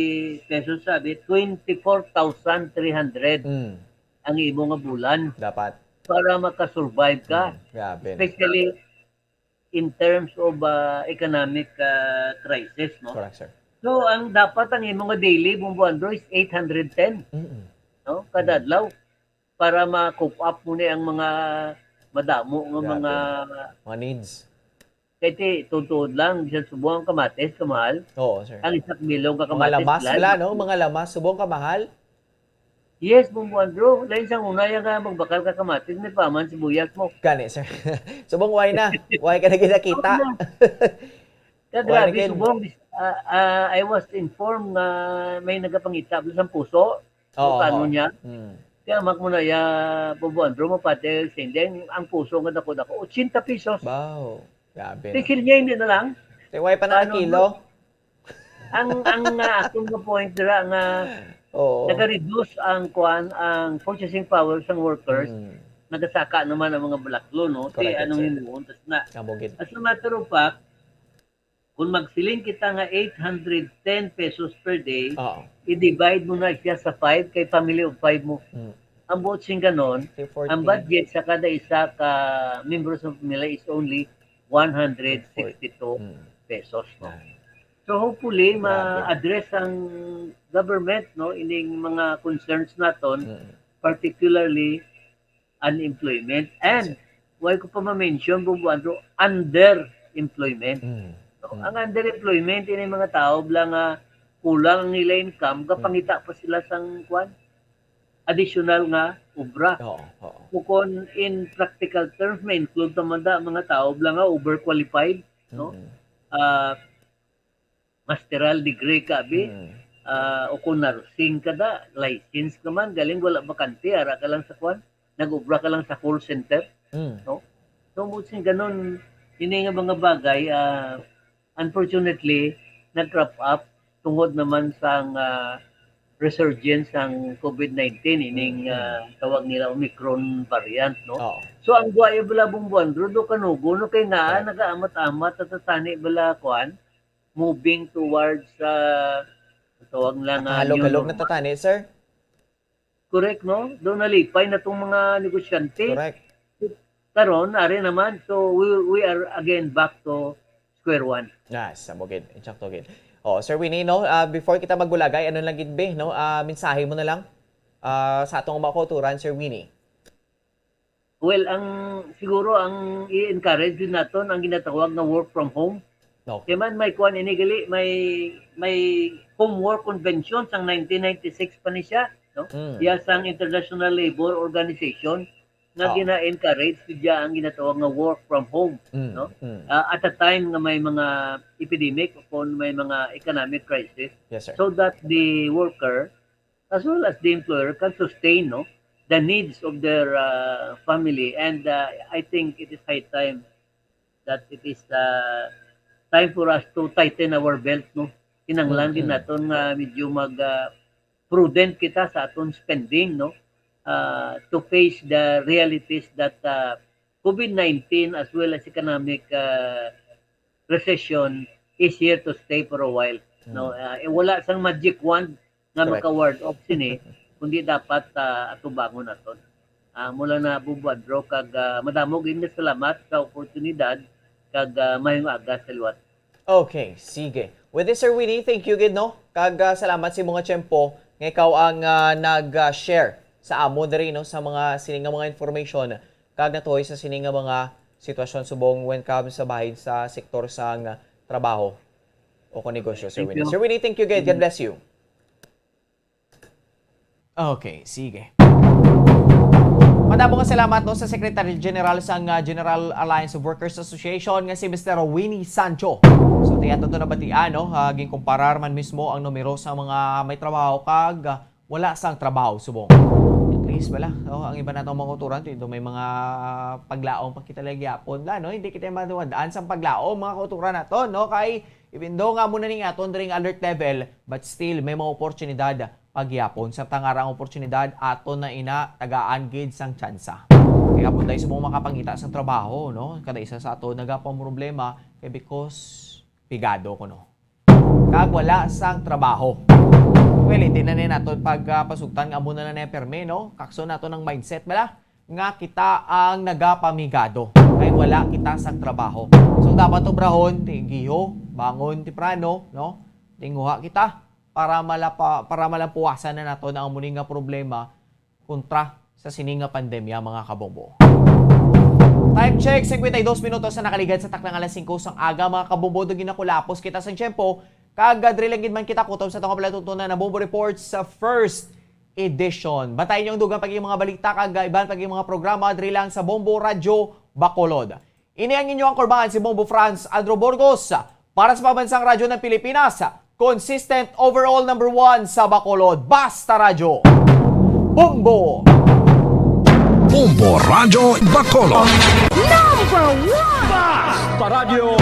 pesos, sabi, twenty-four thousand three hundred Mm. ang imo nga bulan Dapat. Para makasurvive ka. Mm. Grabe. Especially in terms of ah, economic ah, crisis, no? Correct, sir. So, ang dapat ang imo nga daily, Bombo Andro, is eight hundred ten, Mm-mm. no? Kada adlaw para ma-cope up mo ni ang mga madamo nga Grabe. mga Mga needs. Kay ti tuod lang, bisan subong ang kamatis kamahal. Oo, sir. Ang isa ka bilog nga Mga kamatis, lamas bilay. Wala, no? Mga lamas, subong kamahal. Yes, Bombo Andro. Lain sang una ya nga magbakal ka kamatis, may paman sibuyas mo. Gani, sir. Subong, why na? Why ka na ginakita? Ka Why grabe, again? Subong. Ah, ah, I was informed nga may nagapangita sa puso. Oo. Kano niya? Mm. Kaya mak mo na ya, Bombo Andro, mo pati sending ang puso nga dako-dako, ochenta pesos. Wow. Grabe. No? Tikil niya, hindi na lang. Kay why pa na Paano kilo? Ang ang uh, akong nga point dira nga Oo. nag-reduce ang kuan, ang purchasing power sang workers, Mm. nagasaka naman ang mga bulaklo, no? Kay Correct, anong sir. himuon tas na. Kabugid. As a matter of fact, kung magsiling kita nga eight hundred ten pesos per day, Oo. i-divide mo na siya sa five, kay family of five mo. Mm. Ang buot sing ganon, Three forty. ang budget sa kada isa ka membro sa pamilya is only one hundred sixty-two Mm. pesos. No? Ah, So hopefully, Grabe. ma-address ang government, no, ining mga concerns naton, mm. Particularly unemployment. And why ko pa ma-mention, Bombo Andro, underemployment. Mm. No? Mm. Ang underemployment, ini mga tao bala nga kulang ang ila income, gapangita pa sila sang kuan, additional nga obra. Oo, oo. Kung in practical terms, may include naman da mga tao bala nga overqualified, no? Mm. Ah, masteral degree ka, abi. Mm. Ah, o kung nursing ka da, license ka man, galing wala bakante, ara ka lang sa kwan, nag-obra ka lang sa call center. Mm. So, mo sing ganun, ini nga mga bagay, ah, unfortunately, nag-crop up tungod naman sa ah, resurgence sang COVID nineteen, ining Mm. ah, tawag nila Omicron variant, no? Oo. So, ang guwaya bala, Bombo Andro, do kanugo, no, kay nga Correct. nagaamat-amat at tatani bala, kuan, moving towards, ah, tawag nila nga Nakahalog-halog new na tatani, sir? Correct, no? Do nalipay na tong mga negosyante. Correct. Karon, ari naman. So, we, we are again back to square one. Yes, sa bukid. Insakto gid. Oh, Sir Winnie, no, ah, before kita magbulagay, ano lang gid, be, no? Ah, mensahe mo na lang ah, sa atong mga kauturan, Sir Winnie. Well, ang siguro ang i-encourage din naton ang ginatawag nga work from home. No. Kaya man may kuan ini gali, may may homework convention sang nineteen ninety-six pa ni siya, no? Mm. Iya sang International Labor Organization nga Oo. gina-encourage siya ang ginatawag nga work from home, Mm, no? mm. Ah, at a time nga may mga epidemic o kung may mga economic crisis, Yes, sir. so that the worker as well as the employer can sustain, no, the needs of their uh, family. And uh, I think it is high time that it is uh, time for us to tighten our belt, no? Kinanglan din Mm-mm. naton nga medyo mag uh, prudent kita sa aton spending, no? Uh, to face the realities that uh, COVID nineteen as well as economic uh, recession is here to stay for a while. No, Mm. Ah, eh, wala sang magic wand nga Correct. maka-ward off sini, kundi dapat ah, atubangon naton. Ah, mula na Bombo Andro kag ah, madamo gid nga salamat sa oportunidad kag ah, mayong aga sa liwat. Okay, sige. With this, Sir Winnie, thank you gid, no? Kag ah, salamat sa imong tiyempo nga ikaw ang ah, nag-share sa amon diri, no, sa mga sini nga mga information kag natuhoy sa sini nga mga sitwasyon subong when comes sa bahin sa sektor sang trabaho o kon negosyo, Sir Thank Winnie. you. Sir Winnie, thank you, good. God bless you. Okay, sige. Madamo nga salamat, no, sa Secretary General sang, ah, General Alliance of Workers Association nga si Mister Winnie Sancho. So, tiyato to nabatian, no, ah, ginkumparar man mismo ang numero sa mga may trabaho kag, ah, wala sang trabaho subong. At least wala, no, ang iba natong mga kauturan, tuod may mga paglaom pa kita lagi yapon, bla, no? Hindi kita matuwad-an sang paglaom, mga kauturan nato, no? Kay even though nga muna ning aton diri nga alert level, but still may mga oportunidad pagyapon. Sa tangara ang oportunidad, aton na ina tagaan gid sang tsansa. Kaya po tayo subong makapangita sang trabaho, no? Kada isa sa ato nagapamroblema kay because pigado kuno. Kag wala sang trabaho. Well, hindi na ni naton pagpasugtan nga amo na na permi, no? Kakson nato ng mindset bala nga kita ang nagapamigado kay wala kita sang trabaho. So dapat obrahon ti giho, bangon temprano, no? Tinguha kita para malapa, para malampuwasan na nato ang amo ni nga problema kontra sa sini nga pandemya, mga kabombo. Time check, cincuenta y dos minutos na nakaligad sa taknang alas singko sang aga, mga kabombo. Dugi na kulapos kita sa tiyempo. Kag, ah, diri lang gid man kita kutob sa atong kabalatutunan na Bombo Report sa first edition. Bantayan niyo ang dugang pag mga balita kag, ah, iban pag mga programa diri lang sa Bombo Radyo Bacolod. Ini ang inyo ang kurbahan si Bombo Franz Andrew Burgos para sa Pambansang Radyo ng Pilipinas. Consistent overall number one sa Bacolod. Basta Radyo. Bombo! Bombo Radyo Bacolod. Number one! Basta Radyo!